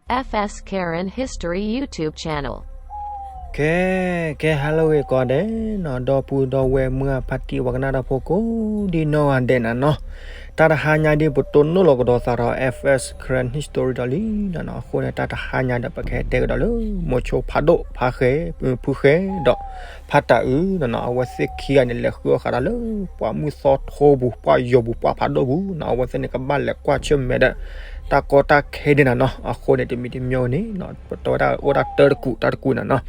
F S Karen History YouTube channel. ကဲ ကဲ ဟါလၢအဂ့ၤကိးဂၤဒဲးနီၤ, ဒီပုၢ်ဒီဝဲၢ်မုၢ်ဖါတံၢ်ဝဲကနၣ်တၢ်ဖိကိးဒံနီၢ်ဂၤဒဲးနၤနီၤ, တၢ်တဟါညါဒ်ပတိၢ်နီၣ်လီၤကဒီးသးဒီး F S Karen History ဒီးလံနၤနီၤ, အဃိန့ၣ် တၢ်တဟါညါဒီး ပကဟဲတဲကဒီးလၢ မိၤဆိဖးဒိၣ်ဖးဃဲၤ ဖုဃဲၤဒီး ဖါတၢ်အုးနၤနီၤ, အဝဲသ့ၣ်ခံဂၤန့ၣ် လဲၤဃုအီၣ်ဃးဒီးလၢ ပှၢ်မုၢ်သီထိပူၤ ပှၢ်ယိာ်ပူၤ ပှၢ်ဖးဒိၣ်ပူၤနီၤ, အဝဲသ့ၣ်န့ၣ် ကဘၣ်လဲၤကွၢ်ဆၢၣ်မဲာ်ဒီး တၢ်ကီတၢ်ခဲဒ်နၤနီၤ, အဃိန့ၣ် တမံၤတမံၤန့ၣ်နီၤ ပတဲဝဲဒၣ်အိၣ်ဒၣ်တၢ်တကူး တၢ်တကူးနၤနီၤ,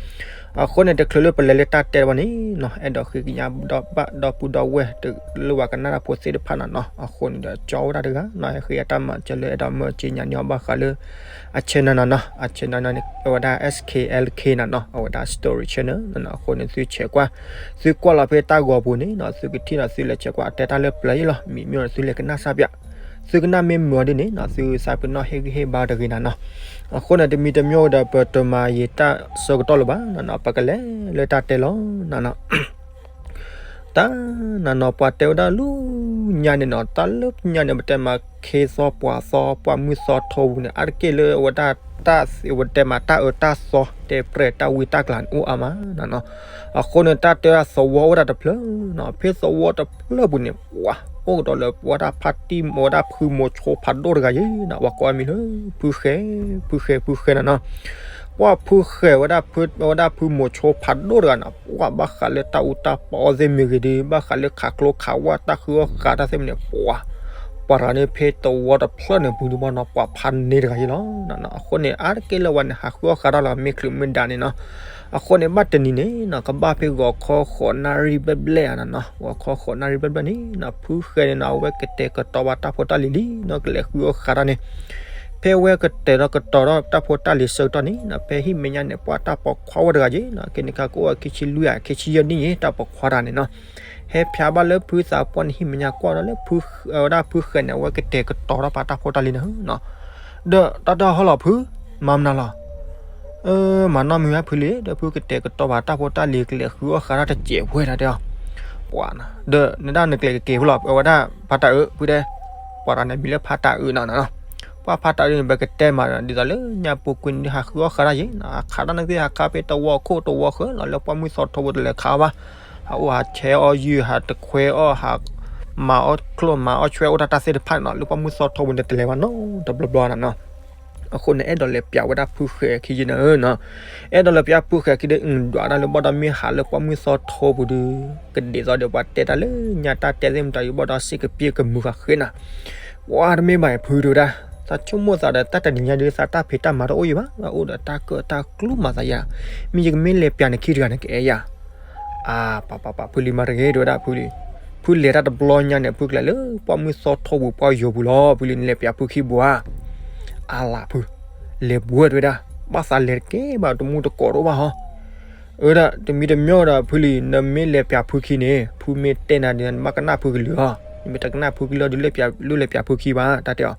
အဃိန့ၣ် တချုးလၢပလဲၤလၢတၢ်တဲဘၣ်န့ၣ်နီၤ, အဲၣ်ဒိးဃ့ကညးဒီးပဒီပုၢ်ဒီဝဲၢ်တလၢဝဲကနၣ်တၢ်ဖိသ့ၣ်တဖၣ်နၤနီၤ, အဃိန့ၣ်ဒီး ကၠီဝဲဒၣ်တဂၤနီၤ, ဟဲဃ့အတၢ်မၤစၢၤလၢအဲၣ်ဒိးမၢစ့ညါန့ၢ်အီၤဘၣ်ဃးလၢ အ channel နၤနီၤ, အ channel န့ၣ် အဝဲဒၣ် S K L K နၤနီၤ, အဝဲဒၣ် story channel နၤနီၤ, အဃိန့ၣ် သုဆဲးကွၢ် သုကွၢ်လီၤဖဲတၢ်ဂီၤပူၤန့ၣ်နီၤ, သုကထံၣ်ဒီးသုလဲၤဆဲးကွၢ် အတဲတၢ်လၢပျၢၤအံၤလီၤ, မံၤမ့ၢ်ဒီးသုလဲၤကနၣ်စၢ်ပၠး, သုကနၣ်မ့ၢ်မုာ်အီၤဒ်န့ၣ်နီၤ, သုသးပ့ၤနီၣ်ဟ့ၣ်ဂံၢ်ဟ့ၣ်ဘါတဂ့ၤနၤနီၤ, အဃိန့ၣ် တမံၤတမံၤဒီး ပတမၤယံာ်တၢ်ဆၢကတီၢ်လၢၤဘၣ်နၤနီၤ, ပကလဲၤလၢတၢ်တဲလီၤနၤနီၤ တၢ်နၤနီၤ ပှၤတဲဝဲဒၣ်လၢညါန့ၣ်နီၤ, တၢ်လၢညါန့ၣ် ပတဲမးခ့သီပှၤသီ ပှၢ်မုၢ်သီထိပူၤန့ၣ် အါတက့ၢ်လၢအဝဲဒၣ်တၢ် ဝဲတဲမးတၢ်အၢတၢ်သီ တဲပြဲၢ်တၢ်ဝံတၢ်ကျးန့ၣ် အိၣ်အါမးနၤနီၤ, အဃိန့ၣ် တၢ်တဲဒၣ်သဝီအိၣ်ဝဲဒၣ်တဖျၢၣ်နီၤ, ဖဲသဝီတဖျၢၣ်ပူၤန့ၣ် ပှၤအိၣ်ကဒီးလၢပဝဲဒၣ်ဖါတံၢ် ဝဲဒၣ်ဖုမိၤဆိဖးဒိၣ်တဂၤယ့ၤနီၤ, ပှၤကိးအမံၤလၢ ဖုဃဲၤ ဖုဃဲၤ ဖုဃဲၤနၤနီၤ ပှၢ်ဖုဃဲၤဝဲဒၣ်ဖု ဝဲဒၣ်ဖုမိၤဆိဖးဒိၣ်တဂၤန့ၣ် ပှၢ်ဘၣ်ဃးလၢတၢ်အူတၢ်ပီအီၣ်သ့ၣ်မ့ၢ်ဂ့ၤဒီး ဘၣ်ဃးလၢခးကျိခးဝၣ်တၢ်ဃုအီၣ်ဃးတၢ်သ့ၣ်မ့ၢ်န့ၣ် ပှၤ ပှၤတဂၤန့ၣ်ဖဲသဝီတဖျၢၣ်န့ၣ် ပူၤဒုးဘၣ်နီၤ ပှၤဖးန့ၢ်တဂၤယ့ၤလီၤ. အဃိန့ၣ် အါတက့ၢ်လၢဝဲန့ၣ် ဟးဃုအီၣ်ဃးတၢ်လီၤ မ့ၢ်ချုးမ့ၢ်ဒၣ်န့ၣ်နီၤ. အဃိန့ၣ် ဘၣ်တနံၤန့ၣ်နီၤ ကဘၣ်ဖဲဂီၤခီဃိးနၣ်ရံၣ်ဘျဲၣ်ဘျဲၣ်ဧါနီၤ, ဂီၤခီဃိးနၣ်ရံၣ်ဘျဲၣ်ဘျဲၣ်န့ၣ်နီၤ ဖုဃဲၤန့ၣ်နီၤ အဝဲကတဲာ်ကတီၤဘၣ်တၢ်ဖိတၢ်လံၤလံနီၤ ကလဲၤဃုအီၣ်ဃးတၢ်န့ၣ် ဖဲဝဲကတဲာ်ကတီၤဒီးတၢ်ဖိတၢ်လံၤဆၢကတီၢ်န့ၣ်နီၤ ဖဲဟံၣ်မဲာ်ညါန့ၣ် ပှၤတၢ်ပိာ်ခွါဝဲတဂၤယ့ၤနီၤ ကဲန့ၣ်ခါကအိၣ်ဝဲခံဆံလွံၢ်ဧါ ခံဆံယဲၢ်နံၣ်ယ့ၤ တၢ်ပိာ်ခွါတဂၤန့ၣ်နီၤ ဟဲဖျါဘၣ်လၢဖုသးပှၢ်န့ၣ် ဟံၣ်မဲာ်ညါကွၢ်ဒီးလၢ ဝဲဒၣ်ဖုဃဲၤန့ၣ် အဝဲကတဲာ်ကတီၤထီၣ်ပာ်တၢ်ဖိတၢ်လံၤန့ၣ်နီၤ. ဒီးတၢ်တဟီလီၤဖု မၤမနုၤလီၤ. မၤနီၢ်မံၤဝဲဖုလံ ဒီးဖုကတဲာ်ကတီၤပာ်တၢ်ဖိတၢ်လံၤ ကလဲၤဃုအီၣ်ဃးတၢ်တစဲးဝဲဒၣ်တဲအီၤ ပှၤနီၤ ဒီးနဒၣ်နကျဲးကက့ၤဖုလီၤ အဝဲဒၣ်ဖါတၢ်အုး ဖုတဲ ပှၤတဂၤန့ၣ်မံၤလၢဖါတၢ်အုးနီၤနီၤ. ပှၤဖါတၢ်အုးန့ၣ် ပကတဲမး ဒ်သိးလၢညါပူၤကွံာ်န့ၣ် ဟးဃုအီၣ်ဃးတၢ်ယ့ၤနီၤ ဟးခးတၢ်န့ၣ်သ့ၣ် ဟးခးဖဲတဝီခိၣ်တဝီဃၢၤလီၤ လၢပှၢ်မုၢ်သီထိပူၤတလဲၤခးဘၣ် ဟးအိၣ်ဟးဆဲးအီၣ်ယုၢ် ဟးတခွဲအီၣ် ဟးမၤအီၣ်ချိၣ်မၤအီၣ်ဆွဲအိၣ်တၢ်တၢ်သ့ၣ်တဖၣ်န့ၣ်နီၤ လၢပှၢ်မုၢ်သီထိပူၤန့ၣ် တလဲၤဘၣ်နီတဘျီဘျီနီၤနီၤ. အဃိန့ၣ် အဲၣ်ဒိးလဲၤပျးဝဲဒၣ်ဖုဃဲၤခံယ့ၤနီၤနီၤ. အဲၣ်ဒိးလဲၤပျးဖုဃဲၤခံဒီး ဒွးတၢ်လၢဘၣ်ဒီးမ့ၢ်ဟးလၢပှၢ်မုၢ်သီထိပူၤဒီး ကဒ်သိးဒီးပှၤတဲတၢ်လၢညါတၢ်တဲသ့ၣ်မတၤယဘၣ်ဒီးစ့ၢ်ကပ့ၢ်ကမုာ်ဃာ်ဃ့နီၤ ပှၤတမ့ၢ်ဘၣ်ဖုတဲဝဲဒၣ် သးဆိကမိၣ်သးဒီးတၢ်တနံၤညါဒီး သးတၢ်ဖံးတၢ်မၤတအိၣ်ယံၤဘၣ် အိၣ်ဒီးတၢ်ကၢၣ်တၢ်ကျူမၤသးယါ မ့ၢ်ယကမ့ၢ်လဲၤပျးနခံတဂၤန့ၣ် ကအဲၣ်ယၤ အါ ပၤပၤပၤ ဖုလံၤမၤတဂ့ၤ တဲဝဲဒၣ်ဖုလံၤ ဖုလဲၤတၢ်တဘျီညါန့ၣ် ဖုကလဲၤလၢ ပှၢ်မုၢ်သီထိပူၤ ပှၢ်ယိာ်ပူၤလီၤ ဖုလံၤ နလဲၤပျးဖုခံဘၣ်ဧါ အါလၢ်ဖု လဲၤဘှဲတဲဝဲဒၣ် ဘၣ်သးလဲၤတကဲဘၣ် တမူတကိးတအိၣ်ဘၣ်ဟီ အၢ ဒၣ် တမံၤတမံၤဒီး ဖုလံၤ နမ့ၢ်လဲၤပျးဖုခံန့ၣ် ဖုမ့ၢ်တဲနၤဒီး နဘၣ်ကနၣ်ဖုကလုၢ်အီၤ နမ့ၢ်တကနၣ်ဖုကလုၢ်အီၤဒီး လိၣ်လဲၤပျးဖုခံဘၣ် တၢ်တဲအီၤ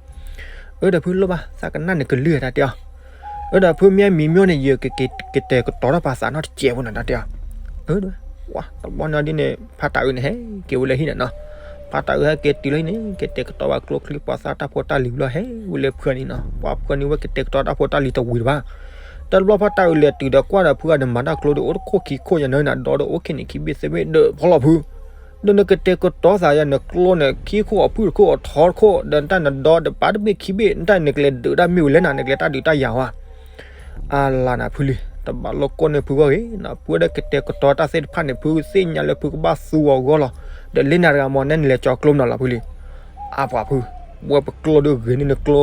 အၢ ဒီးဖုလိၣ်ဘၣ် သးကနၣ်နကလုၢ် တၢ်တဲအီၤ အၢ ဒီးဖုမ့ၢ်မံၤမ့ၢ်န့ၣ် ယကက့ၤကတဲာ်ကတီၤထီၣ်ပာ်သးနီတစဲးဖိန့ၣ် တၢ်တဲအီၤ အၢ တဘျီညါဒ်န့ၣ် ဖါတၢ်အုးန့ၣ် ဟဲက့ၤဝဲလၢဟံၣ်န့ၣ်နီၤ ဖါတၢ်အုးဟဲက့ၤတုၤလၢဟံၣ်န့ၣ် ကတဲာ်ကတီၤဘၣ်ကျိချံ ပှၤသၣ်တၢ်ဖိတၢ်လံၤဝံၤလီၤ ဟဲဝဲလၢဖုန့ၣ်နီၤ ပှၤဖုန့ၣ်ဝဲကတဲာ်ကတီၤတၢ်ဖိတၢ်လံၤတဝံၤတဘၣ် တဘျီဖါတၢ်အုးလဲၤတုၤဒီးကွၢ်ဒီးဖုဂၤန့ၣ် မၤတၢ်ကျိဒီးအိၣ်တခိၣ်ခံခိၣ်ယၤန့ၣ် နဒီဒီးအိၣ်ခဲန့ၣ်ခံဘ့ၣ်သၢဘ့ၣ်ဒီးဖီလီၤဖု ဒီးနကတဲာ်ကတီၤသးယၤ နကျိန့ၣ် ခံခိၣ်အဖုၣ်တခိၣ်အထီတခိၣ် ဒီးတၢ်နဒီတပာ်တဘ့ၣ်ခံဘ့ၣ် နတၢ်နကလဲၤဒုးတၢ်မ့ၢ်ဝဲလဲၣ်နၤ နကလဲၤတၢ်ဒုးတၢ်ယၤဝဲ အါလၢနၤဖုလံၤ တဘၣ်လိၣ်ကိးန့ၢ်ဖုဂီၢ်ဂ့ၤနီၤ ဖုဝဲဒၣ်ကတဲာ်ကတီၤတၢ်သ့ၣ်တဖၣ်န့ၣ် ဖုသ့ၣ်ညါလၢဖုကဘၣ်သူအီၤဂီၢ်လီၤ ဒီးလၢနၤတဂၤမ့ၢ်နဲနလဲၤကၠီကျိမနုၤလီၤဖုလံၤ အါပှၤဖု ဝဲပကျိဒုးဂ့ၤန့ၢ်နကျိ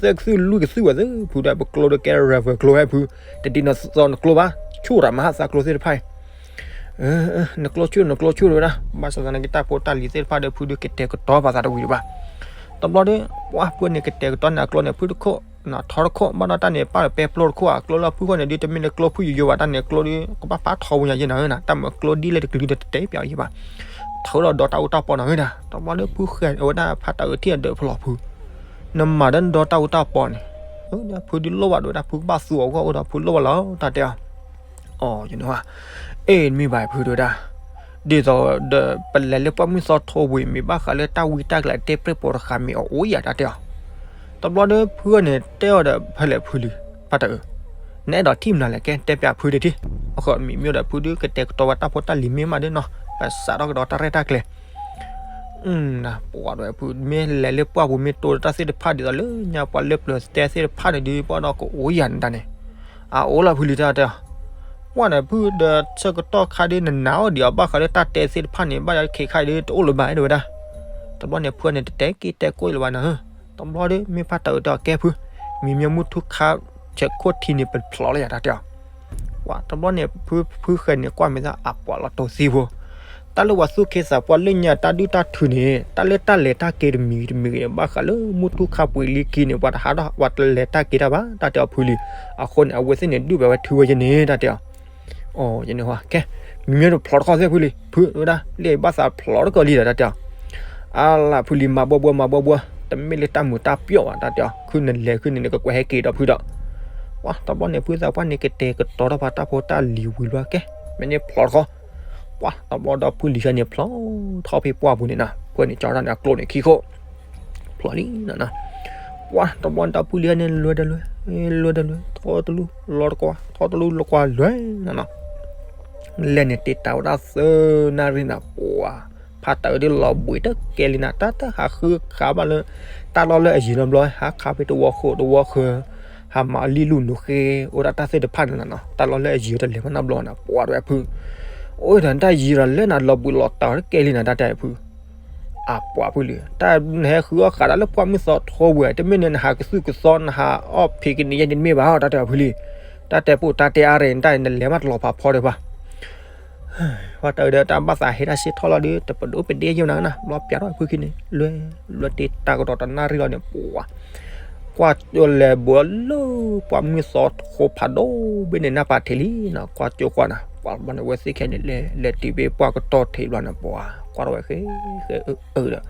သၢကသုၣ်လွံၢ်ကသုၣ်ဝဲသ့ၣ် ဖုဒၣ်ပကျိဒုးကဲ river ကျိဝဲဖု တဒ်နသီနကျိဘၣ် ဆူၣ်တၢ်မဟါသးကျိသ့ၣ်တဖၣ်အံၤ နကျိဆူၣ် နကျိဆူၣ်တဝဲဒၣ် ဘၣ်ဆၣ်သနာ်က့တၢ်ဖိတၢ်လံၤသ့ၣ်တဖၣ်ဒီး ဖုဒုးကတဲာ်ကတီၤပာ်သးတဝံၤဒံးဘၣ် တဘျီဒီး ပှၤဖုန့ၣ်ကတဲာ်ကတီၤန့ၢ်အကျိန့ၣ် ဖုတခိၣ် ထီတခိၣ် ဘၣ်ဒီးတၢ်န့ၣ် ပၣ်ဒီးပဲပျိတခိၣ် အကျိလၢဖုဃီန့ၣ် ဒ်တမ့ၢ်နကျိဖုယိယိဘၣ် တၢ်န့ၣ်ကျိဒီး ကဘၣ်ဖးထီပူၤညါယဲနၤဧၢနၤ တၢ်မၤကျိဒ်လဲၣ်တကလုာ်ဒီးတတဲပျးယဲဘၣ် ထုးဒီးဒီးတၢ်အူတၢ်ပီနၤဧၢနၤ တဘျီဒီးဖုဃဲၤအဝဲဒၣ်ဖါတၢ်အုးထံၣ်အဒၢးဖျီဖု နမၤဒီးနဒီတၢ်အူတၢ်ပီန့ၣ် ဖုဒုးလိၣ်ဘၣ်ဒိဝဲဒၣ် ဖုကဘၣ်သူအီၤဂီၢ်အိၣ်ဒီးဖုလိၣ်ဘၣ်လီၤ တၢ်တဲအီၤ အီ ယနဝဲ အ့ၣ် နမ့ၢ်ဘၣ်ဖုတဲဝဲဒၣ် ဒ်သိးဒီးပလဲၤလၢပှၢ်မုၢ်သီထိပူၤအံၤ မ့ၢ်ဘၣ်ဃးလၢတၢ်ဝံတၢ်ကျးတဲပြဲၢ်ပိာ်တဃာ်မ့ၢ်အအိၣ်ယၤ တၢ်တဲအီၤ တဘျီဒီးဖုန့ၣ်တဲအီၤဒီးဖဲလဲၣ်ဖုလံၤ ဖါတၢ်အုး, နအဲၣ်ဒိးထံၣ်မနုၤလဲၣ် ကဲတဲပျးဖုဒုးထံၣ်. အဃိမံၤမံၤဒီးဖုဒုးကတဲာ်ကတီၤဝဲတၢ်ဖိတၢ်လံၤမ့ၢ်မးဒုးနီၤ, ပစးထီၣ်ကဒီးတၢ်ရဲၣ်တၢ်ကျဲၤ ပှၤဒီးဖုမ့ၢ်လဲၤလၢပှၢ်ပူၤမ့ၢ်တိၢ်တၢ်သ့ၣ်တဖၣ်ဒ်သိးလၢညါပှၤလၢပျၢၤတဲသ့ၣ်တဖၣ်န့ၣ်ဒုး ပှၤဒီးကအိၣ်ယၤနတၢ်န့ၣ်, အအိၣ်လီၤဖုလံတၢ်တဲအီၤ, ပှၤန့ၣ်ဖုဒီးဆၢကတီၢ်ခါဒုးနနာ်အီၤဒံးအီၤဘၣ်ဃးလၢတၢ်တဲသ့ၣ်တဖၣ်န့ၣ် ဘၣ်ယီၤခ့ခါအံၤဒုးတအိၣ်လၢၤဘၣ်အဲၣ်ဒိးဝဲဒၣ်. တဘျီန့ၣ်ဖုန့ၣ်တတဲက့ၤတဲကိၣ်လၢၤဘၣ်နၤဧၢ, တဘျီဒုးမ့ၢ်ဖါတၢ်အုးတဲအီၤကဲဖု, မံၤမ့ၢ်မုၢ်ထူၣ်ခါ ဆဲးခိၣ်ထံန့ၣ်ပဖျိးလၢယၤတၢ်တဲအီၤ ပှၤတဘျီန့ၣ် ဖုဃဲၤန့ၣ်ကွၢ်မဲာ်သၣ်အပှၤလီၤတိၢ်သံဖိ, တၢ်လၢပှၤသူၣ်က့သးပှၢ်လၢညါတၢ်ဒုၣ်တၢ်ထုးန့ၣ် တၢ်လၢတၢ်လဲၤတၢ်က့ၤတမံၤတမံၤဂ့ၤ ဘၣ်ဃးလၢမုၢ်ထူၣ်ခါပှ့ၤလံခံန့ၣ် ပှၤတဟးထီၣ် ပှၤတလဲၤတၢ်က့ၤတၢ်ဘၣ် တၢ်တဲအီၤဖုလံ. အဃိန့ၣ် အဝဲသ့ၣ်န့ၣ်ဒုၣ်ဘဲဝဲထုဝဲယန့ၣ် တၢ်တဲအီၤ အကဲ မံၤမ့ၢ်တဖျိးတခီသ့ၣ်ဖုလံ ဖုဝဲဒၣ် လၢဘၣ်သးဖျိးတကီၢ်လံဒီး တၢ်တဲအီၤ, အါလၢဖုလံမၤဘှီဘှီမၤဘှီဘှီ, တမ့ၢ်လၢတၢ်မုာ်တၢ်ပျီၢ်ဘၣ် တၢ်တဲအီၤ, ခုနလဲၤခုန့ၣ်နကကွဲးဟဲက့ၤဒီးဖုဒီး ပှၤတဘျီန့ၣ် ဖုသးပှၢ်န့ၣ်ကတဲာ်ကတီၤထီၣ်ဖးတၢ်ဖိတၢ်လံၤဝံၤလီၤကဲ, မ့ၢ်န့ၣ်ဖျိးတခီ, ပှၤတဘျီဒီးဖုလံၤဟဲန့ၣ်ဖျိးထီၣ်ဖဲပှၢ်ပူၤန့ၣ်နီၤ, ဖဲန့ၣ်ကၠီထီၣ်န့ၣ်အကျိန့ၣ်ခံခိၣ်, ဖျိးလံနီၤနီၤ, ပှၤတဘျီန့ၣ်ဒီးဖုလံၤဟဲန့ၣ်လွဲဒီးလွဲ, လွဲဒီးလွဲ, ထီတလူလီၤတကွၢ်, ထီတလူလီၤကွၢ်လွဲနီၤနီၤ လဲၣ်န့ၣ်တ့တၢ်ဝဲဒၣ်သၢနၣ်ရံၣ်နၤ ပှၤ ဖါတၢ်အုးဒုးလီၤဘှံးတကဲလံနၤ, တၢ်တဟးဃုခးဘၣ်လၢ တၢ်လီၢ်လၢအယံၤနီတဘျီ ဟးခးဖဲတဝီဃၢၤတဝီဃၢၤ, ဟးမၤလံၣ်လူၢ်နူၤဃ့ အိၣ်ဒၣ်တၢ်သ့ၣ်တဖၣ်န့ၣ်နီၤ, တၢ်လီၢ်လၢအယံၤတလဲၤဘၣ်နီတဘျီနၤ ပှၤတဝဲဖု, အိၣ်ဒီးတၢ်ယံၤဒီးလဲၣ်နၤ လီၤဘှံးလီၤတၢ်တကဲလံနၤ တၢ်တဲဖု အပှၤဖုလံၤ တၢ်နဟဲဃုအီၣ်ဃးဒၣ်လၢပှၢ်မုၢ်သီထိဝဲ တမ့ၢ်န့ၣ်နဟးကသူၣ်ကသီ နဟးအီၣ်ဖံးကနံၤယဲၢ်န့ၣ်တမ့ၢ်ဘၣ် တၢ်တဲဖုလံၤ, တၢ်တဲပိာ်တၢ်တဲအါရဲၣ် နတၢ်နလဲၤမးတလီၤဖးဖီဒဲးပှၤ, ပှၤတၢ်အုးဒီးတၢ်ဘၣ်သးဟဲတၢ်စ့ၢ်ထီၣ်လီၤဒီး တပဒိၣ်ပဒ့ယဲၢ်နၤနၤ ဘျီပျးထီၣ်ဖုခံန့ၣ် လွဲ လွဲတ့တၢ်ကဒီးတနၣ်ရံၣ်လီၤန့ၣ် ပှၤ ကွၢ်ကၠိလဲၤဘိးလၢပှၢ်မုၢ်သီထိဖးဒိၣ်ဘ့ၣ်န့ၣ် နၢ်ပၢၢ်ထံးလံနီၤ, ကွၢ်ကၠိကွၢ်နၤ ပှၤဘျီန့ၣ် ဝဲသ့ၣ်ခဲန့ၣ် လဲၤလဲၤတုၤဘ့ၣ်ပှၢ်ကတီၢ်ထံးဘျီန့ၣ် ပှၤကွၢ်ထီၣ်ဝဲဃဲဃဲအၢအၢဒီး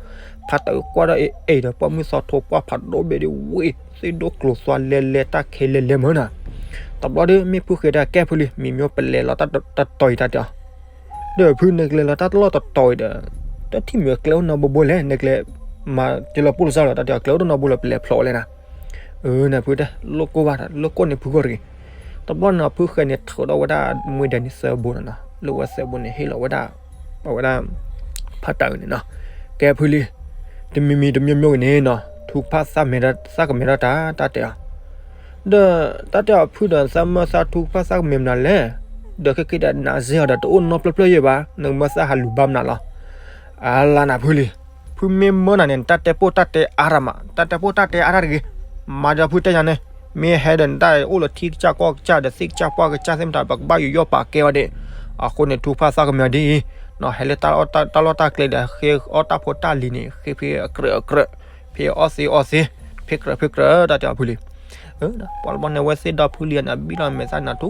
ဖါတၢ်အုးကွၢ်ဒီးအ့ၣ်အ့ၣ်ဒီး ပှၢ်မုၢ်သီထိပှၢ်ဖးဒိၣ်ဘ့ၣ်ဒီး ဝ့ၢ်သ့ၣ်ဒိၣ်ကျိၤသွါလဲလဲတၢ်ခဲလဲၤလဲၤမၢနၤ, တဘျီဒီးမ့ၢ်ဖုဃဲၤတၢ်ကဲဖုလံ မံၤမ့ၢ်ပလဲၤလီၤတၢ်တတီၤအံၤတၢ်တဲအီၤ ဒီးဖုနကလဲၤလီၤတၢ်တလီၢ်တတီၤအံၤဒီး တထံၣ်မ့ၢ်ကျဲအိၣ်နီတဘိဘိလဲၣ် နကလဲၤမၤကလီၤပူၣ်လီၤစၢ်လီၤ တၢ်တဲအီၤ ကျဲအိၣ်တနီတဘိလီၤ ပလဲၤဖျိးဝဲလဲၣ်နၤ, အၢ နဖုတဲ လိၣ်ကိၢ်ဘၣ် လိၣ်ကိၢ်န့ၣ်ဖုဂီၢ်တဂ့ၤ, တဘျီန့ၣ်ဖုဃဲၤန့ၣ်ထုးထီၣ်ဝဲဒၣ်မွဲဒဲးန့ၣ်သၢဘိနီၤနီၤ လၢဝဲသၢဘိန့ၣ် ဟ့ၣ်လီၤဝဲဒၣ် အဝဲဒၣ် ဖါတၢ်အုးန့ၣ်နီၤ, ကဲဖုလံ တမံၤမံၤတမံၤမံၤဂ့ၤန့ၣ်နီၤ ထူကဖၣ်သၣ်မဲာ်တၢ် သၣ်ကမဲာ်ထီၣ်တၢ် တၢ်တဲအီၤ ဒီးတၢ်တဲအီၤဖုဒီးသးမၢသးထူကဖၣ်သၣ်ကမဲာ်မနုၤလဲၣ်, ဒီးခဲက့ၤဒီးနးစ့ၢ်အီၤဒီး တအိၣ်နီပျၢၢ်ပျၢၢ်ယဲၢ်ဘၣ် နကမၢသးဟးလူၤဘၣ်မနုၤလီၤ, အါလါနၤဖုလံ, ဖုမ့ၢ်မၢနၤန့ၣ် နတၢ်တဲပိာ်တၢ်တဲအါတၢ်မး တၢ်တဲပိာ်တၢ်တဲအါတၢ်တဂ့ၤ, မၤဒီးဖုတဲညါန့ၣ်, မ့ၢ်ဟဲဒီးနတၢ်အိၣ်လၢထံကစၢ်ကီၢ်ကစၢ်ဒီးသ့ၣ်ကစၢ်ပှၢ်ကစၢ်သ့ၣ်မတၤ ပကဘၣ်ယူးယီၣ်ပာ်ကဲဝဲဒၣ်, အဃိန့ၣ် ထူကဖၣ်သၣ်ကမဲာ်ဒ်အံၤ, ဟဲလၢတၢ်လီၢ်တၢ်ကျဲဒီး ဃ့အီၣ်တၢ်ဖိတၢ်လံၤန့ၣ် ဃ့ဖဲအကြၢးအကြၢး, ဖဲအီၣ်သ့အီၣ်သ့, ဖဲကြၢးဖဲကြၢး တၢ်တဲအီၤဖုလံ ပှၤတဘျီန့ၣ် ဝဲသ့ၣ်ဒီဖုလံန့ၣ် ဘံၣ်လီၤမဲာ်သၣ်န့ၣ် ထူ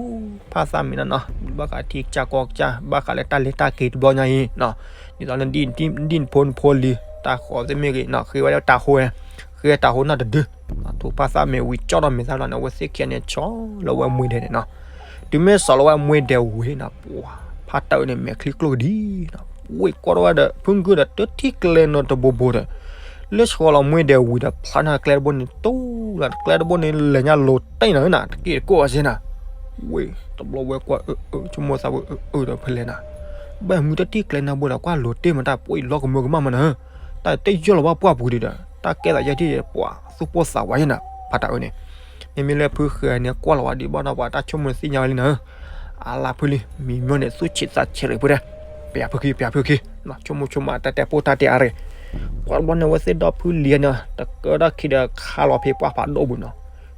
ဖးသၣ်မဲာ်နီၤနီၤ, ဘၣ်ဃးထံကစၢ်ကီၢ်ကစၢ် ဘၣ်ဃးလၢတၢ်လဲၤတၢ်က့ၤတဘျီညါအံၤ, ဒ်သိးလၢဒ်နဖိနဖိလံၤ တၢ်ဃီသ့ၣ်မ့ၢ်ဂ့ၤနီၤ ဃ့ဝဲဒၣ်တၢ်ဟိဝဲ, ဃ့တၢ်ဟိနီၢ်တဒု, ထူဖးသၣ်မဲာ်ဝံၤကၠီၣ်ဒီးမဲာ်သၣ်လီၤန့ၣ် အဝဲသ့ၣ်ခံဂၤန့ၣ် ဆီၣ်လီၤဝဲမွဲဒဲးန့ၣ်နီၤ, တုၤမ့ၢ်ဆီၣ်လီၤဝဲမွဲဒဲးဝံၤနီၤ ပှၤ ဖါတၢ်အုးန့ၣ် မဲာ်ချံကျိၣ်ကဒံနီၤ, ဝ့ၢ်ကွၢ်ထီၣ်ဝဲဒီး ဖုဂုၢ်ဒီးတထံၣ်ကျဲနီတဘိဘိဒီး လၢဆီၣ်လီၤမွဲဒဲးဝံၤဒီး ဖျါန့ၣ်ကျဲတဘိန့ၣ် တူၢ်လၢကျဲတဘိန့ၣ် လဲၤညါလိၤတ့ၢ်နၤနၤ တက့ၢ်တကိးအစ့နၤ, ဝ့ၢ် တဘျီဝဲကွၢ်အၢအၢ ဆိကမိၣ်သးဝဲအၢအၢဒီးဖဲလဲၣ်နၤ, ဘၣ်မုၢ်တထံၣ်ကျဲနီတဘိဒီး ကွၢ်လိၤတ့ၢ်မး တၢ်ပှၤအံၤလီၤကမၢကမၣ်မးနၤ, တၢ်တ့ၢ်ယီၢ်လီၤဘၣ်ပှၢ်ပူၤဒံးဒီး တၢ်ကဲသးယဲၢ်ထံၣ်ပှၤသူၣ်ပိၢ်သးဝးယဲၢ်နၤ ဖါတၢ်အုးန့ၣ်, မ့မ့ၢ်လၢဖုဃဲၤန့ၣ် ကွၢ်လီၤဝဲဒံးဘၣ်နီၤ ပှၤတၢ်ဆိကမိၣ်သ့ၣ်ညါဝဲလံနၤ, အါလါဖုလံ မံၤမၢန့ၣ် သူၣ်ဆံးသးဆံးရံးဖုတဲ, ပျးဖုခံ ပျးဖုခံ, ဆိကမိၣ်ဆိကမး တၢ်တဲပိာ်တၢ်တဲအါရံး, ပှၤတဘျီန့ၣ် ဝဲသ့ၣ်ဒီဖုလံၤန့ၣ် တကၢတၢ်ခံဒီးခါလီၤဖဲပှၢ်ဖးဒိၣ်ပူၤနီၤ,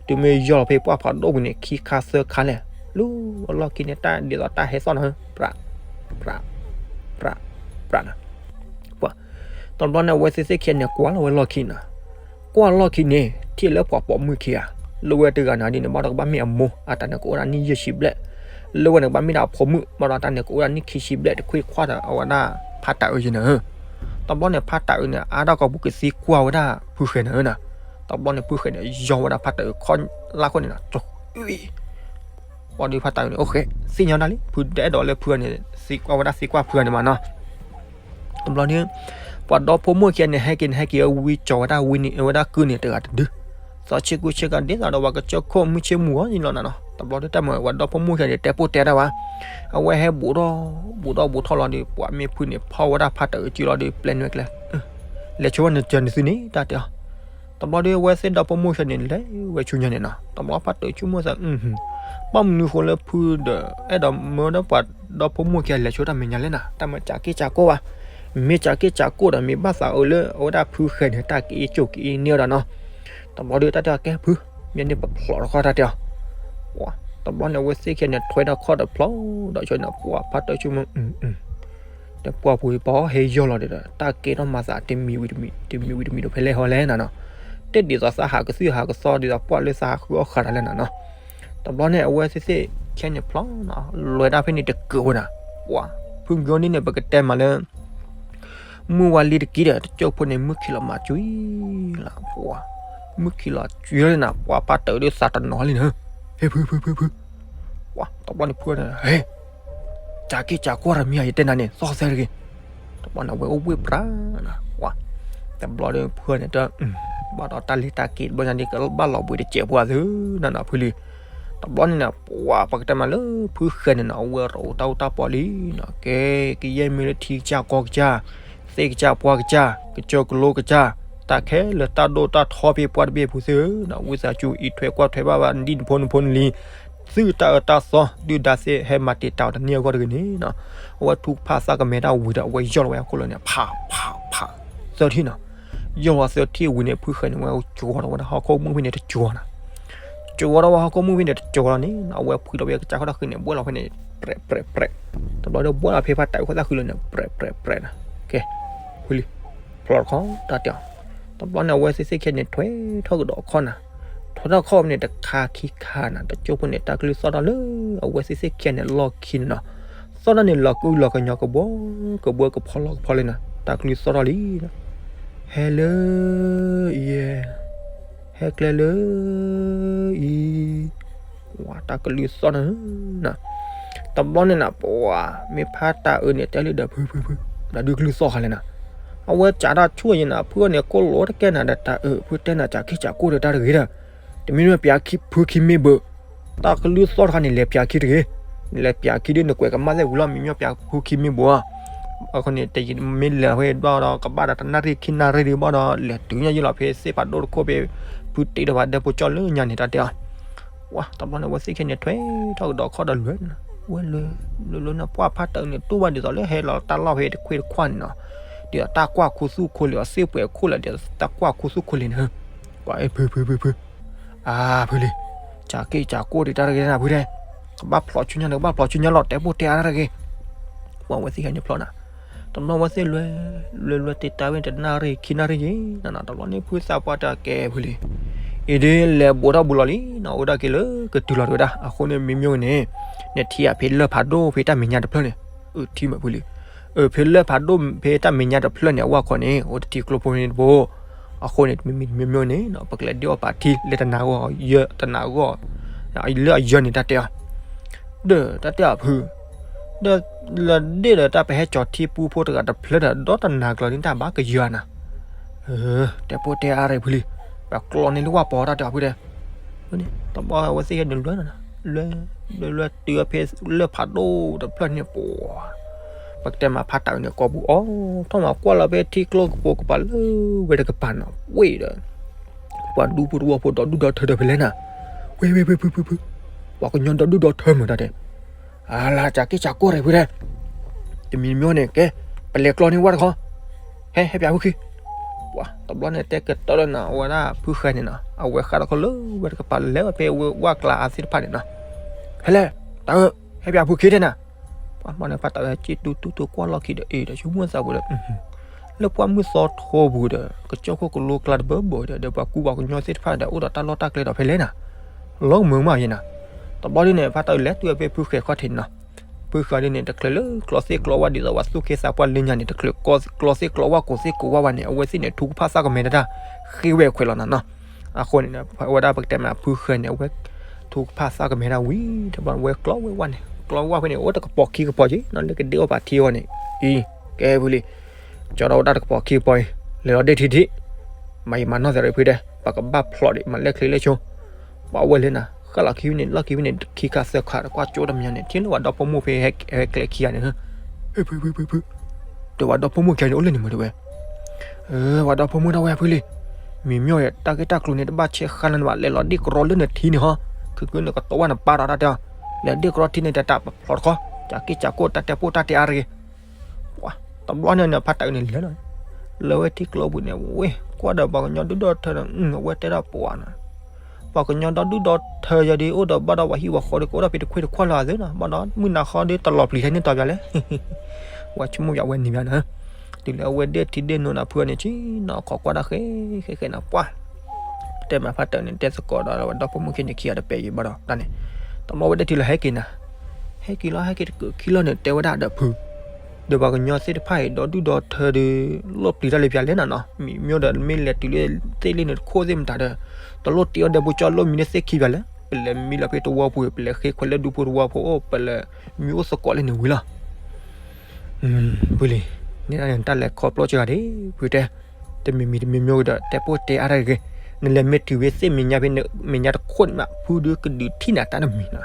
တုၤမ့ၢ်ယီၢ်လီၤဖဲပှၢ်ဖးဒိၣ်ပူၤန့ၣ် ခံခါသၢခါလဲၣ်, လူၤအလီၢ်ခံန့ၣ် တၢ်ဒ်သိးတၢ်ဟဲသီၣ်နီၤ ပြး ပြး ပြး ပြးနၤ, ပှၤ တဘျီန့ၣ် အဝဲသ့ၣ်သ့ၣ်ခံဂၤန့ၣ် ကွၢ်လီၤဝဲလီၢ်ခံနီၤ, ကွၢ်လီၢ်ခံန့ၣ် ထံၣ်လၢပှၤပိာ်မုၣ်ခံဂၤ, လၢဝဲတဂၤန့ၣ်ဒ်န့ၣ် ဘၣ်ဒီးကဘၣ်မ့ၢ်အမိၢ် အတၢ်န့ၣ်ကအိၣ်ဒၣ်နံၣ်ယဲၢ်ဆံဘျဲၣ်, လၢဝဲန့ၣ်ကဘၣ်မ့ၢ်ဒၣ်အဖိမုၣ် ဘၣ်ဒီးတၢ်န့ၣ်ကအိၣ်ဒၣ်နံၣ်ခံဆံဘျဲၣ် တခွံခွါဒီးအဝဲဒၣ်ဖါတၢ်အုးယဲၢ်န့ၣ်, တဘျီန့ၣ် ဖါတၢ်အုးန့ၣ် အါဒၣ်ကီၢ်ပူၤကသံကွၢ်ဝဲဒၣ်ဖုဃဲၤန့ၣ်နၤ, တဘျီန့ၣ် ဖုဃဲၤန့ၣ် ယီၢ်ဝဲဒၣ်ဖါတၢ်အုးခီၣ်လၢ်ခိၣ်န့ၣ်နီၤ ပှၤဒီးဖါတၢ်အုးန့ၣ် အိၣ်ဃဲ သ့ၣ်ညါဒၣ်လံ ဖုတအဲၣ်ဒိးလၢဖုန့ၣ် သံကွၢ်ဝဲဒၣ်သံကွၢ်ဖုန့ၣ်မးနီၤ, တဘျီန့ၣ် ပှၤဒီဖိမိၢ်ခံဂၤန့ၣ် ဟဲက့ၤန့ၣ် ဟဲက့ၤဝံကၠီၤဝဲဒၣ်ဝံန့ၣ် ဝဲဒၣ်ကုၢ်န့ၣ်တဂၤတဒု, သီဆ့ကူဆ့ကၤဒ်သိးဒီးပှၤကစၢၢ်ခိၣ်မုၢ်ဆ့ၣ်မူၤအီၤန့ၣ်လီၤနၤနီၤ. တဘျီဒီးတၢ်မၤဝဲဒီဖိမိၢ်ခံဂၤန့ၣ် တဲပိၢ်တဲတၢ်ဘၣ်. အဝဲဟဲဘူးထီၣ် ဘူးထီၣ်ဘူးထီၣ်လီၤဒီး ပှၤမ့ၢ်ဖုန့ၣ် ဖီၣ်ဝဲဒၣ်ဖးတၢ်အုးစုလီၤဒီး ပျဲနွဲၣ်ကျဲ လဲၤဆိဝဲနကၢၤနသုန့ၣ် တၢ်တဲအီၤ. တဘျီဒီးအဝဲသ့ၣ်ဒီဖိမိၢ်ခံဂၤန့ၣ် လဲၤဝဲဆူညါန့ၣ်နီၤ. တဘျီဖးတၢ်အုးဆူၣ်မိၢ်သး ဘၣ်မနုၤဃိလၢဖုဒီး အဲၣ်ဒိးမၢဒီးပှၤဒီဖိမိၢ်ခံဂၤလဲၤဆိတၢ်မဲာ်ညါလဲၣ်နၤ. တၢ်မၤစၢ်က့ၢ်စၢ်ကိၢ်ဘၣ်. မ့ၢ်စၢ်က့ၢ်စၢ်ကိၢ်ဒီး မ့ၢ်ဘၣ်သးအုးလၢအဝဲဒၣ်ဖုဃဲၤန့ၣ် တၢ်ကအ့ၣ်ကၠိၣ်ကအ့ၣ်န့ၢ်ဝဲဒၣ်နီၤ. တဘျီဒီးတၢ်တဲအီၤ ကဲဖု, မ့ၢ်န့ၣ်ပဖျိးတခီတၢ်တဲအီၤ. တဘျီန့ၣ် အဝဲသ့ၣ်ခံဂၤန့ၣ် ထွဲတၢ်ခီၣ်တဖျိးဒီး ဆိန့ၣ် ပှၤဖးတၢ်အုးဆူၣ်မိၢ် တပှၢ်ပူၤပှၤဟဲယီၢ်လီၤဒီး တၢ်ကဲထီၣ်မၤသးတမံၤဝံၤတမံၤ တမံၤဝံၤတမံၤဒီး ဖဲလဲၣ်ဟီလဲၣ်နၤနီၤ. တဒ်သိးသးဟးကသုၣ်ဟးကသီ ဒ်သိးပှၢ်လၢသးဟးဃုအီၣ်ဃာ်တၢ်လဲၣ်နၤနီၤ. တဘျီန့ၣ်အဝဲသ့ၣ်သ့ၣ်ခဲန့ၣ်ဖျိးနီၤ လွဲတၢ်ဖဲန့ၣ်တကၢးဝဲနၤ. ပှၤ ဖုကၠိန့ၣ်န့ၣ် ပကတဲမးလၢ မုၢ်ဝါလံတကံဒီး တကၠိၢ်ဖိန့ၣ် မုၢ်ခံးလီၤမၤကွံာ်လီၤ. ပှၤ မုၢ်ခံးလီၤကွံာ်လီၤနၤ ပှၤဖးတၢ်အုးဒီးသးတနီၤလံနၤ. ဟဲဖု ဖု ဖု ဖု ပှၤ တဘျီန့ၣ်ဖုန့ၣ် ဟဲ စၢ်က့ၢ်စၢ်ကိၢ်တမံၤဧါ ယတဲနၤန့ၣ် သီၣ်သဲတဂ့ၤ. တဘျီန့ၣ် အဝဲအိၣ်ဘှ့ၣ်ပြးနၤ ပှၤ တဘျီဒီးဖုန့ၣ်တ ဘၣ်ဒီးတၢ်လဲၤတၢ်က့ၤတဘျီညါဒီး ကဘၣ်လီၤဘှံးတစဲးပှၤသုနၤနီၤ ဖုလံ. တဘျီန့ၣ်နၤ ပှၤပကတဲမးလၢဖုဃဲၤန့ၣ်နီၤ အဝဲတအိၣ်တၢ်အူတၢ်ပီလံနီၤ. ကဲ ကယဲၢ်မ့ၢ်လၢထံကစၢ်ကီကစၢ် သ့ၣ်ကစၢ်ပှၢ်ကစၢ် ကစၢၢ်ကလိကစၢ် တၢ်ခဲလၢာ်တၢ်ဒိၣ်တၢ်ထီဖဲပှၤတဘ့ၣ်အပူၤသ့ၣ်ဧၢနီၤ ဝံသးစူၤအံးထွဲကွၢ်ထွဲဘၣ်ဘၣ် နဒံၣ်နဖိနဖိနလံၤ သုတၢ်အၢတၢ်သီ ဒုၣ်ဒါသ့ၣ်ဟဲမၤတံာ်တာ်အီၤတန့ၢ်အဂီၢ်တဂ့ၤန့ၣ်နီၤ. အဝဲထုကဖၣ်သးကမဲၤတၢ်ဝံၤဒီး အဝဲယီၢ်လီၤဝဲဟီၣ်ခိၣ်လၢာ်န့ၣ် ဖး ဖး ဖး သၢထံၣ်နီၤ. ယီၢ်လီၤသၢထံၣ်ဝံၤန့ၣ် ဖုဃဲၤန့ၣ် အဝဲကၠီၤထီၣ်ဝဲဒၣ်ဟီၣ်ခိၣ်မုၢ်ဖဲန့ၣ်တကၠီၤနီၤ. ကၠီၤထီၣ်ဝဲဟီၣ်ခိၣ်မုၢ်ဖဲန့ၣ်တကၠီၤလီၤန့ၣ် အဝဲဖှံလီၤဝဲကစၢ်ခီၣ်တၢ်ဃံန့ၣ် ဘှဲၣ်လီၤဖဲန့ၣ် ပြဲးပြဲးပြဲး တဘျီဒီးဘှဲၣ်လီၤဖဲဖးတၢ်အုးခီၣ်သၣ်ဃံလၢာ်န့ၣ် ပြဲးပြဲးပြဲးနီၤ. ကဲ ဖုလံ ဖျိးတခီတၢ်တဲအီၤ. တဘျီန့ၣ် အဝဲသ့ၣ်သ့ၣ်ခဲန့ၣ် ထွဲထီၣ်ကဒီးအခီၣ်နၤ. ထွဲထီၣ်ခီၣ်ဖဲန့ၣ် တခါခံခါနၤ တကၠိၢ်ဖိန့ၣ် တၢ်ကလုၢ်သီၣ်ထီၣ်လၢအဝဲသ့ၣ်သ့ၣ်ခဲန့ၣ် လီၢ်ခံန့ၣ်နီၤ. သီၣ်ထီၣ်န့ၣ် လီၤကုလီၤကညီကဘီ ကဘီကဖီလီၤကဖီလံနီၤ တၢ်ကလုၢ်သီၣ်ထီၣ်လံနီၤ. ဟဲလၢအံၤ ဟဲကျဲလၢအံၤ ဝါ တၢ်ကလုၢ်သီၣ်ထီၣ်န့ၣ် တဘျီန့ၣ်နၤ ပှၤ မ့ၢ်ဖးတၢ်အုးန့ၣ် တဲလံဒီးဖုဖုဖု ဒီးဒုးကလုၢ်သီၣ်ဃာ်လဲၣ်နၤ. အဝဲစးထီၣ်ဆူၣ်ယဲနၤ ဖုန့ၣ် ကိၢ်လိာ်တကဲနၤဒီးတၢ်အုး ဖုတဲနၤစးက့ၢ်စးကိၢ်ဒီးတၢ်တဂ့ၤဒီး တမ့ၢ်မ့ၢ်ပျးခံဖုခံမ့ၢ်ဘၢၣ် တၢ်ကလုၢ်သီၣ်တခါန့ၣ် လဲၤပျးခံတဂ့ၤ. နလဲၤပျးခံဒ်နကွဲးကမၣ်သ့ၣ်ဝံၤလီၤ မ့မ့ၢ်ပျးဖုခံမ့ၢ်ဘၢၣ်ဧါ. အဃိန့ၣ် တယံာ်မ့ၢ်လဲၤဝဲဘၣ်ဒီး ကဘၣ်ဒီးတနၣ်ရံၣ်ခံနၣ်ရံၣ်ဒံးဘၣ်ဒီး လဲၤတုၤညါယံၤလီၤဖဲသ့ၣ်ဖးဒိၣ်တခိၣ်ဖဲ ဖုတ့ဒီးပှၤဒဲဖိကၠီၣ်လၢညါန့ၣ် တၢ်တဲအီၤ. ဝါ တဘျီန့ၣ် အဝဲသ့ၣ်ခဲန့ၣ် ထွဲထီၣ်ကဒီးခီၣ်ဒီးလွဲၢ် ဝဲလွဲၢ် လွဲၢ်လွဲၢ်န့ၣ် ပှၢ်ဖးတၢ်အုးန့ၣ် တူၢ်ဘၣ်ဒ်သိးလၢဟဲလီၤတၢ်လီၢ်ဖဲတခွ့တခွါန့ၣ်နီၤ. ဒ်သိးတၢ်ကွၢ်ခူသူၣ်ခိလၢာ် အစ့ၣ်ပှဲၤခိၣ်လၢာ် ဒ်သိးတၢ်ကွၢ်ခူသူၣ်ခိလၢာ်န့ၣ် ကွၢ်ဖုဖုဖုဖု အါဖုလံ စးက့ၢ်စးကိၢ်ဒံးတၢ်တဂ့ၤနၤဖုတဲ ကဘၣ်ဖျိးဆူညါန့ၣ် ကဘၣ်ဖျိးဆူညါလီၤ တဲပိၢ်တဲအါတၢ်တဂ့ၤ. ပှၤဝဲသ့ၣ်ခဲန့ၣ်ဖျိးနၤ တဘျီဝဲသ့ၣ်လွဲၢ် လွဲၢ်လွဲၢ်တ့တၢ်ဝဲတနၣ်ရံၣ်ခံနၣ်ရံၣ်ယံၤနီၤ တဘျီန့ၣ် ဖုသးပှၢ်တဲကဲဖုလံ အံၤဒ်လဲၤဘူးထီၣ်ဘူးလီၤလံနီၤ အိၣ်ဒၣ်က့ၤလၢကတုၤလီၤတဝဲဒၣ် အဃိန့ၣ်မ့မ့ၢ်န့ၣ် နထံၣ်ဧါဖဲလၢၢ်ဖးဒိၣ်ဖဲတၢ်မဲာ်ညါတဖျၢၣ်န့ၣ် အၢ ထံၣ်မးဖုလံ အၢ ဖဲလၢၢ်ဖးဒိၣ်ဖဲတၢ်မဲာ်ညါတဖျၢၣ်န့ၣ် အဝဲခီန့ၣ် အိၣ်တထံကျိဖိဖဲန့ၣ်တဘိ အဃိန့ၣ် မ့မ့ၢ်န့ၣ်နီၤ ပကလဲၤဒ့ၣ်အီၣ်ပာ်ထံ လၢတနၤဂီၢ် ယဲၢ်တနၤဂီၢ် လၢအယဲၢ်န့ၣ်တၢ်တဲအီၤ ဒီးတၢ်တဲအီၤဖု ဒီးလၢဒ့ၣ်ဒီးတၢ်ပဟဲကၠီၤထံပူဖိတဂၤတဖျၢၣ်ဒီး ဒီးတနၤကျီၤန့ၣ်တၢ်ဘၣ်ကယၢၤနၤ တဲပိၢ်တဲအါရံၣ်ဖုလံ ပကျီန့ၢ်လၢဝၣ်ပီၤတၢ်တဲအီၤဖုတဲ တဘျီဝဲသ့ၣ်ဟဲန့ၣ်လွဲၢ်နၤ လွဲၢ် လွဲၢ်တုၤဖဲလၢၢ်ဖးဒိၣ်တဖျၢၣ်န့ၣ်ပှၤ ပကတဲမးဖးတၢ်အုးန့ၣ် ကိာ်ပူၤအီထီၣ်မး ကွၢ်လီၤဖဲထံကျိကပိာ်ကပၤလၢဝဲတကပၤနီၤ ဝ့ၢ်ဒီး ပှၤဒူဖိတဝီဖိဒီဒူၣ်ဒီထၢဒီးဖဲလဲၣ်နၤ ဝ့ၢ်ဝ့ၢ်ဖုဖုဖုဖု ပှၤကညီဒီဒူၣ်ဒီထၢမုာ်တၢ်တဲ အလါ စးက့ၢ်စးကိၢ်ရံၣ်ဖုတဲ တမံၤမ့ၢ်န့ၣ် ကဲ ပလဲၤကျီန့ၢ်ဝၣ်တခီ ဟဲ ဟဲပၠးဖုခံ ပှၤတဘျီန့ၣ် တဲကတၢၢ်လၢနၤ အဝဲဒၣ်ဖုဃဲၤန့ၣ်နီၤ အဝဲဃၣ်ဒီးခီလၢဝဲတကပၤလဲၤဝဲဖဲဝဲဝၣ်ကျါအါသ့ၣ်တဖၣ်န့ၣ်နီၤ ဟဲလဲၣ် တၢ်အၢ ဟဲပၠးဖုခံတဲနၤ ပှၤတဘျီန့ၣ် ဖးတၢ်ဝဲဟဲက့ၤတူတူတူကွၢ်လီၢ်ခံဒီး အ့ၣ် ဒီးဆိကမိၣ်သးဝဲဒီး လၢပှၢ်မုၢ်သီထိပူၤဒီး ကစၢၢ်ခိၣ်ကလိကျါတဘၢဘၢဒီး ဒီးပှၤကူပှၤကညီသ့ၣ်တဖၣ်ဒီး အိၣ်ဒီးတၢ်လီၢ်တၢ်ကျဲဒီးဖဲလဲၣ်နၤ လီၤကမၢမးယဲနၤ တဘျီဒ်န့ၣ် ဖးတၢ်အုးလဲၤတုၤဖဲဖုဃဲၤခီၣ်ထံးန့ၣ်နီၤ ဖုဃဲၤဒ်န့ၣ် တချုးလၢကျီသ့ၣ်ကျီဝၣ်ဒ်သိးပှၤသူၣ်က့သးပှၢ်လၢညါန့ၣ် တချုးကျီသ့ၣ်ကျီဝၣ်ကိးသ့ၣ်ကိးဝၣ်ဝဲန့ၣ် အဝဲသ့ၣ်န့ၣ် ထုကဖၣ်သးကမဲၤတၢ် ဃ့ဝဲခွဲးလီၤနၤနီၤ အဃိန့ၣ် အဝဲဒၣ်ပကတဲမးဖုဃဲၤန့ၣ် အဝဲ ထုကဖၣ်သးကမဲၤတၢ်ဝံၤ တဘျီဝဲကျီဝဲဝၣ်န့ၣ် ကျီဝဲဝၣ်ဖဲန့ၣ် အိၣ်တကပီၤခံကပီၤက့ၤနီၤ လၢကဒ့ၣ်အီၣ်ပာ်ထံအဂီၢ်န့ၣ် အံၤ ကဲဖုလံ ကၠီဒီးဝဲဒၣ်တကပီၤခံကပီၤအံၤ လဲၤလီၤဒ့ၣ်ထံထံး မၤယံာ်မၤနီၢ်သးရ့ဖုတဲ, ပကဘၣ်ဖျိးဒံး မၤလဲၣ်ချ့လဲၣ်ဆိ, ပှၤဝဲလဲၣ်နၤ, ဃၣ်လီၤခံဝံန့ၣ် လီၢ်ခံဝံန့ၣ် ခံခါသၢခါ တကွၢ်ကၠိတမညီန့ၣ် ထံၣ်လၢပှၤဒီဖိမိၢ်ဖဲဟဲကျဲခံဂၤန့ၣ်, ဖုဖုဖုဖုဖု, ဒီးပှၤဒီဖိမိၢ်ခံဂၤန့ၣ် အိၣ်လၢန့ၣ်မးတဲဝဲ, ပှၤဒီဖိမိၢ်ဒၣ်ဝဲဖုလံ, မံၤမ့ၢ်တၢ်ဂ့ၢ်တၢ်ကျိၤန့ၣ် တဘၣ်ဆဲးဃါလၢနဘၣ် လဲၤလီၤဒ့ၣ်ကရီလၢနထံန့ၣ်ဟီ, ခုခုနကတီဝဲနပၢ်ဒီးတၢ်တဲအီၤ, လဲၤဒ့ၣ်ကရီထံန့ၣ် တၢ်တၢ်ပဖျိးတခီ, ကးက့ၢ်ကးကိၢ် တၢ်တဲပိၢ်တၢ်တဲအါတဂ့ၤ တဘျီန့ၣ်န့ၣ် ဖါတၢ်အုးန့ၣ်လဲၤလီၤ, လၢဝဲထံကျိပူၤန့ၣ် ဝ့ၢ် ကွၢ်ဒီးပှၤကညီဒုၣ်ဒီထၢန့ၣ် အဝဲတဲဒၣ်ပှၤနီၤ, ပှၤကညီဒီဒုၣ်ဒီထၢယၤဒုး အိၣ်ဒီးဘၣ်ဒီးပှၤဟံၣ်ပှၤဃီဒီး ကအိၣ်ဒီးဖဲတခွ့ၣ်တခွါလၢအသ့နီၤ, ဘၣ်ဒီးမုၢ်နၤဃီဒီးတလီၤပျံၤထဲန့ၣ်တီၤပၠးလဲၣ်, ဝဲဆိကမိၣ်ပၠးဝဲန့ၣ်ပၠးနီၤ, တုၤလၢအဝဲဒ့ၣ်ထံဒ့ၣ်နိနၤဖုန့ၣ် ဆ့ၣ်နီၤခိးကွၢ်တၢ်ဃဲဃဲဃဲနီၤ ပှၤ တဲမးဖါတၢ်အုးန့ၣ် တဲသကိးဒီးဝဲဒီဖိမိၢ်ခံန့ၣ်ခံဂၤတပဲာ်ယံၤဘၣ်ဒီးတၢ်န့ၣ်, တဘျီဝဲဒၣ်တုၤလီၤဟဲက့ၤနၤ, ဟဲက့ၤလီၤ ဟဲက့ၤတကုးခံလီၤန့ၣ် တဲဝဲဒၣ်ဒီးဖု, ဒီးပှၤကညီသ့ၣ်တဖၣ်အံၤ ဒီဒုၣ်ဒီထၢဒီး လီၢ်ပျံၤတၢ်လၢပၠးလဲၣ်နၤနီၤ, မံၤမ့ၢ်ဒီးမ့ၢ်လဲၤတုၤလၢသ့ၣ်လံန့ၣ်တခိၣ်သ့ၣ်မတၤဒီး, တလိၣ်တ့အီၣ်ဒဲဖိကၠီလၢမံၤန့ၣ်သ့ၣ်ခံပၠးလဲၣ်, ပလဲၤမံလီၤဖဲတဝီပူၤ ပလဲၤဃ့ခွဲးလၢဒူဖိတဝီဖိအိၣ် ပလဲၤမံအိၣ်သကိးလၢန့ၣ်ဝံၤလီၤ ဖုလံ, န့ၣ်တၢ်လဲၤခီဖျိစှၤဂၤဒံး ဖုတဲ, တမံၤမံၤတမံၤမံၤဒီး တဲပိၢ်တဲအါတၢ်ဂ့ၤ, နလဲၤမ့ၢ်တုၤဝဲသ့ၣ်မဲာ်ညါဖဲမဲာ်ညါတခိၣ်န့ၣ်မး ဖုဒုးကဒုးထံၣ်နၤတၢ်တမံၤနီၤ,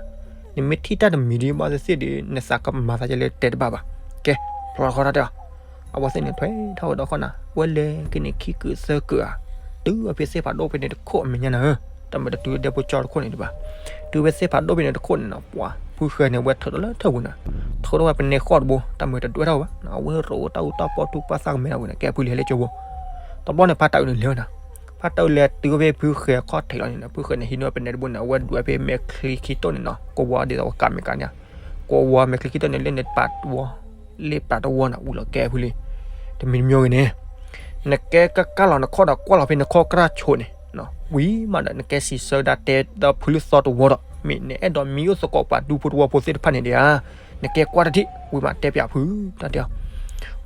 နမ့ၢ်ထံၣ်တၢ်တမံၤဒ်ဘၣ်သ့ၣ်သ့ၣ်ဒီး နသးကမၤသးယဲလၢတဲတဘၣ်ဘၣ်, ကဲ, ဖျီတခီတၢ်တဲအီၤ, အဝဲသ့ၣ်န့ၣ်ထွဲထီၣ်ဝဲဒီးခီနၤ ဝဲလဲၤက့ၤန့ၣ်ခံကုာ်သၢကုာ်ဧါ, တုၤဝဲဖဲသ့ၣ်ဖးဒိၣ်ဖဲန့ၣ်တခိၣ်အမဲာ်ညါနၤဧၢ, တၢ်မၤတတုၤဒဲဖိကၠီတခိၣ်န့ၣ်ဒံးဘၣ်, တုၤဝဲသ့ၣ်ဖးဒိၣ်ဖဲန့ၣ်တခိၣ်န့ၣ်နီၤ ပှၤ ဖုဃဲန့ၣ် ဝဲထုးထီၣ်လၢထၢၣ်ပူၤနၤ, ထုးထီၣ်ဝဲပနဲဃီၣ်တဘိ တၢ်မၤတဒွဲၣ်ထီၣ်ဘၣ်, အဝဲရိးတၢ်အူတၢ်ပီၣ်ထူၣ်ပှၢ်သၣ်ကမဲထီၣ်ဝဲန့ၣ် ကဲဖုလံဟဲလၢကၠိဖိ, တဘျီန့ၣ်ဖါတၢ်အုးန့ၣ်လဲၤဝဲနၤ, ဖါတၢ်အုးလဲၤတုၤဝဲဖဲဖုဃဲခီၣ်ထံးလီၤန့ၣ် ဖုဃဲန့ၣ်ဟံးန့ၢ်ဝဲပနဲတဘိန့ၣ် အဝဲဒွးဖဲမဲာ်ချံခံတိၢ်န့ၣ်နီၤ ကဝီၤဒ်သိးဝဲကးမဲာ်ကးန့ၣ်, ကဝီၤမဲာ်ချံခံတိၢ်န့ၣ် လၢန့ၣ်ပာ်တဝီ, လၢပာ်တဝီနၤ ဝံၤလီၤကဲဖုလံ, တမံၤတမံၤဂ့ၤန့ၣ် နကဲကကၢ်လီၤနခီၣ်ဒီးကွၢ်လီၤဖဲနခီၣ်ကြၢ်ဆိးန့ၣ်, ဝံၤမးဒီး နကဲစံးဆၢဒၣ်တဲဒီးဖုလံသီတဝီဒီး မ့ၢ်နအဲၣ်ဒိးမံအိၣ်သကိးပှၤဒူဖိတဝီဖိသ့ၣ်တဖၣ်န့ၣ်ဒံးဧါ, နကဲကွၢ်တထံၣ် ဝံၤမးတဲပၠးဖု, တၢ်တဲအီၤ,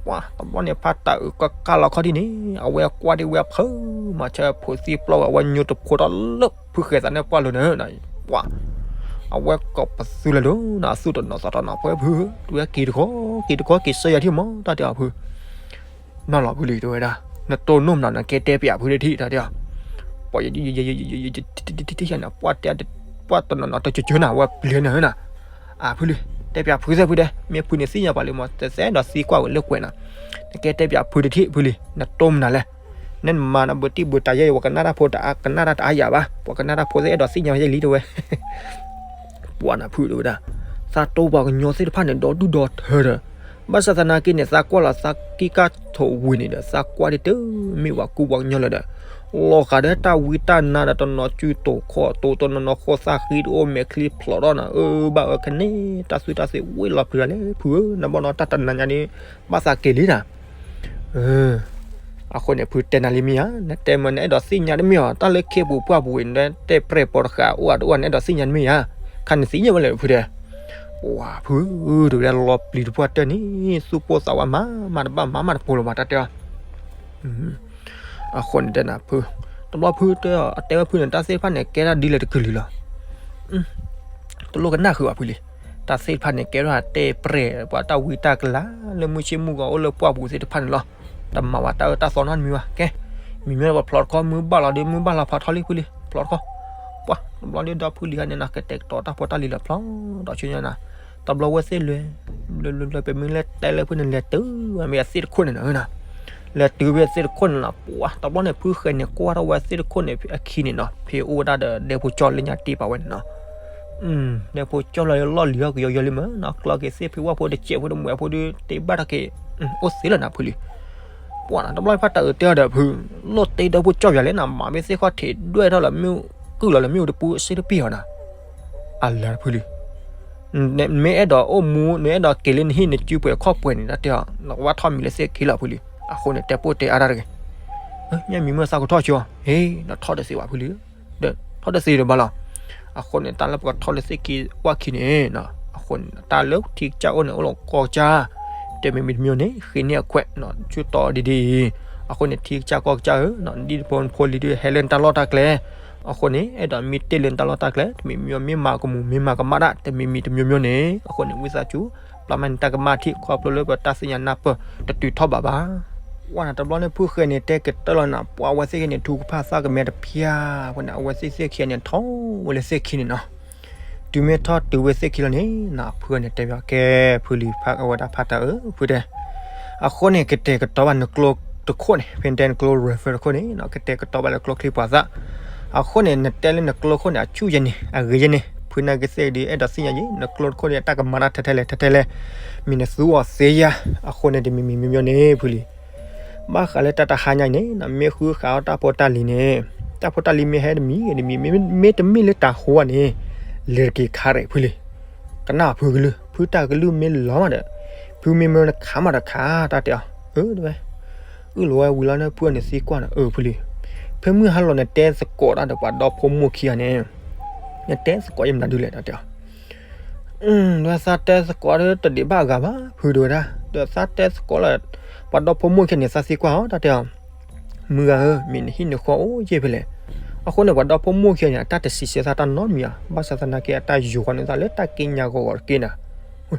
ပှၤတဘျီန့ၣ် ဖါတၢ်အုးကကၢ်လီၤခီၣ်ထံးန့ၣ် အဝဲကွၢ်ဒံးဝဲအဖၢမၤဆၢဖိသံပျီဝဲ အဝဲညိတဖိထီၣ်လၢဖုဃဲသးန့ၣ်ပှၢ်လိၤန့ၣ်, ပှၤ အဝဲကိးပသူလၢၤလၢနၤ အသူၣ်တနီၤသးတနီၤ ဖဲဖု, တုၤဝဲက့ၤတခီ, က့ၤတခီ က့ၤဆၢယၤထံၣ်မး တၢ်တဲအီၤဖု နီၢ်လီၤဖုလံ တဲဝဲဒၣ်, နတိၢ်နီၣ်မနုၤ နကဲတဲပၠးဖုဒၣ်ထံၣ် တၢ်တဲအီၤ, ပှၤယ ယ ယ ယ ယ ယ ယ ယ ယ ယ ယ ယ ယ ယ ပှၤတနီၤနီၤတကၠၢကၠၢနၤ ဝဲပျဲၤနၤနၤ, အဖုလံ, တဲပၠးဖုသ့ၣ်ဖုတဲ မ့ၢ်ဖုန့ၣ်သ့ၣ်ညါပှၤလံမး တသဲဒီးသံကွၢ်ဝဲလၢကွဲးနၤ, နကဲတဲပၠးဖုတထံၣ်ဖုလံ နတိၢ်မနုၤလဲၣ်, နမၤနဘုးတံၢ်ဘုးတၢ်ယဲ ပှၤကနၣ်တၢ်ဖိတအါ ကနၣ်တၢ်တအါယၤဘၣ် ပှၤကနၣ်တၢ်ဖိသ့ၣ်အဲၣ်ဒိးသ့ၣ်ညါယဲလံတဲဝဲ ပှၤနဖုတဲဝဲဒၣ်, သးတိပှၤကညီသ့ၣ်တဖၣ်န့ၣ် ဒီဒူၣ်ဒီထၢဒီး, ဘၣ်ဆၣ်သနာ်က့န့ၣ် သးကွၢ်လီၤသးကံၢ်ကၢ်ထိးဝံၤန့ၣ်ဒီး သးကွၢ်ဒ်တမ့ၢ်ပှၤကူပှၤကညီလၢၤဒီး, လီၤဂာ်ဒီးတၢ်ဝံတၢ်နါဒီးတနီၤစုတိာ်ခီၣ်တိာ် တနီၤနီၤဃီသးဃံတအိၣ် မဲာ်ချံဖျိးထီၣ်နၤ အၢဘၣ်အၢ ခဲန့ၣ် တၢ်သွံၣ်တၢ်သ့ၣ်ဝ့ၢ်လီၤဖုးတၢ်လဲၣ် ဖုဧၢ နဘၣ်နီတၢ်တနါညါန့ၣ် ဘၣ်သးက့ၤလံနၤ အဃိန့ၣ် ဖုတဲနၤလံမ့ၢ်ဧါ, နတဲမ့ၢ်နအဲၣ်ဒိးသ့ၣ်ညါတမ့ၢ်ဧါ, တၢ်လၢခ့ပူၤပှၢ်ပူၤဝံၤ နတဲပြဲၢ်ပိာ်တဃာ်အိၣ်အတအိၣ် နအဲၣ်ဒိးသ့ၣ်ညါတမ့ၢ်ဧါ, ခါန့ၣ်သ့ၣ်ညါဝဲလဲၣ်ဖုတဲ, ပှၤဖု, တုၤလၢလီၤပျံၤတပှၢ်တၢၢ်န့ၣ် သူၣ်ပိၢ်သးဝးမၤမၤတဘၣ်မၤမၤတပိာ်လၢၤဘၣ် တၢ်တဲအီၤ အဃိန့ၣ်တဲနၤဖု, တဘျီဖုတဲအီၤ အတဲဝဲဖုန့ၣ် တၢ်သ့ၣ်တဖၣ်န့ၣ် ကဲဒၣ်ဒ်လဲၣ်တကလုာ်လီၤ တလိၣ်ကနၣ်ဃုာ်ဘၣ်ဖုလံ, တၢ်သ့ၣ်တဖၣ်န့ၣ် ကဲထီၣ်တဲပြဲၢ် ပှၤတၢ်ဝံတၢ်ကလၤ လၢမုၢ်ဆ့ၣ်မုၢ်ဂီၤအိၣ်လၢပှၢ်ပူၤသ့ၣ်တဖၣ်န့ၣ်လီၤ, တမၤဝဲတၢ်အၢတၢ်သီနီတမံၤဘၣ် ကဲ, မံၤမ့ၢ်ပဖျိးတခီ မုၢ်ဘၣ်လီၤဒီး မုၢ်ဘၣ်လီၤဖးထီလံဖုလံ ဖျိးတခီ, ပှၤ တဘျီဒီးဒီဖုလံဟဲန့ၣ်နီၤ ကတဲာ်ကတီၤတၢ်ဖိတၢ်လံၤလီၤဖျိး ဒီးဆူညါနၤ, တဘျီဝဲသ့ၣ်လဲၤ လဲၤလဲၤလဲၤ ပမ့ၢ်လဲၤတဲလၢဖုန့ၣ် လဲၤတုၤဝဲမ့ၢ်အသ့ၣ်တခိၣ်န့ၣ်နီၤ လဲၤတုၤဝဲအသ့ၣ်တခိၣ်န့ၣ်နီၤ ပှၤ တဘျီန့ၣ် ဖုဃဲန့ၣ် ကွၢ်ထီၣ်ဝဲအသ့ၣ်တခိၣ်န့ၣ်အခံန့ၣ်နီၤ ဖဲအိၣ်ဝဲဒၣ်ဒီးဒဲဖိကၠီလၢညါတ့ပာ်ဝဲန့ၣ်နီၤ, ဒဲဖိကၠီလီၤလီၢ်လံၤဟီၣ်ကယီယီလံမးနီၤ ကျီက့ၤသ့ၣ်ဖုဝၣ်ဖိတစဲးဖိတမှဲးဖိဒုး တ့ဘၣ်ထီၣ်က့ၤ အိၣ်သ့လၢနၤဖုလံ ပှၤနီၤ တဘျီဖးတၢ်အုးတဲအီၤဒီးဖု, လိၣ်တ့ဒီဖုကၠီယၤလဲၣ်နၤ မၤမ့ၢ်သ့ၣ်ခီၣ်ထံးဒွဲၣ်ထီၣ်လၢမ့ၣ်အူကုၢ်လီၤလၢမ့ၣ်အူတပူၤစ့တပ့ၢ်အီၤနၤ, အလၢဖုလံ, နမ့ၢ်အဲၣ်ဒိးအိၣ်မူ နအဲၣ်ဒိးက့ၤလၢနဟံၣ်နစုပှဲၤခီၣ်ပှဲၤန့ၣ် တၢ်တဲအီၤ နကဘၣ်ထီၣ်မံၤလၢသ့ၣ်ခံလီၤဖုလံ, အဃိန့ၣ် တဲပိၢ်တဲအါတၢ်တဂ့ၤ, ညၣ်မံၤမုၢ်သးကထီၣ်ဆိ, ဟ့ၣ် နထီၣ်တသ့ဘၣ်ဖုလံ ဒီးထီၣ်တသ့ဒီးဘၣ်လီၤ. အဃိန့ၣ် တၢ်လၢပကထီၣ်လၢသ့ၣ်ခံဝၣ်ခံန့ၣ်, အဃိန့ၣ် တၢ်လၢထံကစၢ်အိၣ်န့ၣ် အိၣ်လီၤကီၢ်ကစၢ်, တမံၤမံၤတမံၤန့ၣ် ဃ့န့ၢ်အခွဲး, ဆူတီၤဒ်ဒ်အံၤ, အဃိန့ၣ် ထံကစၢ်ကီၢ်ကစၢ်ဧၢ, ဒ်ဖိဖိလံၤဒုးဟဲလၢနတၢ်လီၢ်တၢ်ကျဲ, အဃိန့ၣ် အဲၣ်ဒိးမံတ့ၢ်လၢနတၢ်လီၢ်တၢ်ကျဲ, တမံၤမံၤမ့ၢ်မၤကမူၤ မ့ၢ်မၤကမၣ်ဒၣ် တမံၤမံၤတမံၤမံၤန့ၣ်, အဃိန့ၣ် ဝံသးစူၤ ပျၢ်မးန့ၣ်တၢ်ကမၣ်ထံး ခီဖျိလၢပတၢ်သ့ၣ်ညါနၢ်ပၢၢ် တတုၤထီၣ်ဘးဘၣ်. ပှၤနၤတဘျီန့ၣ် ဖုဃဲၤန့ၣ်တဲကတၢၢ်လီၤနၤ, ပှၤအဝဲသ့ၣ်ခံန့ၣ် ထူကဖၣ်သၣ်ကမဲတဖၠၣ်, အဃိန့ၣ် အဝဲသ့ၣ်သ့ၣ်ခံန့ၣ် ထီၣ်ဝဲလၢသ့ၣ်ခံန့ၣ်နီၤ. တုၤမ့ၢ်ထီၣ်တုၤဝဲသ့ၣ်ခံလီၤန့ၣ် ဖုဃဲၤန့ၣ်တဲဘၣ်ကဲ, ဖုလံၤဖးအဝဲဒၣ်ဖးတၢ်အၢ ဖုတဲ, အဃိန့ၣ် ကတဲာ်ကတီၤဘၣ်နကျိတခိၣ်န့ၣ်, ဖဲတဲနကျိ refer တခိၣ်န့ၣ် ကတဲာ်ကတီၤဘၣ်လၢကျိချံပှၤသၣ်. အဃိန့ၣ် နတဲလၢနကျိခိၣ်န့ၣ် အဆူၣ်ယဲန့ၣ် အဂ့ၤယဲန့ၣ် ဖုနာ်က့သ့ၣ်ဒုး အဲၣ်ဒိးသ့ၣ်ညါယဲ နကျိတခိၣ်န့ၣ် အတၢ်ကမၤတၢ်ထဲထဲလဲၣ် ထဲထဲလဲၣ်, မ့ၢ်နသူအီၤသ့ယါ. အဃိန့ၣ် တမံၤမံၤမံၤမံၤန့ၣ် ဖုလံၤ ဘၣ်ဃးလၢတၢ်တဟါညါအံၤန့ၣ် မ့ၢ်ဃုဃာ်အီၣ်တၢ်ဖိတၢ်လံၤန့ၣ်, တၢ်ဖိတၢ်လံၤမ့ၢ်ဟဲတမံၤတမံၤ မ့တမ့ၢ်လၢတၤဟိဝဲန့ၣ်, လဲၤတက့ၤခါရဲၣ်ဖုလံၤ. ကနၣ်ဖုကလုၢ်, ဖုတၢ်ကလုၢ်မ့ၢ်လီၤမးဒီး, ဖုမ့ၢ်မၢနခးမးဒီးခး တၢ်တဲအီၤ, အၢ တဝဲ အုၣ်လီၤဝဲဝံၤလီၤန့ၣ် ဖုအန့ၣ်သံကွၢ်န့ၣ် အၢ ဖုလံၤ, ဖဲမုၢ်ဟါလီၤနတဲသကိးတၢ်ဒီး ပှၤဒီဖိမိၢ်ခံဂၤန့ၣ်, နတဲသကိးယဲမနုၤဒုလဲၣ် တၢ်တဲအီၤ. ဒီးသးတဲသကိးဒီးတဒံးဘၣ်အဂၤဘၣ် ဖုဒိဝဲဒၣ်, ဒီးသးတဲသကိးလၢ ပှၤဒီဖိမိၢ်ခံဂၤန့ၣ် သးသံကွၢ်အီၤ တၢ်တဲအီၤ, မုၢ်ဂၤဧၢ, မ့ၢ်နဟံၣ်နဃီအိၣ်ယဲၢ်ဖဲလဲၣ်. အဃိန့ၣ် ပှၤဒီဖိမိၢ်ခံဂၤန့ၣ် အတၢ်တစံးဆၢသးတၢ်နီတမံၤဧါ, ဘၣ်ဆၣ်သနာ်က့ အတၢ်ယိၤဃီန့ၣ်သးလၢတၢ်က့ညါဂီၤဂီၤတက့ၢ်နၤ.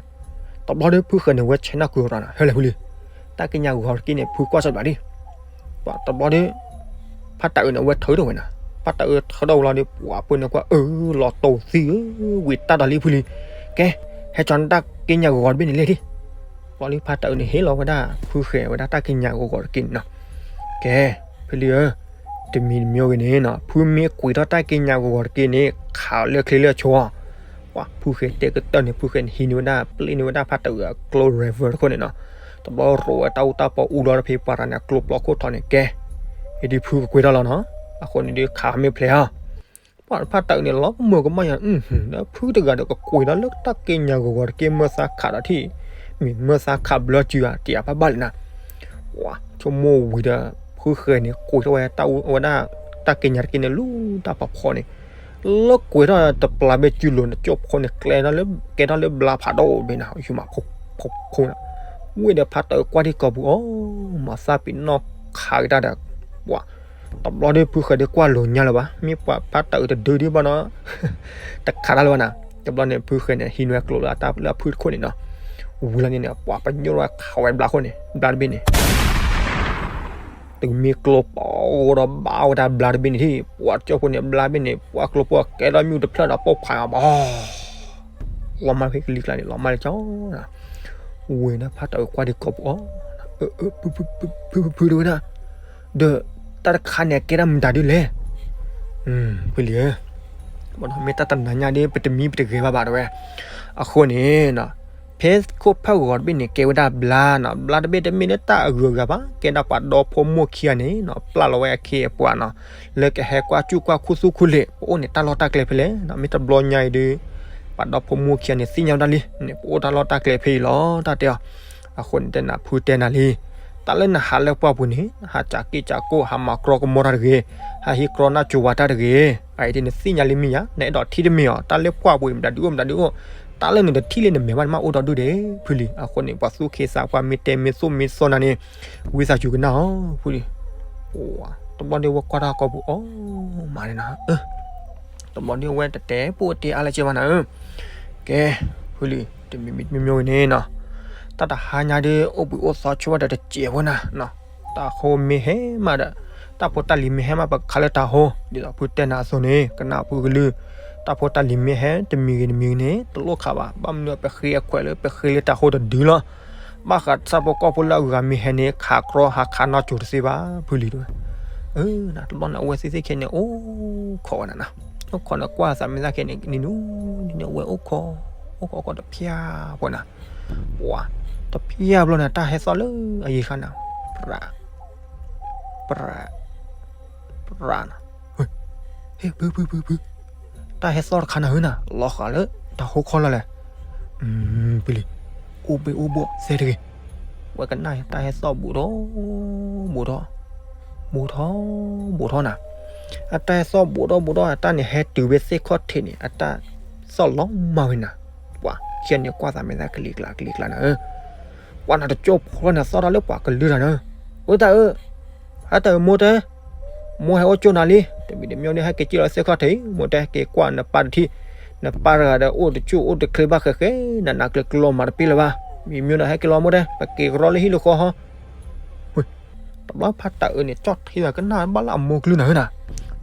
တဘျီဒီးဖုဃဲၤန့ၣ် ဝဲဆဲးနၢ်ကွံာ်အီၤတၢ်နၤ ဟဲလဲၣ်ဖုလံၤ, တၢ်က့ညါဂီၤဂီၤတက့ၢ်န့ၣ် ဖုကွၢ်စၢၤဘၣ်ဒံး ပှၤတဘျီဒီး ဖါတၢ်အၢန့ၣ် အဝဲထၢထီၣ်ဝဲနၤ, ဖါတၢ်အၢထၢထီၣ်ဝဲလီၤဒီး ပှၤဖိန့ၣ်ကွၢ်အၢလီၤတိၢ်သံဧၢ, ဝံၤတၢ်ဒီးလံဖုလံၤ, ကဲ ဟဲကၠီနတၢ်က့ညါဂီၤဂီၤတဘ့ၣ်န့ၣ်လဲၣ်ဒံး. ဘျီလံဖါတၢ်အၢန့ၣ် ဟ့ၣ်လီၤဝဲဒၣ် ဖုဃဲၤဝဲဒၣ်တၢ်က့ညါဂီၤဂီၤတက့ၢ်န့ၣ်နီၤ. ကဲ ဖုလံၤဧၢ, တမံၤတမံၤဂ့ၤန့ၣ်နီၤ ဖုမ့ၢ်ကွံာ်ထီၣ်တၢ်က့ညါဂီၤဂီၤတက့ၢ်န့ၣ် ခးအီၤလၢချ့လၢအဆိ ပှၤဖုဃဲၤတဲကတၢၢ်န့ၣ် ဖုဃဲၤန့ၣ်ဟံးန့ၢ်ဝဲဒၣ် ပျ့န့ၢ်ဝဲဒၣ်ဖါတၢ်အၢအကျိ revolver တခိၣ်န့ၣ်နီၤ, တဘျီရိးဝဲတၢ်အူတၢ်ပီအူဒီးဖဲပှၤတဂၤန့ၣ် အကျိပျီခိၣ်ထီန့ၣ် ကဲ, အံၤဒုးဖုကကွံာ်ထီၣ်လီၤနီၤ, အဃိန့ၣ်ဒုးခးမ့ၢ်ဖျဲးဧါ, ပှၤဖါတၢ်အၢန့ၣ် လီၤကမၢကမၣ်ယၤ ဒီးဖုတဂၤဒီးကကွံာ်ဒီးလၢတၢ်က့ညါဂီၤဂီၤတက့ၢ် မၢသးခးဒီးထံၣ်, မ့ၢ်မၢသးခးဘျၢစုဧါ တယၤဘၣ်ဘၣ်လၢၤနၤ ပှၤဆိကမိၣ်ဝံၤဒီး ဖုဃဲၤန့ၣ် ကွံာ်ထီၣ်ဝဲတၢ်အူဝဲဒၣ် တၢ်က့ညါတက့ၢ်န့ၣ် လူၤတၢ်ဖီဖီန့ၣ်, လၢကွံာ်ထီၣ်တပျၢ်ဘ့ၣ်စုလိၤန့ၣ် ကၠိဖိန့ၣ် ကဲထီၣ်လၢဘျါဖးဒိၣ်ဘ့ၣ်နၤ ယုမးခိခိနၤ, ဝ့ၢ်ဒီးဖါတၢ်အၢကွၢ်ထံကီၢ်ပူၤအီၤ, မၤသးပ့ၤနီၣ်ခးက့ၤတၢ်ဒီး, ပှၤ တဘျီဒီးဖုဃဲၤဒီးကွၢ်လိာ်ညါလၢၤဘၣ်, မ့ၢ်ပှၤဖါတၢ်အၢတဒုဒံးဘၣ်နီၤ တခးတၢ်လၢၤဘၣ်နၤ, တဘျီန့ၣ် ဖုဃဲၤန့ၣ် ဟံးန့ၢ်ဝဲကျိလၢအတၢ်လၢအဖုတခိၣ်န့ၣ်နီၤ, ဝံၤလီၤန့ၣ်န့ၣ် ပှၤပညိၣ်ဝဲခးဝဲဘျါခိၣ်န့ၣ် ဘျါတဘ့ၣ်န့ၣ် တုၤမ့ၢ်ကျိပီၤဒီးဘၣ်ဝဲဒၣ်ဘျါတဘ့ၣ်န့ၣ်ထံၣ် ပှၤကၠိဖိန့ၣ် ဘျါတဘ့ၣ်န့ၣ် ပှၤကျိဖိကဲထီၣ်မ့ၣ်အူတဖျၢၣ်ဒီးပိာ်ခွါအီၤဘၣ် လီၤမၢ်ဖဲကလံၤကျါန့ၣ် လီၤမၢ်လၢကၠီ, ဝ့ၢ်ဒီးဖါတၢ်အၢကွၢ်ထံကီၢ်ပူၤအီၤ, ဖုဖုဖုဖုဒၣ်ဝဲဒၣ်, ဒီးတၢ်တခါန့ၣ် အကဲဒၣ်မတၤဒုလဲၣ်, ဖုလံၤဧၢ မ့ၢ်တၢ်တနၤညါဒီး ပတမံပတဂဲၤဘၣ်ဘၣ်တဝဲ, အဃိန့ၣ် ဖဲခိၣ်ဖၢၣ်ဂီၤတဘ့ၣ်န့ၣ် ကဲဝဲဒၣ်ဘျါနီၤ, ဘျါတဘ့ၣ်တမ့ၢ်လၢတၢ်အဂုၤအဂၤဘၣ်, ကဲဒၣ်ပှၤဒီဖိမိၢ်ခံဂၤန့ၣ်နီၤ ပျၢ်လီၤဝဲအခ့အပှၤနီၤ, လၢကဟဲကွၢ်စူၣ်ကွၢ်ခူသူၣ်ခူလံာ် ပအိၣ်န့ၣ်တၢ်လီၢ်တၢ်ကျဲဖဲလဲၣ်, မ့ၢ်တဘျီညါအံၤဒီး ပှၤဒီဖိမိၢ်ခံဂၤန့ၣ် သ့ၣ်ညါဝဲဒၣ်လံန့ၣ် ပအိၣ်တၢ်လီၢ်တၢ်ကျဲဖဲအံၤလီၤ တၢ်တဲအီၤ, အဃိန့ၣ်တဲနၤ ဖုတဲနၤလံ တၢ်လၢနဟးလၢပှၢ်ပူၤန့ၣ် ဟးစးက့ၣ်စးကိၣ် ဟးမၤကြီကမီတၢ်တဂ့ၤ, ဟးဟံးကြီနၢ်စိၤဝၤတၢ်တဂ့ၤ, အအံၤဒ်နသ့ၣ်ညါလံမ့ၢ်ယါ, နအဲၣ်ဒိးထံၣ်တမ့ၢ်အီၤ, တၢ်လၢပှၢ်ပူၤအံၤ မတၤဒုအိၣ်မတၤဒုအိၣ်, တၢ်လၢနတထံၣ်လၢနမဲာ်ဘၣ်န့ၣ် မ့ၢ်အိၣ်ဒီဒူၣ်ဒဲး ဖုလံၤ, အဃိန့ၣ် ပှၤသူၣ်က့သးပှၢ် မ့ၢ်တဲမ့ၢ်သိၣ်မ့ၢ်သီနၤန့ၣ် ဝံသးစူၤကနၣ်အီၤ ဖုလံၤ, တဘျီဒ်ဝဲကွၢ်တၢ်ကိာ်ပူၤအီၤမးန့ၣ်နၤ တဘျီဒ်ဝဲတတဲပအိၣ်တဲအါလၢက့ဘၣ်နၤဧၢ, ကဲ, ဖုလံၤ တမံၤမံၤတမံၤမံၤဝဲန့ၣ်နီၤ, တၢ်တဟါညါဒ်အိၣ်ဘှံးအိၣ်သီဆိဝဲဒီးတစဲးဖိနၤ, တၢ်ဟိမ့ၢ်ဟဲမးဒီး, တၢ်ဖိတၢ်လံၤမ့ၢ်ဟဲမး ပခးလၢတၢ်ဟိ, ဒ်သိးဖုတဲနၤအသိးန့ၣ် ကနၣ်ဖုကလုၢ်, တၢ်ဖိတၢ်လံၤမ့ၢ်ဟဲတမံၤဂ့ၤတမံၤဂ့ၤန့ၣ် တလိၣ်ခးဘၣ်, ဘၣ်မနုၤပဃ့အခွဲးလၢပဃ့လၢတၢ်ဟိတဒုလီၤ ဘၣ်ဃးဆၣ်ဖိကီၢ်ဖိလၢအဂၤမ့ၢ်ဟဲန့ၣ် ခးကြီဟးခးနၢ်စိၤတသ့ဘၣ် ဖုလံၤတဲဝဲ, တဘျီန့ၣ် အဝဲသ့ၣ်သ့ၣ်ခဲန့ၣ် အိၣ်ခိးဝဲနၤနီၤ, အိၣ်ခိးန့ၣ်ကွၢ်သးမ့ၢ်သၣ်ခဲန့ၣ် နံၤနူၤ နံၤနူၤ အဝဲအိၣ်ခိး, အိၣ်ခိးအိၣ်ခိးတဖျၢၣ်ဖိနၤ, ပှၤ, တဖျၢၣ်ဘျီန့ၣ် တၢ်ဟဲသီၣ်လၢအယံၤခါနၤ, ပြး, ပြး, ပြးနၤ, ဟ့ၣ် ဖု ဖု ဖု ဖု တၢ်ဟဲသီၣ်တခါနၤဧၢနၤ လီၤဃာ်လၢတၢ်ဟိခီလီၤလဲၣ်, ပလံၤ, အိၣ်ဘ့ၣ်အိၣ်ဘှီၣ်သဲတဂ့ၤ, ဝဲကနၣ်တၢ်ဟဲသီၣ်ဘူးဒီး, ဘူးထီၣ်, ဘူးထီၣ်, ဘူးထီၣ်နၤ, အတၢ်ဟဲသီၣ်ဘူးထီၣ်ဘူးထီၣ် အတၢ်န့ၣ်ဟဲတုၤဝဲသ့ၣ်ခီၣ်ထံးန့ၣ် အတၢ်သီၣ်လီၤမၢ်ဝဲနၤ, ပှၤ, ခံဂၤန့ၣ်ကွၢ်သးမဲာ်သၣ်ကလံၤကျါကလံၤကျါနၤဧၢ, ပှၤနၤတကၠိဖိန့ၣ်သီၣ်ထီၣ်လၢပှၤကလုၢ်တၢ်နၤ, ဝဲတၢ်အၢ ဟဲတၢ်အၢ မိၢ်တဲ, မိၢ်ဟဲအိၣ်ကၠိနၤလံ, တမံၤတမံၤန့ၣ် ဟဲက့ၤစံၣ်လီၤသ့ၣ်ခီၣ်ထံး, မိၢ်တဲ ဟဲက့ၤကွၢ်နပၢ်တထံၣ်, နပၢ်တဂၤဒီးအိၣ်တကၠိၣ်အိၣ်တချ့ဘၣ်ဃဲးဃဲး, နနးကျဲၤကျီမၤတပ့ၢ်လၢၤဘၣ်, မံၤမံၤဒီးဟဲက့ၤလီၤမိၢ်တဲ, ပက့ၤကရီလၢဟံၣ်လၢဃီဟီ, တဘျီဖါတၢ်အၢန့ၣ် ကၠီၣ်ထံသးကနၣ်ဘၣ်လၢအမိၢ်ကလုၢ်နၤဧၢနၤ,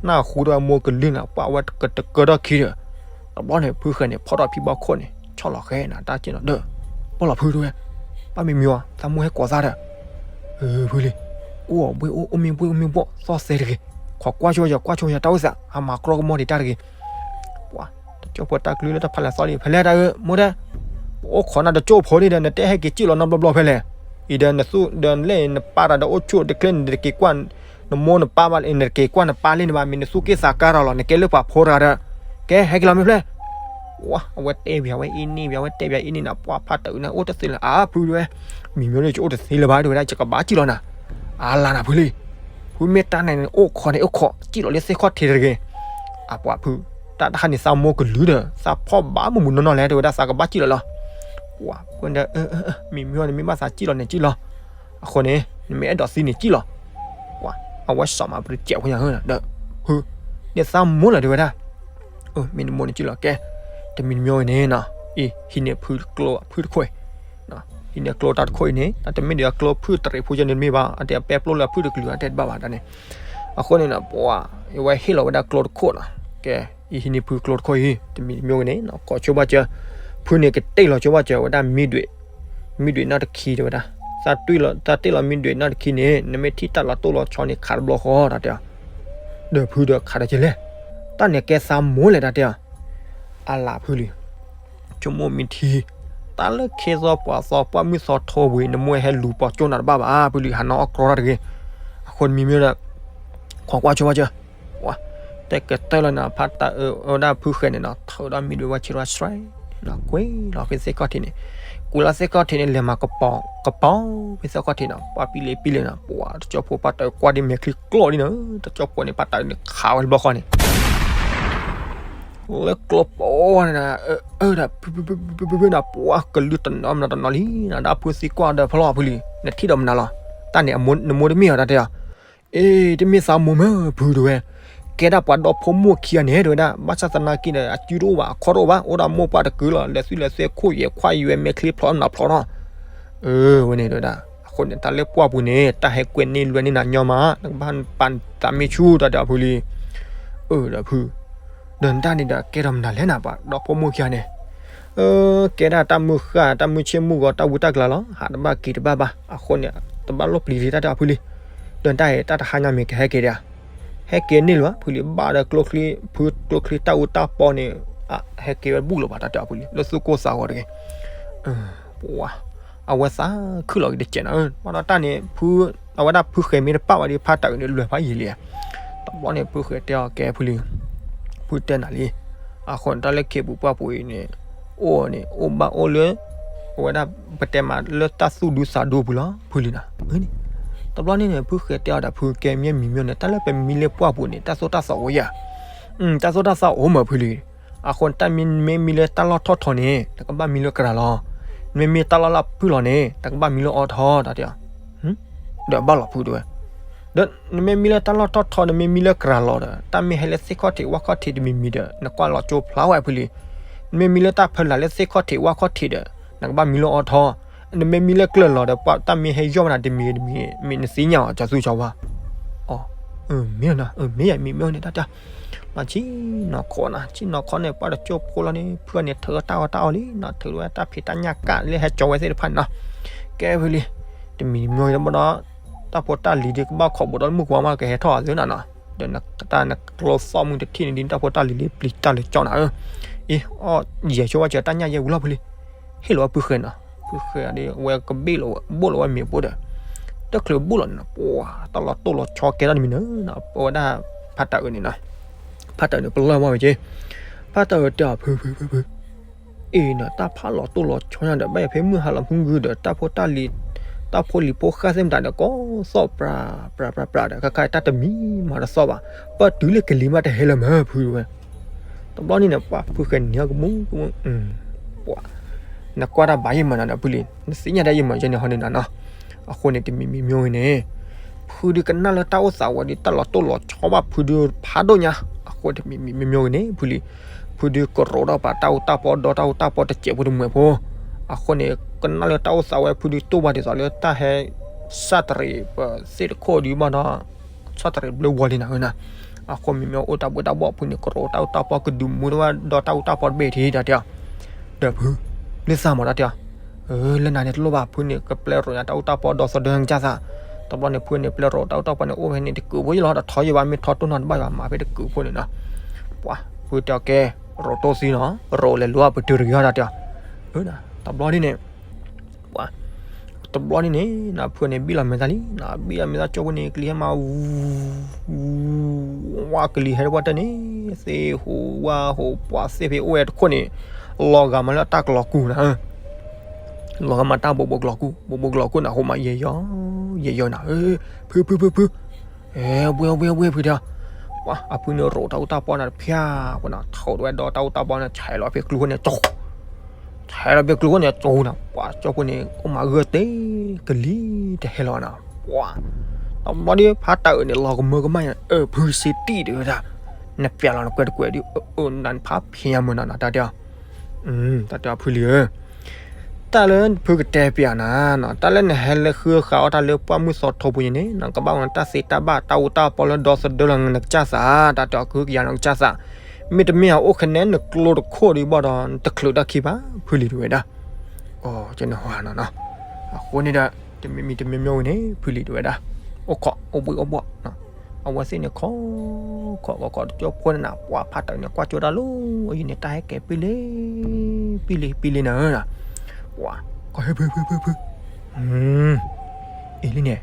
နၢ်ဟူဒီးအမိၢ်ကလုၢ်နၤ ပှၤဝဲကတကၢထီၣ်ခံဒီး, တဘျီန့ၣ် ဖုဃဲၤန့ၣ် ဖီၣ်ထီၣ်ဖံဘီခိၣ်န့ၣ် ဆီၣ်လီၤဃဲနၤ တၢ်က့ၢ်နီၤဒီး, ပီၢ်လီၤဖုတဲဝဲ, ဘၣ်မံမံဝဲ သးမိၢ်ဟဲကိးသးဒီး, ဖုလံ, အိၣ်ဘှ့ၣ်အိၣ် အိၣ်မ့ၢ်ဘှ့ၣ်အိၣ်မ့ၢ်ဘှီၣ် သီၣ်သဲတဂ့ၤ, ခိးကွၢ်ဆိယၤ ကွၢ်ဆိယၤတၢ်အိၣ်သး အမၤကြီကမီၢ်ဒံးတၢ်တဂ့ၤ ပှၤ, တကၠိၢ်ဖိတၢ်ကလုၢ်လၢတၢ်ဖးလဲၢ်သီလံ ဖဲလဲၣ်တၢ်အၢ မိၢ်တဲ, ပအိၣ်ခိးနၤတကၠိၢ်ဖိန့ၣ်ဒီး နတဲဟဲက့ၤစံၣ်လီၤနီတဘျီဘျီဖဲလဲၣ်, အံၤဒီးနသူၣ်ဒီးလဲၣ် နပၢ်တၢ်ဒီးအိၣ်ဆူၣ်တချ့ နတက့ၤကွၢ် နမိၢ်နပၢ်ဘၣ် နတက့ၤကွၢ်နပၢ်လံန့ၣ်ဘၣ် မ့ၢ်နသူၣ်က့ၢ်သးကါတၢ်လီၤ နကဲလၢပှၤဖိတဂၤဒီး, ကဲဟဲက့ၤလီၤမ့ၢ်ဖဲလဲၣ် ဝါ အဝဲတဲဘၣ်ဝဲအံၤန့ၣ်ဘၣ် အဝဲတဲဘၣ်အံၤန့ၣ်နၤ ပှၤဖါတၢ်အၢန့ၣ် အိၣ်တသ့လၢၤ အါဖုတဲဝဲ, မံမံန့ၣ် ယအိၣ်တသ့လၢၤဘၣ် တဲဝဲဒၣ် ယကဘၣ်စံၣ်လီၤနၤ, အါလါနၤဖုလံ, ဖုမ့ၢ်တၢ်န့ၣ်န့ၣ် အိၣ်ခိးန့ၣ် အိၣ်ခိး စံၣ်လီၤလၢသ့ၣ်ခီၣ်ထံးတဂ့ၤ, အပှၤဖု, တၢ်တဟါန့ၣ် သးမိၢ်ကလုၢ်ဒီး သးဖီၣ်ဘၣ်မုၢ်မုၢ်နီၢ်နီၢ်လဲၣ် တဲဝဲဒၣ် သးကဘၣ်စံၣ်လီၤလီၤ, ပှၤဖုဒီး, မံမံန့ၣ် မ့ၢ်ဘၣ်သးစံၣ်လီၤန့ၣ်စံၣ်လီၤ, အဃိန့ၣ် နမ့ၢ်အဲၣ်ဒိးသံန့ၣ်စံၣ်လီၤ ပှၤ, အဝဲစးမၤပတစဲးဖိညါဧၢဒီး, ဖု, န့ၣ်သးမိၢ်လၢၤတဲဝဲဒၣ်, မ့ၢ်နမိၢ်န့ၣ်စံၣ်လီၤကဲ, တမံၤတမံၤဝဲန့ၣ်နီၤ, အံၤ ဟံးန့ၢ်ဖုကျိဖုတခိၣ်အံၤ, ဟံးန့ၢ်ကျိတၢ်တခိၣ်အံၤန့ၣ် တမ့ၢ်ဒံးအကျိဖုတရံးဖိယဲန့ၣ်တမ့ၢ်ဘၣ် အတဲပဲပျိလၢအဖုတကလုာ်အတဲတဘၣ်ဘၣ်တၢ်န့ၣ်, အဃိန့ၣ်နီၤ ပှၤ, အဝဲဟ့ၣ်လီၤဝဲဒၣ်ကျိတခိၣ်နီၤ, ကဲ, အံၤဟံးန့ၢ်ဖုကျိတခိၣ်အံၤ တမံၤတမံၤဝဲန့ၣ်နီၤ ကိးဆိဘၣ်စၢၤ, ဖုန့ၣ်ကတ့ၢ်လီၤဆိဘၣ်စၢၤဝဲဒၣ်မံဒွံး မံဒွံးနီၢ်တခံတဲဝဲဒၣ်, သးတ့ၢ်လီၤမံဒွံးနီၢ်တခံန့ၣ် နမ့ၢ်ထံၣ်တၢ်လီၤတိၢ်လီၤဆီန့ၣ် ခးတဘျီဃီတၢ်တဲ, ဒီးဖုဒီးခးဒီးကလဲၣ်, တၢ်န့ၣ်ကဲသးမိၢ်လဲၣ်တၢ်တဲ, အလးဖုလံ, ဆိကမိၣ်မ့ၢ်ထံ, တၢ်လၢခ့သီပှၤသီပှၢ်မုၢ်သီထိဝံၤ နမိၢ်ဟဲလူၤပိာ်ကၠိနၤတဘၣ်ဘၣ် ဖုလံ ဟးနီၣ်အီၣ်ကြီတၢ်တဂ့ၤ, အဃိတမံၤမံၤဒီး, ခိးကွၢ်ဆိဘၣ်စၢၤ တဲကတၢၢ်လီၤန့ၣ် ဖါတၢ်အၢဝဲဒၣ်ဖုဃဲၤန့ၣ်နီၤ ထုးဒီးမံဒွံးဝဲဆ့ထီၣ်ဆှဲ, ကွံာ်လီၤဖဲသ့ၣ်ခီၣ်ထံးန့ၣ်, ကွံာ်လီၤသ့ၣ်ခီၣ်ထံးန့ၣ် လဲၤမၤကပီၤ, ကပီၤဖဲသ့ၣ်ခီၣ်ထံးနီၤ ပှၤပံလ့ပံလ့နီၤ ပှၤတကၠိၢ်ဖိဖါတၢ်အၢကွၢ်ဒ်မဲာ်ချံကျိာ်ဒ်န့ၣ်, တကၠိၢ်ဖိန့ၣ် ဖါတၢ်အၢန့ၣ်ခးဝဲတဘျီဃီန့ၣ် လၢကျိပီန့ၣ်, အၢ ဒီး, ဖုဖုဖုဖုဖုဖုနီၤ ပှၤကလုၢ်တနီၤမနီၤတနီၤလံနီၤ ဒၣ်ဖုသံကွၢ်ဒီးဖီလီၤဖုလံ, နထံၣ်ဒီးမနုၤလီၤ, တၢ်န့ၣ် နမိၢ်တမ့ၢ်အီၤတၢ်တဲအီၤ, အ့ တမ့ၢ်သးမိၢ်မ့ၢ်ဖုတဲဝဲ, ကဲဒၣ်ပှၤဒီဖိမိၢ်ခံဂၤန့ၣ်တဲဝဲဒၣ် ဘၣ်ဆၣ်သနာ်က့ဒီး အစုတအိၣ်ဘၣ် အခီၣ်တအိၣ်ဘၣ် အိၣ်ဒီးမိၢ်ပၢ်တကုာ်လီၤ လဲၤသွံၣ်လဲၤသွဲခိၣ်ယဲၢ်ခွါယွဲမဲာ်ချံဖျိးနၤဖျိးထီၣ် အၢ ဝဲန့ၣ်တဲဝဲဒၣ် အဃိန့ၣ် တၢ်လၢပှၢ်ပူၤန့ၣ် တၢ်ဟဲကွဲန့ၢ်လွဲန့ၢ်နၤညီမး နကဘၣ်ပာ်သးမ့ၢ်ဆူၣ်တၢ်တဲအီၤဖုလံ, အၢ ဒီးဖု, ဒီးနတၢ်န့ၣ်ဒီးကဲထီၣ်မနုၤလဲၣ်နၤ ပှၤဒီဖိမိၢ်ခံဂၤန့ၣ်, အၢ ကဲဒၣ်တၢ်မုၢ်ဃၢ် တၢ်မုၢ်ဆ့ၣ်မုၢ်ဂီၤ တၢ်ဝံတၢ်ကျါလီၤ ဟးတဘၣ်က့ၤတဘၣ်ဘၣ် အဃိန့ၣ် တဘၣ်လိၣ်ပျံၤလံတၢ်တဲအီၤဖုလံ, ဒီးနတၢ်အံၤ တၢ်တဟါညါမ့ၢ်ကဟဲက့ၤဒၣ် ဟဲက့ၤန့ၢ်လၢၤဘၣ် ဖုလံ ဘၣ်ဒီးကျိချံ ဖုကျိချံတၢ်အူတၢ်ပီန့ၣ်, ဟဲက့ၤဝဲဘူၣ်လၢၤဘၣ် တၢ်တဲအီၤဖုလံ လၢသူၣ်ကိၢ်သးဂီၤတဂ့ၤ, ပှၤ, အဝဲသးခုၣ်လီၤက့ၤတစဲးနီၤ, ဘၣ်ဒီးတၢ်န့ၣ် ဖု, အဝဲဒၣ်ဖုဃဲၤမ့ၢ်တပာ်ဘၣ်ဒီး ဖါတၢ်အၢန့ၣ် လွဲၢ်ဖးယံာ်လံ, တဘျီန့ၣ် ဖုဃဲၤတဲအီၤကဲဖုလံ, ဖုတဲနၤလံ, အဃိန့ၣ် တၢ်လၢခ့ပူၤပှၢ်ပူၤအံၤန့ၣ်, အိၣ်န့ၣ် အိၣ်ဘၣ်အိၣ်လၢ အဝဲဒၣ် ပတဲမးလၢတၢ်သူၣ်ဒူသးဒူအပူၤလီၤ ဖုလံနီၤ, တဘျီန့ၣ်န့ၣ် ဖုဃဲၤတဲအီၤဒီး ဖုကဲမ့ၢ်မံၤမ့ၢ်န့ၣ် တၢ်လၢပမံလၢပှၢ်ပူၤန့ၣ် တၢ်သိၣ်တၢ်သီအိၣ်ယၤ, တၢ်သိၣ်တၢ်သီအိၣ်မးဖုလံ, အဃိန့ၣ် တၢ်မ့ၢ်မံလၢတၢ်လီၢ်ထီၣ်ထီန့ၣ် နကဘၣ်မံလၢကရၤလီၤ, နမ့ၢ်မံတၢ်လီၢ်လၢဖုၣ်လီၤန့ၣ် နကဘၣ်မံလၢအီထီ တၢ်တဲအီၤ ဒီးဘၣ်လီၤဖုတဲဝဲ, ဒီးနမ့ၢ်မံလၢတၢ်လီၢ်ထီၣ်ထီ နမ့ၢ်မံလၢကရၤလီၤဒီး တၢ်မ့ၢ်ဟဲလၢသ့ၣ်ခီၣ်ထံးဝၣ်ခီၣ်ထံးတမံၤမံၤဒီး နကွၢ်လီၤကၠိဖျါဝဲဖုလံ, နမ့ၢ်မံလၢတၢ်ဖီလာ်လၢသ့ၣ်ခီၣ်ထံးဝၣ်ခီၣ်ထံးဒီး နကဘၣ်မံလၢအီထီ, နမ့ၢ်မံလၢကျၢၤလီၤဒီး ပှၤတၢ်မ့ၢ်ဟဲယီၢ်ဝဲနၤတမံၤတမံၤ မ့ၢ်နသ့ၣ်ညါအီၤ ကၠီသူကၠီဝါ, အၢ မ့ၢ်နီၤ မ့ၢ်ယမံၤမ့ၢ်န့ၣ်တၢ်တဲ ဆံနီၤခိးနီၤ ဆံနီၤခိးန့ၣ် ပှၤတကၠိၢ်ဖိလီၤန့ၣ် ဖုန့ၣ်ထုးတၢ်အီၣ်တၢ်အီလံနီၤ ထုးဝဲတၢ်ဖံးတၢ်ညၣ်ကၣ်လၢဟဲကၠီဝဲသ့ၣ်တဖၣ်န့ၣ်နီၤ, ကဲဖုလံ, တမံၤတမံၤဘၣ်ဒီး တၢ်ဖိတၢ်လံၤဒ်ကဘၣ်ခိးဘူးဒီးမုၢ်ကွၢ်မးကဟဲထီၣ်အီၤသုနီၤနီၤ, ဒီးနတၢ်နကျိသီၣ်မုၢ်တထံၣ်န့ၣ်ဒ်တၢ်ဖိတၢ်လံၤလံပျံၤတၢ်လၢကၠီနၤဧၢ, အံၤ အီၣ်ယဲၢ်ဆိဝဲစၢၤတၢ်ညၣ်ယဲၢ်ဝံၤလီၤဖုလံ, ဟ့ၣ်လီၤဝဲဖုဃဲၤနီၤ ဖုဃဲၤဒ်ဝဲကဘ့ၣ်လီၤဝဲ ဘိၣ်လီၤဝဲမ့ၤဖိဒီး တချုးဘိၣ်လီၤန့ၣ်နီၤ ပှၤတၢ်လီၤတိၢ်လီၤဆီကဲထီၣ်တမံၤန့ၣ်နီၤ ပဝဲဒၣ် ဖါတၢ်အၢန့ၣ်နီၤ ဖါတၢ်အၢန့ၣ်ပလီၢ်မးဝဲက့ၤ ဖါတၢ်အၢတဲအီၤဖုဖုဖုဖု အံၤနီၤ တၢ်ဖးလီၤတိၢ်လီၤဆီညါဒီး ဘၣ်ယၤဖဲမုၢ်ဟါလီၤမုၢ်ဂုၢ်ဒီး တၢ်ဖိတၢ်လံၤ တၢ်ဖိလံၤဖိဃၢ်သ့ၣ်မတၤဒီး ကိးသီၣ်ပြး ပြး ပြး ပြးဒီး ခါခါတၢ်တမံၤမၤတသီၣ်ဘၣ် ပၢၢ်တုၤလၢကလံၤမးတဟဲလၢၤမးဖုဝဲ တဘျီန့ၣ်န့ၣ် ပှၤဖုဃဲၤန့ၢ်ကမူကမူ ပှၤ နကွၢ်တၢ်ဘၣ်ယံာ်မးနီၤဒီးဖုလံ နသ့ၣ်ညါတၢ်ယံာ်မးယဲန့ၣ်ဟီန့ၣ်နီၤနီၤ အဃိန့ၣ် တမံၤမံၤမ့ၢ်ဂ့ၤန့ၣ် ဖုဒုးကနၣ်လၢတၢ်အိၣ်သးဝဲဒီး တၢ်လီၤတိၢ်လီၤဆီဘၣ်ဖုဒုးဖးဒိၣ်ညါ အဃိတမံၤမံၤမ့ၢ်ဂ့ၤန့ၣ် ဖုလံ ဖုဒုးကရိးထီၣ်ပာ်တၢ်အူတၢ်ပီဒီးတၢ်အူတၢ်ပီတစဲးဖိတမှဲၤဖိ အဃိန့ၣ် ကနၣ်လၢတၢ်အိၣ်သးဝဲဖုဒုးတိၢ်ဘၣ်ဒ်သိးလၢတၢ်ဟဲ စးတရံးပသ့ၣ်တခိၣ်ဒုးဘၣ်ဒီး စးတရံးဘျုးဝီလံနၤဧၢနၤ. အဃိမ့မ့ၢ်အိၣ်တၢ်ဘှ့ၣ်တၢ်ဘှီၣ်ဖုန့ၣ် ကရိးတၢ်အူတၢ်ပီၢ်ကဒုးမူတဝဲဒီးတၢ်အူတၢ်ပီၢ်တဘ့ၣ်ထံးတၢ်တဲအီၤ, ဒီးဖု လၢသးမးတၢ်တဲအီၤ, လၢနၤန့ၣ်တလိၣ်ဘၣ် ဖုန့ၣ် ကပျဲရိးညါတၢ်အူတၢ်ပီၢ်ဒီသဒၢနကစၢ်သး, တဘျီန့ၣ် ဖုန့ၣ် ပျဲရိးတၢ်အူတၢ်ပီၢ်န့ၣ် အိၣ်ဖဲန့ၣ်တကုးဖိယလီၤ တထီယဘၣ် မ့ၢ်ထီတိၢ်နီၢ်တဘၣ်ယဘၣ် မၤဖဲတကုးဖိန့ၣ်နီၤ. ပှၤ ဖုတဲအီၤကဲ ရိးတိၢ်သံနီၤ ရိးလဲၤလိအပတုာ်တဂ့ၤအီၤတၢ်တဲအီၤ, တဘျီဒ်န့ၣ် ပှၤ တဘျီဒ်န့ၣ်နီၤ ဖုန့ၣ် ဘံၣ်လီၤမဲာ်သၣ်လံနီၤ ဘံၣ်လီၤမဲာ်သၣ်ကၠိဖိန့ၣ် ကလံၤဟဲမး ဝူ ဝူ ဝါကလံၤဟဲတပှၢ်တၢၢ်န့ၣ် သ့ၣ်ဟူးဝါဟူး ပှၤသ့ၣ်ဖဲအိၣ်ဝဲတခိၣ်န့ၣ် လီၤဂာ်မးလၢတၢ်ကလီၤကူာ်နၤ လီၤဂာ်မးတၢ်ဘိးဘိးကလီၤကူာ် ဘိးဘိးကလီၤကူာ်နၤ ဟူးမးယဲယီၤ ယဲယီၤနၤ ဖုဖုဖုဖု အဲ ဘှဲဘှဲဘှဲဖုတဲအီၤ, ပှၤ အဖုန့ၣ်ရိးတၢ်အူတၢ်ပီၢ်နၤတဖၣ် ပှၤနီၤ ထိးဝဲဒီးတၢ်အူတၢ်ပီၢ်န့ၣ် ဆဲးလီၤဖဲကျူဃိန့ၣ် ဆဲးလီၤဖဲကျူဃိန့ၣ် ကၠိနၤ ပှၤကၠိဖိန့ၣ် အိၣ်မးဂၢၢ်တ့ၢ် ကလံၤတဟဲလီၤနၤ ပှၤ တဘျီဒ်ဖးတၢ်အုးန့ၣ် လီၤကမၢကမၣ်ညါ အၢ ဖုစ့တံၢ်တဲဝဲဒၣ်, နပျဲလီၤနကွဲးတကွဲးဒ် အၢ နဖးဖံးညါမုာ်နီၤ တၢ်တဲအီၤ တၢ်တဲအီၤဖုလံၤဧၢ တၢ်လၢဖုကတဲပျးနၤနီၤ တၢ်လၢနဟဲလၢဃုဃာ်အီၣ်တၢ်လၢပှၢ်မုၢ်သီထိပူၤန့ၣ် နကဘၣ်ဝဲတၢ်သ့တၢ်ဘၣ်တၢ်အူတၢ်ပီၢ်လၢဒီသဒၢလီၤနကစၢ်သး တၢ်တဲအီၤ ကဟုကယာ်နကစၢ်သး မ့တမ့ၢ်အအိၣ်ခဲနဲနကျိတခိၣ်ဒံးဘၣ်ဒီး နတချုးတၢ်ခံဘၣ် ဖုလံၤတဲဝဲဒၣ်. အီ ကနဟါနီၤနီၤ အဃိန့ၣ်ဒီး တမံၤမံၤတမံၤမံၤဝဲန့ၣ် ဖုလံၤတဲဝဲဒၣ် အိၣ်ခိး အိၣ်ဘှံးအိၣ်ဘှီၣ် အဝဲသ့ၣ်န့ၣ်ခိး ခိးခိးခိးတကၠိဖိန့ၣ်နၤ ပှၤဖးတၢ်အုးန့ၣ် ကွၢ်ကၠိတၢ်လီၤ အယုၢ်န့ၣ် တၢ်ဟဲကဲၤပံလံ ပံလံ ပံလံနၤဧၢ, ပှၤ ကီၢ်ဟဲဖုဖုဖုဖု, အံၤလံန့ၣ်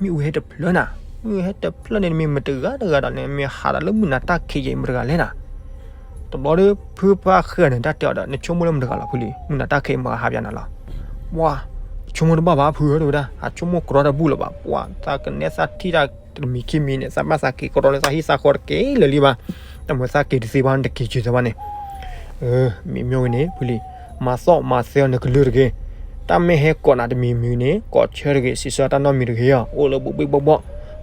မ့ၣ်အူဟဲတဖျၢၣ်နၤ, မ့ၣ်အူဟဲတဖျၢၣ်န့ၣ် မ့ၢ်မတဂၤတဂၤဒီးန့ၣ် မ့ၢ်ဟးဒီးလၢမုၢ်နၤတၢ်ခံးယံၤမတဂၤလဲၣ်နၤ, တဘျီဒီး ဖုဖးဃၢၤန့ၣ် တၢ်တဲအီၤဒီး နဆိကမိၣ်လၢမတဂၤလီၤဖုလံၤ မုၢ်နၤတၢ်ခံးမတဂၤဟးပၠးနၤလီၤ, ပှၤ ဆိကမိၣ်တဘၣ်ဘၣ်ဖုဧၢ တဲဝဲဒၣ် ဟးဆိကမိၣ်ကြီတဘူၣ်လၢၤဘၣ်, ပှၤ သးကနဲသးထံၣ်တၢ်တမံၤခံမံၤန့ၣ် သးဘၣ်သးက့ၤကရီလၢသးဟံၣ်သးဃီတက့ၢ်လၢၤလံဘၣ်, တမ့ၢ်သးက့ၤတသ့ဘၣ် တက့ၤစၢၤသးဘၣ်န့ၣ်, မ့ၢ်မ့ၢ်ဝဲန့ၣ် ဖုလံၤ မၤသီၣ်မၤသဲအီၤနကလုၢ်တဂ့ၤ, တၢ်မ့ၢ်ဟဲကိးနၤတမံၤမံၤန့ၣ် ကိးဆၢတဂ့ၤ စံးဆၢတၢ်နီတမံၤတဂ့ၤ, အိၣ်လၢဘူးဘံၣ်ဘီဘီ,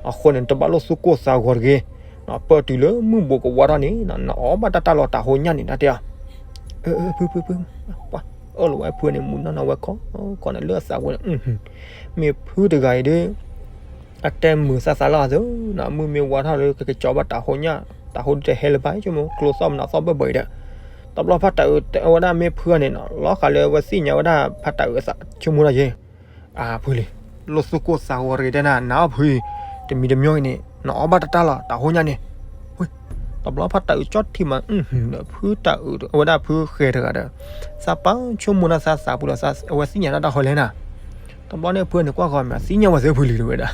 အဃိန့ၣ် တဘၣ်လိၣ်သူၣ်ကိၢ်သးဂီၤတဂ့ၤ, ပၢၢ်တုၤလၢမုၢ်ဘူးကဝါထီၣ်န့ၣ် နအီၣ်ဘၣ်တၢ်တၢ်လီၤတၢ်ဟိညၣ်န့ၣ် တၢ်တဲအီၤ, ဖုဖုဖု ပှၤအၢၣ်လီၤဝဲဖုန့ၣ် မူးနီၢ်နီၢ်ဝဲခီခီန့ၣ် လၢအသးပူၤန့ၣ်, မ့ၢ်ဖုတဂၤအံၤဒီး အတဲမုာ်သးသးလီၤအသိးနီၤ, မုၢ်မ့ၢ်ဝါထီၣ်လၢကကၠီဘၣ်တၢ်ဟိညၣ်, တၢ်ဟိဒ်တဟဲလၢၤဘၣ်, ဆိကမိၣ်ကျိသီၣ်မနုၤသီၣ်ဘၢၣ်ဘၢၣ်အံၤဒီး, တဘျီဖးတၢ်အုးတဲဝဲဒၣ်မ့ၢ်ဖုအီၤန့ၣ်နီၤ, လီၤဃာ်လၢအဝဲသ့ၣ်ညါဝဲဒၣ်ဖးတၢ်အုးအသး, ဆိကမိၣ်ဒၣ်ယဲ, အဖုလံၤ, လိၣ်သူၣ်ကိၢ်သးဂီၤတဂ့ၤတဲနၤ, နအီၣ်ဖုအံၤ, တမံၤတမံၤအံၤန့ၣ် နအီၣ်ဘၣ်တၢ်တၢ်လီၤ, တၢ်ဟိညၣ်န့ၣ် တဘျီဖးတၢ်အုးကၠီထံမး, ဒီးဖုတၢ်အုး အဝဲဒၣ်ဖုဃဲၤတဂၤဒီး, သးပာ်ဆိကမိၣ်ဒၣ်သးသးပူၤဒီး အဝဲသ့ၣ်ညါတၢ်တၢ်ဟိလဲၣ်နၤ, တဘျီန့ၣ်ဖုန့ၣ်ကွၢ်ဃီမး သ့ၣ်ညါဝဲသ့ၣ်ဖုလံၤတဝဲဒၣ်,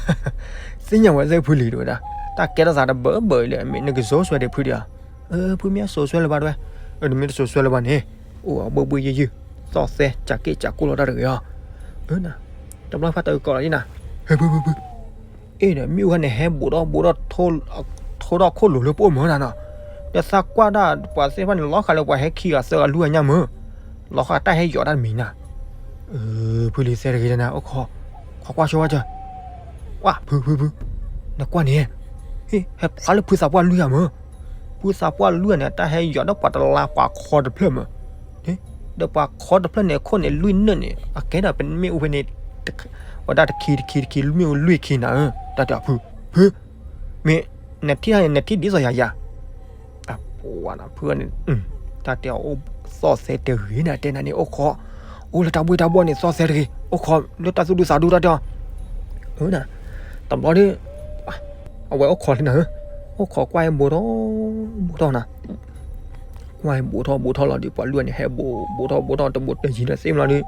သ့ၣ်ညါဝဲသ့ၣ်ဖုလံၤတဝဲဒၣ်, တၢ်ကဲထီၣ်သးတဘၢဘၢအံၤလၢအမ့ၢ်နကစိၤစွဲဒံးဖုဒံးဧါ, ဖုမ့ၢ်အစိၤစွဲလၢၤဘၣ်တဝဲ, နမ့ၢ်တစိၤစွဲလၢၤဘၣ်န့ၣ်, အိၣ်အဘှ့ၣ်ဘှ့ၣ်ယုၢ်ယုၢ်, သီၣ်သဲ ကးက့ၣ်ကးကိၣ်လီၤတၢ်တဂ့ၤအီၤ, တဘျီဖးတၢ်အုးကိးလီၤဒ်နၤ, ဖုဖုဖု အ့ၣ်ဒီး မ့ၣ်အူခါန့ၣ် ဟဲဘူးထီၣ်ဘူးထီၣ်, ထိထီၣ်ခိၣ်လိၤလၢပအိၣ်မၢနၤနီၤ, ဒီးသးကွၢ်ဒၣ်ပှၤသ့ၣ်တဖၣ်န့ၣ် လီၤဃာ်လၢပှၤဟဲခံဂၤသၢဂၤလွံၢ်ဂၤညါမၢ, လီၤဃာ်တၢ်ဟဲယီၤတၢ်တမံၤနၤ, ဖုလံၤသဲတဂ့ၤတနၤ အိၣ်ခိး, ခိးကွၢ်ဆိဝဲကၢ, ဝါ ဖုဖုဖု, နကွၢ်န့ၣ်, ဟဲဖျါလၢဖုသးပှၢ်လွံၢ်ဂၤမၢ, ဖုသးပှၢ်လွံၢ်ဂၤန့ၣ် တၢ်ဟဲယီၤဒီးပှၤတလါပှၤခီတဖျၢၣ်မၢ ဒီးပှၤခီတဖျၢၣ်န့ၣ် အခိၣ်န့ၣ်လွံၢ်နၢၣ်န့ၣ် အကဲဒီးပမ့ၣ်အူဖဲန့ၣ်, ဝဲဒၣ်တခံတခံတခံ မ့ၣ်အူလွံၢ်ခံနၤဧၢ, တၢ်တဲအီၤဖု, ဖု, မ့ၢ်, နထံၣ်တၢ်န့ၣ် နထံၣ်ဒ်သိးယၤယၤ, အပှၤနဖုန့ၣ်, တၢ်တဲအီၤအိၣ်သီၣ်သဲတဂ့ၤန့ၣ် တဲနၤန့ၣ် အိၣ်ခိး, အိၣ်လၢတၢ်ဘှ့ၣ်တၢ်ဘှီၣ်န့ၣ် သီၣ်သဲတဂ့ၤ အိၣ်ခိးလၢတၢ်သူၣ်ဒူသးဒူတၢ်တဲအီၤ တဘျီဒီး, အဝဲအိၣ်ခိးလံနၤဧၢ, အိၣ်ခိးကွၢ်ဟဲဘူးထီၣ်, ဘူးထီၣ်နၤ, ကွၢ်ဟဲဘူးထီၣ်ဘူးထီၣ်လီၤဒီး ပှၤလွံၢ်ဂၤန့ၣ် ဟဲဘူးဘူးထီၣ်ဘူးထီၣ်တဘူးတယံၤဒီးသ့ၣ်မလီၤဒီး,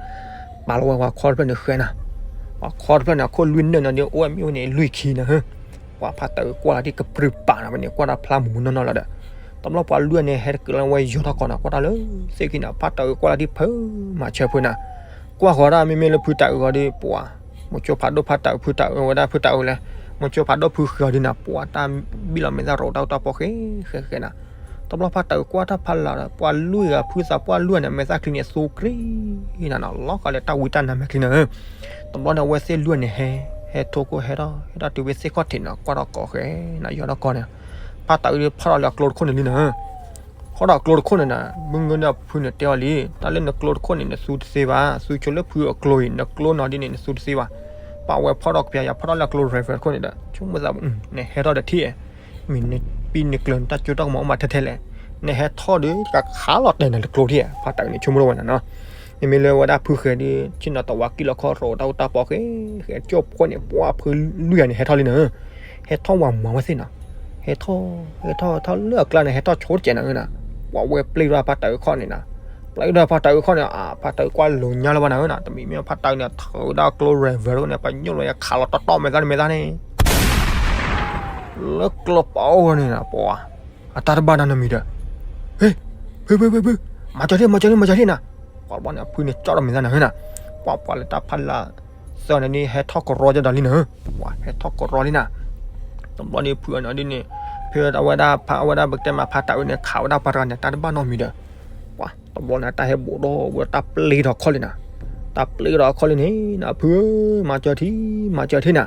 ပာ်လီၤဝဲပှၤခီတဖျၢၣ်န့ၣ်ဃဲနၤ, ပှၤခီတဖျၢၣ်န့ၣ် အခိၣ်လွံၢ်နၢၣ်နၤဒီး အိၣ်ဝဲမ့ၣ်အူန့ၣ်လွံၢ်ခံနၤဧၢ, ပှၤဖးတၢ်အုးကွၢ်လီၤဒ်ကပြုၢ်ပာ်နၤဝဲန့ၣ် ကွၢ်တၢ်ဖျါမူးမူးနီၢ်နီၢ်လီၤဒီး, တဘျီပှၤလွံၢ်ဂၤန့ၣ် ဟဲတက့ၤလီၤဝဲယီၤထီၣ်ကီးနၤ ကွၢ်တၢ်လၢသ့ၣ်ခံနၤ ဖးတၢ်အုးကွၢ်လီၤဒ်ဖုမၤဆၢဖုနၤ, ကွၢ်ဃီၤဒၣ်မ့မ့ၢ်လၢဖုတၢ်အုးဃီဒီး ပှၤ မိၤစိဖးဒိၣ်ဖးတၢ်အုးဖုတၢ်အုးဝဲဒၣ်ဖုတၢ်အုးလဲၣ်, မိၤစိဖးဒိၣ်ဖုဃီၤဒ်နၤ ပှၤတၢ်ဘံၣ်လီၤမဲာ်သၣ်ရိးတၢ်အူတၢ်ပီၢ်ဃဲဃဲဃဲနၤ, တဘျီဖးတၢ်အုးကွၢ်တၢ်ဖးလၢ်ဒီး ပှၤလွံၢ်ဂၤဖုသးပှၢ်လွံၢ်ဂၤန့ၣ် မဲာ်သၣ်ချံန့ၣ်သူကြံနၤနီၤ လီၤဃာ်လၢတၢ်ဝံတၢ်နါမဲာ်ချံနၤဧၢ, တဘျီန့ၣ် အဝဲသ့ၣ်လွံၢ်ဂၤန့ၣ်ဟဲ, ဟဲထိၣ်ခိၣ်ဟဲထီၣ် ဟဲထီၣ်တုၤဝဲသ့ၣ်ခီၣ်ထံးနၤ ကွၢ်ထီၣ်ကီးဃဲနၤ ယီၤထီၣ်ကီးန့ၣ်, ဖးတၢ်အုးဒီးဖီၣ်ထီၣ်လၢအကျိတခိၣ်န့ၣ်လံနၤဧၢ ဖီၣ်ထီၣ်အကျိတခိၣ်န့ၣ်နၤ မုၢ်ဂၢၢ်န့ၣ်ဖုန့ၣ်တဲအီၤလံ တၢ်လၢနကျိတခိၣ်န့ၣ် နသူတသ့ဘၣ် သူဆိလၢဖုအကျိအံၤ နကျိနီၤဒ်န့ၣ် နသူတသ့ဘၣ်, ပှၤဝဲဖီၣ်ထီၣ်ကပျၢ်ယၤ ဖီၣ်ထီၣ်လၢကျိ driver ခိၣ်န့ၣ်ဒီး ဆိကမိၣ်သး နဟဲထီၣ်ဒီးထံၣ်, မ့ၢ်နပံနကျၢၤနတၢ်ကၠိတၢ်ကမီၤအိၣ်မးထဲထဲလဲၣ်, နဟဲထီၣ်ဒီးကခးလီၤတဲာ်နၤလၢကျိထံၣ်, ဖါတးန့ၣ်ဆိကမိၣ်ထီၣ်ဝဲနၤနီၤ. မ့မ့ၢ်လၢဝဲဒၣ်ဖုဃဲၤဒီး ဆ့ၣ်နီၤတဝးကံၣ်လီၤခီၣ်ရိးတၢ်အိၣ်တၢ်ပီဃဲ, ဃဲၤကၠိဖိန့ၣ် ပှၤဖုလွံၢ်ဂၤန့ၣ် ဟဲထီၣ်လံနၤ, ဟဲထီၣ်ဝးမၤဝဲသ့ၣ်နီၤ, ဟဲထီၣ် ဟဲထီၣ်ထီၣ်လၢအကျါန့ၣ် ဟဲထီၣ်ဆိတစဲးနၤဧၢနၤ, ပှၤဝဲပျဲထီၣ်ဖါတးခီၣ်န့ၣ်နၤ, ပျဲထီၣ်ဖါတးခီၣ်န့ၣ် အဖါတးကွၢ်လိၤညါလၢၤဘၣ်နၤဧၢနၤ, တမံၤမ့ၢ်ဖါတးန့ၣ် ထုးဝဲဒၣ်ကျိ driver န့ၣ် ပညိၣ်လီၤယခးလီၤတီတီမဲာ်သၣ်န့ၣ်မဲာ်သၣ်န့ၣ် လၢကျိပအိၣ်န့ၣ်နၤ, ပှၤ အတၢ်တဘၣ်နီတမံၤဒီး, ဟ့ၣ်, ဖု ဖု ဖု ဖု, မၤစၢၤထံၣ် မၤစၢၤထံၣ် မၤစၢၤထံၣ်နၤ, ပှၤတဘျီန့ၣ် အဖုန့ၣ်ကၠီၣ်ဒီးမဲာ်သၣ်နၤဧၢနၤ, ပှၤပှၤလၢတၢ်ဖးလၢ် သၢန့ၣ် ဟဲထီၣ်ကရီကဒီးလံနၤ, ပှၤဟဲထီၣ်ကရီလံနၤ, တဘျီန့ၣ်ဖုအန့ၣ်ဒ်န့ၣ်, ဖဲအဝဲဒၣ်ဖးအဝဲဒၣ်ပကတဲမးဖါတးအၢန့ၣ် ခးဝဲဒၣ်ပှၤတဂၤန့ၣ် တၢ်တဘၣ်နီတမံၤဒီး, ပှၤတဘျီန့ၣ် တၢ်ဟဲဘူးဒီးဝဲတၢ်ပျဲထီၣ်ခီၣ်လံနၤ, တၢ်ပျဲထီၣ်ခီၣ်လံန့ၣ် နဖုဧၢ, မၤစၢၤထံၣ် မၤစၢၤထံၣ်နၤ,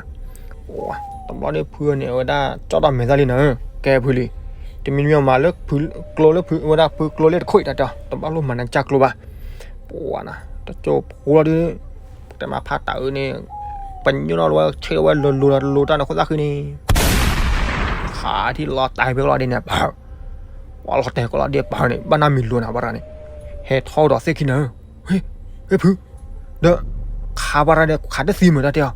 ပှၤတဘျီန့ၣ်ဖုန့ၣ် အဝဲဒၣ်ကၠီၣ်ဒီးမဲာ်သၣ်လံနၤ, ကဲဖုလံ, တမံၤတမံၤမၤလၢဖုကျိလၢဖုဝဲဒၣ်ဖုကျိလၢတခိၣ်အံၤတၢ်တဲ, တဘၣ်လိၣ်မၤနၤကၢ်ကျိဘၣ်, ပှၤနၤ တကၠိဖိလီၤဒုး, ပတဲမးဖါတးအၢန့ၣ်, ပညိၣ်ထီၣ်ဝဲဆ့ၣ်ဝဲလိၤလိၤတၢ်နခိၣ်သၣ်ဃံန့ၣ်, ခးထံၣ်လီၤတဲာ်ဖဲကလီၤဒ့န့ၣ်, ပှၤလီၤတဲာ်ကလီၤဒ့ပှၤန့ၣ် ဘၣ်နီတမံၤလိာ်နၤ ပှၤတဂၤန့ၣ်, ဟဲထီၣ်ဒီးသ့ၣ်ခံနၤ, ဟ့ၣ်, ဟ့ၣ်ဖု, ဒီး, ခးပှၤတဂၤဒီး ခးတသ့မုာ်တၢ်တဲအီၤ,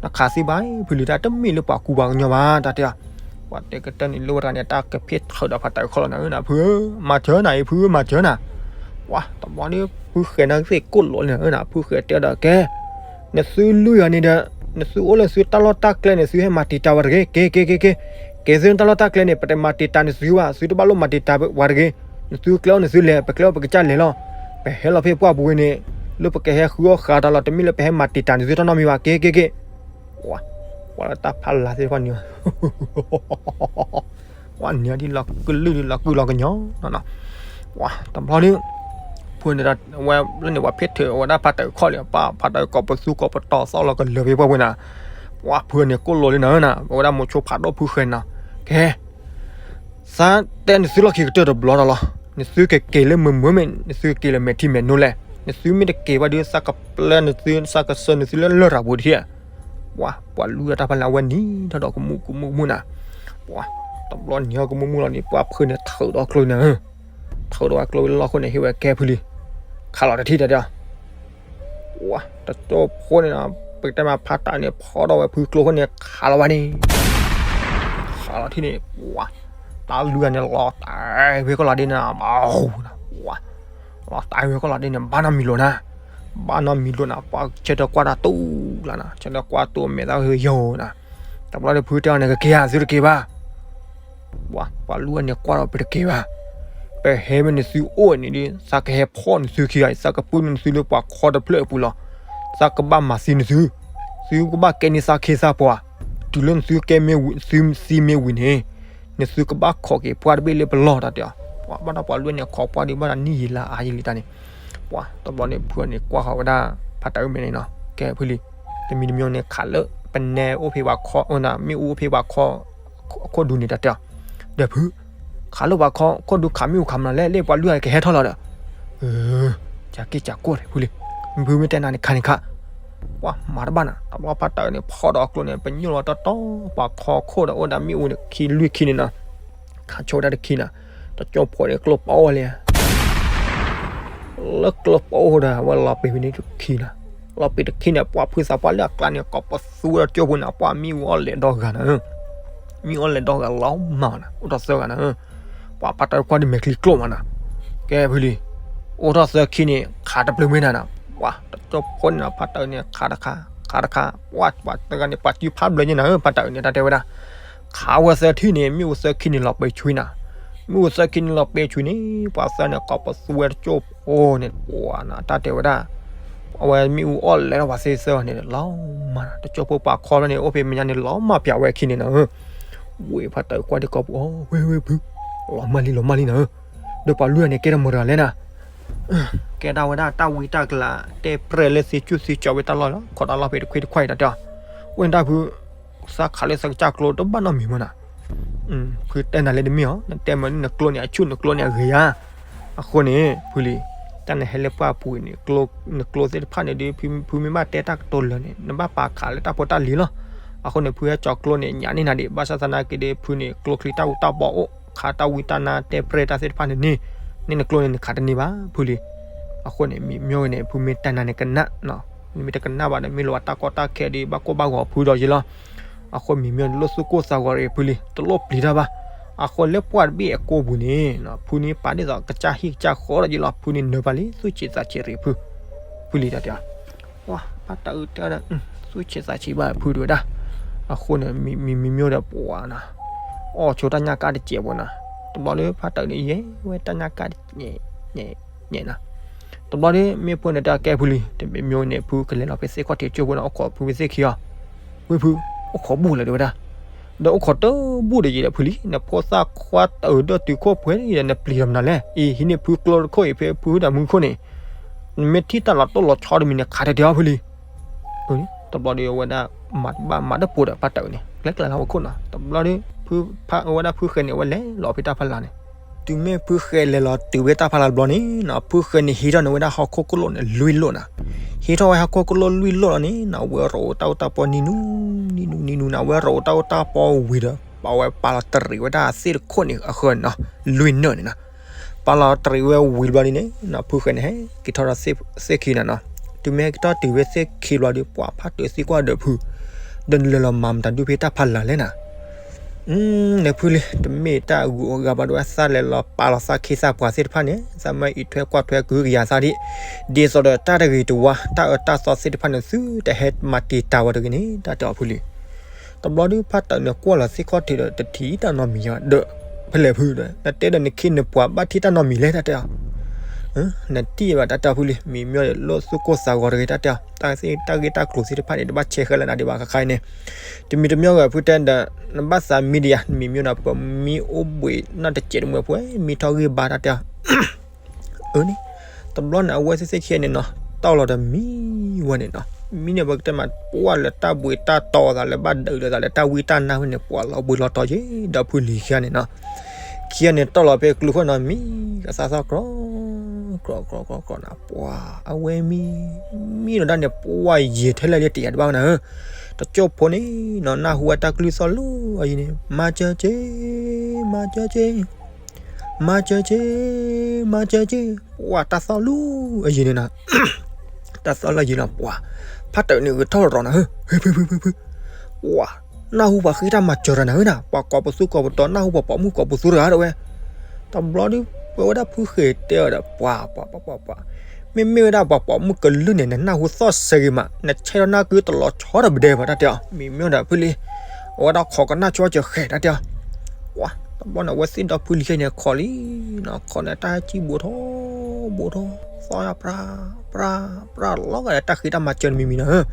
နခးသ့ဘၣ်ဖုလံ တၢ်တမ့ၢ်လၢပှၤကူပှၤကညီဘၣ် တၢ်တဲအီၤ, ပှၤတဲကတၢၢ်န့ၣ် လၢဝဲတဂၤန့ၣ် တၢ်ကဖ့ၣ်ထုးဒီးဖါတးခီၣ်လီၤနၤဧၢနၤ ဖုဧၢ, မၤစၢၤနၤအံၤဖုဧၢ မၤစၢၤနၤ, ပှၤတဘျီန့ၣ် ဖုဃဲၤနၤသ့ၣ်ကိၣ်လိာ်လံနၤဧၢနၤ ဖုဃဲၤတဲဒီးကဲ နသုလွံၢ်ဂၤန့ၣ်ဒီး, နသုအိၣ်လၢသုတၢ်လီၢ်တၢ်ကျဲန့ၣ် သုဟဲမၤတံာ်တာ်ဝဲတဂ့ၤ, က့ၤ က့ၤ က့ၤ က့ၤ, က့ၤသုတၢ်လီၢ်တၢ်ကျဲန့ၣ် ပတမၤတံာ်တာ်နသုဘၣ်, သုတဘၣ်လိၣ်မၤတံာ်တာ်ဝဲတဂ့ၤ, နသုကျဲအိၣ်နသုလဲၤ ပကျဲအိၣ်ပကစၢ်လဲၤလီၤ, ပဟဲလီၤဖဲပှၢ်ပူၤဝဲန့ၣ်, လၢပကဟဲဃုအီၣ်ဃာ်တၢ်လီၤ တမ့ၢ်လၢပဟဲမၤတံာ်တာ်နသုတၢ်နီတမံၤဘၣ်, က့ၤ က့ၤ က့ၤ, ပှၤလၢတၢ်ဖးလၢ်သ့ၣ်တဖၣ်န့ၣ် ပှၤန့ၣ်ဒ်လီၤကလုၢ်ဒ်လီၤကုၢ်လီၤကညီၤနီၤ, ပှၤတဘျီဒုး, ဖုန့ၣ်ဝဲလၢန့ၣ် ပှၤဖ့ၣ်ထုးဝဲဒၣ်ဖါတးခီၣ်လံ, ပှၤဖါတးကိးပသူကိးပတီၤသီၣ်လီၤကလၢာ်ဖဲပှၢ်ပူၤနၤ, ပှၤဖုန့ၣ်ကိၣ်လိာ်လံနၤဧၢနၤ, အဝဲဒၣ်မိၤဆိဖးဒိၣ်ဖုဃဲၤနၤ, ကဲ သးတဲနသုလီၢ်ခံကတၢၢ်တဘျီဒီးလီၤ, နသုကက့ၤလၢမုာ်မုာ်မ့ၢ် နသုကက့ၤလၢမဲာ်ထံမဲာ်နိလဲၣ်, နသုမ့ၢ်တက့ၤဘၣ်ဒီး သးကပျဲနသု သးကစၢနသုလၢလရာ်ပူၤတဟ့ၣ်, ပှၤ ပှၤလွံၢ်ဂၤတၢ်ဖးလၢ်ဝဲနံၤထီၣ်ဒီးကမူၣ်ကမူၣ်ကမူၣ်နၤ, ပှၤ တဘျီနံၤဟီၣ်ကမူၣ်မူၣ်လီၤန့ၣ် ပှၤဖုန့ၣ်ထုးဒီးကျိနၤ, ထုးဒီးကျိလီၢ်ခိၣ်န့ၣ် ဟ့ၣ်ဝဲကဲဖုလံ, ခးလီၤတထံၣ်တဲတဲ ပှၤ တကၠိဖိန့ၣ်နီၤ, ပကတဲမးဖါတးန့ၣ် ဖီၣ်ထီၣ်ဝဲဖုကျိခိၣ်န့ၣ် ခးလီၤဝဲန့ၣ်, ခးလီၤထံၣ်န့ၣ် ပှၤ တၢ်လွံၢ်ဂၤန့ၣ် လီၤတဲာ်ဝဲကီၢ်လီၤဒ့န့ၣ်, ပှၤ လီၤတဲာ်ဝဲကီၢ်လီၤဒ့န့ၣ် ဘၣ်နီတမံၤလိာ်နၤ, ဘၣ်နီတမံၤလိာ်နၤ, ပှၤဆၢထၢၣ်ကွၢ်တၢ်တူၢ်လီၤနၤ, ဆၢထၢၣ်ကွၢ်တူၢ်မဲာ်သၣ်ယိာ်နၤ, တဘျီဒီးဖုတဲအီၤန့ၣ် ကက့ၤဧါ သုတက့ၤဘၣ် ပှၤ ပှၤလွံၢ်ဂၤန့ၣ် ကွၢ်ဒီးပတက့ၤဘၣ်, ပဟဲမ့ၢ်နသုအိၣ်န့ၣ်ဒီး သးကဟဲဖီၣ်နသုခံဂၤအံၤ, သးကပုၢ်န့ၢ်နသုလၢပှၤခီတဖျၢၣ်အပူၤလီၤ, သးကဘၣ်မၤသံနသု, သုကဘၣ်ကဲန့ၢ်သးခ့သးပှၤ, တုၤလၢနသုကဲမ့ၢ်ဝံၤ သုသံမ့ၢ်ဝံၤန့ၣ်, နသုကဘၣ်ခိးက့ၤပှၢ်တဘ့ၣ်လၢပလီၢ်တၢ်တဲအီၤ, ပှၤဘၣ်ဒီးပှၤလွံၢ်ဂၤန့ၣ် ခိးပှၢ်ဒီးဘၣ်ဒီးနံၣ်ယံာ်လါအါယံာ်လံတၢ်န့ၣ်, ပှၤ တဘျီန့ၣ်ဖုန့ၣ် ကွၢ်ဃီၤဝဲဒၣ် ဖါတၢ်အၢမဲာ်န့ၣ်နီၤ, ကဲဖုလံ, တမံၤတမံၤန့ၣ် ခးလၢ ပနဲအိၣ်ဖဲပှၤခီ မ့ၣ်အူအိၣ်ဖဲပှၤခီ ခိၣ်ဒူန့ၣ်တၢ်တဲအီၤ, ဒီးဖု ခးလၢပှၤခီ ခိၣ်ဒူခးမ့ၣ်အူခးမနုၤလဲၣ်, လၢပှၤလွံၢ်ဂၤကဟဲထီၣ်လီၤဒီး, အၢ ကၢ်က့ၢ်ကၢ်ကိၢ်ဖုလံ, မ့ၢ်ဖုမ့ၢ်တဲနၤန့ၣ်ခါန့ၣ်ခါ, ပှၤမၤတဘၣ်နၤ, တဘျီဖါတၢ်အၢန့ၣ် ဖီၣ်ဒီးအကျိန့ၣ် ပညိၣ်လီၤတီတီ ပှၤခီခိၣ်ဒီးအိၣ်ဒီးမ့ၣ်အူန့ၣ် ခံလွံၢ်ခံန့ၣ်နီၤ, ခးဆိဝဲဒၣ်တခံနၤ, တကၠိဖိန့ၣ် ကျိပအိၣ်လံ လၢကျိပအိၣ်ဒီး အဝဲလီၤပံာ်ဖဲန့ၣ်တခံနၤ, လီၤပံာ်တခံန့ၣ် ပှၤဖုသးပှၢ်လၢအကျါန့ၣ် ကိးပသူဝဲတကၠိဖိန့ၣ် ပှၤမ့ၣ်အူအီၣ်လဲၤဒီဂၤနၤ, မ့ၣ်အူအီၣ်လဲၤဒီဂၤလီၤမၢ်နၤ, အိၣ်ထီၣ်သၢဂၤနၤ, ပှၤဖါတၢ်ကွၢ်ဒ်မဲာ်ချံကျိမးနၤ, ကဲဖုလံ, အိၣ်ထီၣ်သၢခံန့ၣ် ခးတပျုၤမ့ၢ်နၤနၤ, ပှၤတကၠိဖိန့ၣ် ဖါတၢ်အၢန့ၣ် ခးတခါ ခးတခါ, ပှၤ ပှၤတဂၤန့ၣ် ပှၤစုဖးဘျၢညါနၤဧၢ ဖါတၢ်အၢန့ၣ် တၢ်တဲဝဲဒၣ် ခးဝဲသၢထံၣ်န့ၣ် မ့ၣ်အူသၢခံန့ၣ်လီၤပံာ်ဆွံနၤ, မ့ၣ်အူသၢခံန့ၣ်လီၤပံာ်ဆွံန့ၣ် ပှၤသၢန့ၣ် ကိးပသူဝဲတကၠိဖိန့ၣ် ပှၤနၤ တၢ်တဲဝဲဒၣ် အဝဲမ့ၣ်အူအီၣ်လဲၤထီၣ်ပှၤသ့သၢဂၤန့ၣ် လီၤမၢ်နၤ, တကၠိဖိပှၤခီဖျိန့ၣ် အိၣ်ဖဲမဲာ်ညါန့ၣ် လီၤမၢ်ပၠးဝဲခံန့ၣ်နၤဧၢ, ဝဲဖါတၢ်ကွၢ်ဒ်ကိးပူၤ အီ ဝဲဝဲဖု လီၤမၢ်လံလီၤမၢ်လံနၤဧၢ, ဒီးပှၤလွံၢ်ဂၤန့ၣ် ကဲထီၣ်မတၤတဂၤလဲၣ်နၤ ကဲဒၣ်ဝဲဒၣ်တၢ်ဝံတၢ်ကလၤ တဲပြဲၢ်လၢသ့ကၠူၣ်သ့ကၠီဝဲတၢ်လီၢ်လီၤ, ခိးတၢ်လီၢ်ဖဲတခွံတခွါအံၤတၢ်တဲအီၤ, ဝဲဒၣ်ဖု သးခးလၢသးကစၢ်ကျိတဘၣ်နီတမံၤမးနၤ, ဖုတဲနၤလၢတမ့ၢ်အီၤ, နတဲမ့ၢ်နကျိန့ၣ် အဆူၣ်နကျိန့ၣ်အဂ့ၤဧါ, အဃိန့ၣ် ဖုလံ တၢ်နဟဲလၢပှၢ်ပူၤန့ၣ် နကျိသ့ၣ်တဖၣ်န့ၣ်ဒီး ဖုမ့ၢ်ဘၣ်တဲတၢ်ကတိၤလၢာ်န့ၣ် နဘၣ်ပာ်ခးလၢတၢ်ဖိတၢ်လံၤလီၤ. အဃိန့ၣ် ဖုဟဲကၠီၤကျိန့ၣ် ညၣ်န့ၢ်နၤဒံး ဘၣ်ဆၣ်သနာ်က့ဒီး ဖုန့ၣ် ကျိချံတၢ်အူတၢ်ပီအိၣ် ခးတၢ်ဝံတၢ်နါတဲပြဲၢ်တၢ်သ့ၣ်တဖၣ်န့ၣ်န့ၣ် န့ၢ်နကျိန့ၣ် နခးတန့ၢ်ဘၣ် ဖုလံ. အဃိန့ၣ် မ့ၢ်မ့ၢ်ဝဲန့ၣ် ဖုမ့ၢ်တဲနၤန့ၣ်ကနၣ်, နမ့ၢ်တကနၣ်ဘၣ်ဒီး မ့ၢ်လီၤဝဲတၢ်ကီတၢ်ခဲဒီး ဘၣ်ကိၢ်ဘၣ်ဂီၤဖုဒီးယ့လီၤ. အဃိမ့ၢ်မ့ၢ်န့ၣ် လိၣ်သူၣ်ကိၢ်သးဂီၤတဂ့ၤ ဖုလံ, တလိၣ်ပျံၤတၢ်ဘၣ်. အဃိလၢပှၢ်တဘ့ၣ်အကိာ်ပူၤန့ၣ် ဖုန့ၣ်ပာ်ဒ်သိးကစၢ်ဟံၣ်ကစၢ်ဃီဒီးယ့လီၤ, ဖုန့ၣ်နၢၤပာ်လံ သူၣ်ဆံးသးဆံးတဂ့ၤ ဖု, ဖုလံတၢ်တဲအီၤ. ပှၤဖါတၢ်အုးတဲအီၤဒီး သူၣ်ဆံးသးဆံးဘၣ်ဖုတဝဲဒၣ်. အဃိန့ၣ် မ့မ့ၢ်မ့ၢ်ဒီးပှၤနီၤ အီၣ်ဆိတၢ်ညၣ်ကၣ်တစဲးဖိနီၤ. တဘျီဒီးဖါတၢ်န့ၣ် ယဲဝဲတၢ်ညၣ်ကၣ်တညဲးညဲးနီၤ. တဘျီဒီးမ့ၢ်ဖုန့ၣ်တဲကဲဖုလံ, တမ့ၢ်မ့ၢ်န့ၣ် ဖုကလဲၤလီၤဖဲသ့ၣ်ခီၣ်ထံးကၠိဖိန့ၣ် အိၣ်ခိးဖုဖဲသ့ၣ်ခံအီၤ. ဝ့ၢ်ဖု, အိၣ်ခိးဘူၣ်လၢၤတဝဲဒၣ်. ဒီးအိၣ်ခိးတဘူၣ်ဒီးယံၤဒီးဖုလံ, နဖိသၣ်ခွါတၢ်အုးဒီးတုၤခိၣ်ပှဲၤဒီးနပျံၤလီၤမနုၤလဲၣ်. အံၤ ဟံးန့ၢ်ဖုကျိတခိၣ်အံၤ ဖဲဖုဟူးတၢ်မူခိၣ်န့ၣ် နမ့ၢ်ထံၣ်တၢ်လီၤတိၢ်လီၤဆီတမံၤန့ၣ် ခးတတဲအီၤဖုလံ. တဘျီဒီးအဝဲဒၣ်မၤတဘၣ်မၤတပိၤဒီးဖါတၢ်အုးန့ၣ် ကျဲကျဲလၢဝဲခိၣ်နီၤ. တဘျီဒီး ဖုဖါအဝဲဒၣ်ဖုဃဲန့ၣ် အဝဲလဲၤလီၤဖဲတၢ်ဖီလာ်န့ၣ်. တုၤမ့ၢ်ဖုဃဲလဲၤလီၤတုၤဝဲတၢ်ဖီလာ်တဘျီန့ၣ်နီၤ ဖုဃဲန့ၣ်ဟံးထီၣ်န့ၢ်ဝဲဒၣ်ဟီၣ်ခိၣ်ကလိၣ်န့ၣ် လွံၢ်လိၣ်နီၤ. ဟံးထီၣ်ဝဲဟီၣ်ခိၣ်ကလိၣ်လွံၢ်လိၣ်လီၤန့ၣ်နီၤ ဝဲရိၤအိၣ်တၢ်အူတၢ်ပီနံၤနူနံၤနူနံၤနူနီၤ ဝဲရိၤအိၣ်တၢ်အူတၢ်ပီဝံၤဒီး ပာ်ဝဲပာ်လီၤတရံးဝဲဒၣ်သ့ၣ်တခိၣ်န့ၣ်အဃၢၤန့ၣ်နီၤ လွံၢ်နၢၣ်န့ၣ်နီၤ. ပာ်လီၤတရံးဝဲဝံၤတဘျီန့ၣ်န့ၣ် ဖုဃဲန့ၣ် ဟဲက့ၤထီၣ်ဒီးသ့ၣ်ခံန့ၣ်နီၤ. တုၤမ့ၢ်ဟဲက့ၤထီၣ်တုၤဝဲသ့ၣ်ခံဘျီဒီး ပှၤဖါတၢ်သံကွၢ်ဒီးဖု ဒီးနလဲၤလီၤမၤမတၤဒုဖဲတၢ်ဖီလာ်လဲၣ်နီၤ. နဖုလံ တမ့ၢ်တၢ်အဂုၤအဂၤဘၣ်ဒ်ဝဲ သးလဲၤလီၤပာ်လီၤသးခ့သးပှၤသ့ၣ်တဖၣ်န့ၣ် သးမ့ၢ်အံးထွဲကွၢ်ထွဲကုကယၤသးဒ် ဒ်သိးဒီးတၢ်တဂ့ၤတဝါ တၢ်အၢတၢ်သီသ့ၣ်တဖၣ်န့ၣ် သုတဟဲမၤတံာ်တာ်ဝဲတဂ့ၤန့ၣ် တၢ်တဲအီၤဖုလံ. တဘျီဒုဖါတၢ်န့ၣ်ကွၢ်လီၤသ့ၣ်ခီၣ်ထံးဒီး တထံၣ်တၢ်နီတမံၤဒီး ဖဲလဲၣ်ဖုဒီး နတဲဒီးနခ့နပှၤဘၣ်ထံၣ်တၢ်နီတမံၤလဲၣ် တၢ်တဲအီၤ. နတံၢ်ဘၣ် တၢ်တဲအီၤဖုလံ မ့ၢ်မ့ၢ်ဒီးလိၣ်သူၣ်ကိၢ်သးဂီၤတဂ့ၤ တၢ်တဲအီၤ တၢ်ဂ့ၢ်တၢ်ကျိၤသ့ၣ်တဖၣ်န့ၣ် တဘၣ်ဆဲးဃဲလၢနၤဒံးဘၣ်ခါခါအံၤန့ၣ် တမံၤတမံၤဂ့ၤဖုတဲဒီး နဘၣ်သးမံဒံးယၤ မ့ၢ်မ့ၢ်ဒီး ပမံအိၣ်ဘှံးနီၢ်တစဲးတမှဲၤဖဲ မံထီၣ်ဂံၢ်ဘါ တၢ်တဲအီၤ. အၢန့ၣ် တဘျီန့ၣ် အဝဲသ့ၣ်သ့ၣ်ခံန့ၣ်နီၤ တီၢ်လီၤဒီးမံဝဲန့ၣ်နီၤ မံန့ၣ် ပကတဲမး ပှၢ်လၢတၢ်ဘှံးတၢ်တီၤသးလၢဘၣ်ဒုးဒီးသးလၢတၢ်ဝံတၢ်နါဝဲန့ၣ် ပှၤလီၤဘှံးလီၤတီၤက့ၤ ဒီးဖုလံၤခံဂၤန့ၣ်နီၤ ခံဂၤန့ၣ် တီၢ်လီၤဖဲကျူခိၣ်နီၤ မံ ကသါသီၣ်ကြီ ကြီကြီကြီကြီနၤ ပှၤ အဝဲမံ မံလီၤဒၣ်န့ၣ် ပှၢ်ယံာ်ထဲလဲၣ်လၢတယာ်တဘၣ်ဝဲနၤဧၢ တကၠိၢ်ဖိန့ၣ်နီၤ နၢ်ဟူဝဲတၢ်ကလုၢ်သီၣ်လၢအယံၤန့ၣ် မၤစၢၤက့ၤ မၤစၢၤက့ၤ မၤစၢၤက့ၤ မၤစၢၤက့ၤ ပှၤတၢ်သီၣ်လၢအယံၤန့ၣ်နီၤ တၢ်သီၣ်လၢအယံၤနီၤ ပှၤ ဖါတၢ်န့ၣ်ဂ့ၤထီၣ်ရီၤနၤဧၢ ဖုဖုဖုဖု ပှၤ နၢ်ဟူပှၤဃ့တၢ်မၤစၢၤတဂၤနၤဧၢနၤ ပှၤကိးပသူကိးပသီ နၢ်ဟူပှၤပိာ်မုၣ်ကိးပသူတဂၤဒၣ်ဝဲ တဘျီဒု ပဝဲဒၣ်ဖုဃဲၤတဲအီၤဒီး ပှၤ ပှၤ ပှၤ ပှၤ ပှၤ မ့မ့ၢ်ဝဲဒၣ်ပှၤပိာ်မုၣ်ကလုၢ်န့ၣ် နနၢ်ဟူသီၣ်စဲဂ့ၤမး နဆဲးထီၣ်နၢ်ကုတလီၤဆီဒီးပဒဲဘၣ် တၢ်တဲအီၤ မ့ၢ်မ့ၢ်ဒီးဖုလံ အဝဲဒၣ်ခိးကနၣ်ဆိစၢၤဃဲၤ တၢ်တဲအီၤ ပှၤ တဘျီန့ၣ် အဝဲသ့ၣ်ဒီဖုလံၤခဲန့ၣ်ခိးလံ ခိးန့ၣ် တၢ်ဟဲကံၣ်ဘူးထီၣ် ဘူးထီၣ် သီၣ်ယၣ်ပြၢ ပြၢ ပြၢ လီၤဂာ်ဒီးတၢ်ဃ့တၢ်မၤစၢၤတမံၤမံၤနီၤဧၢ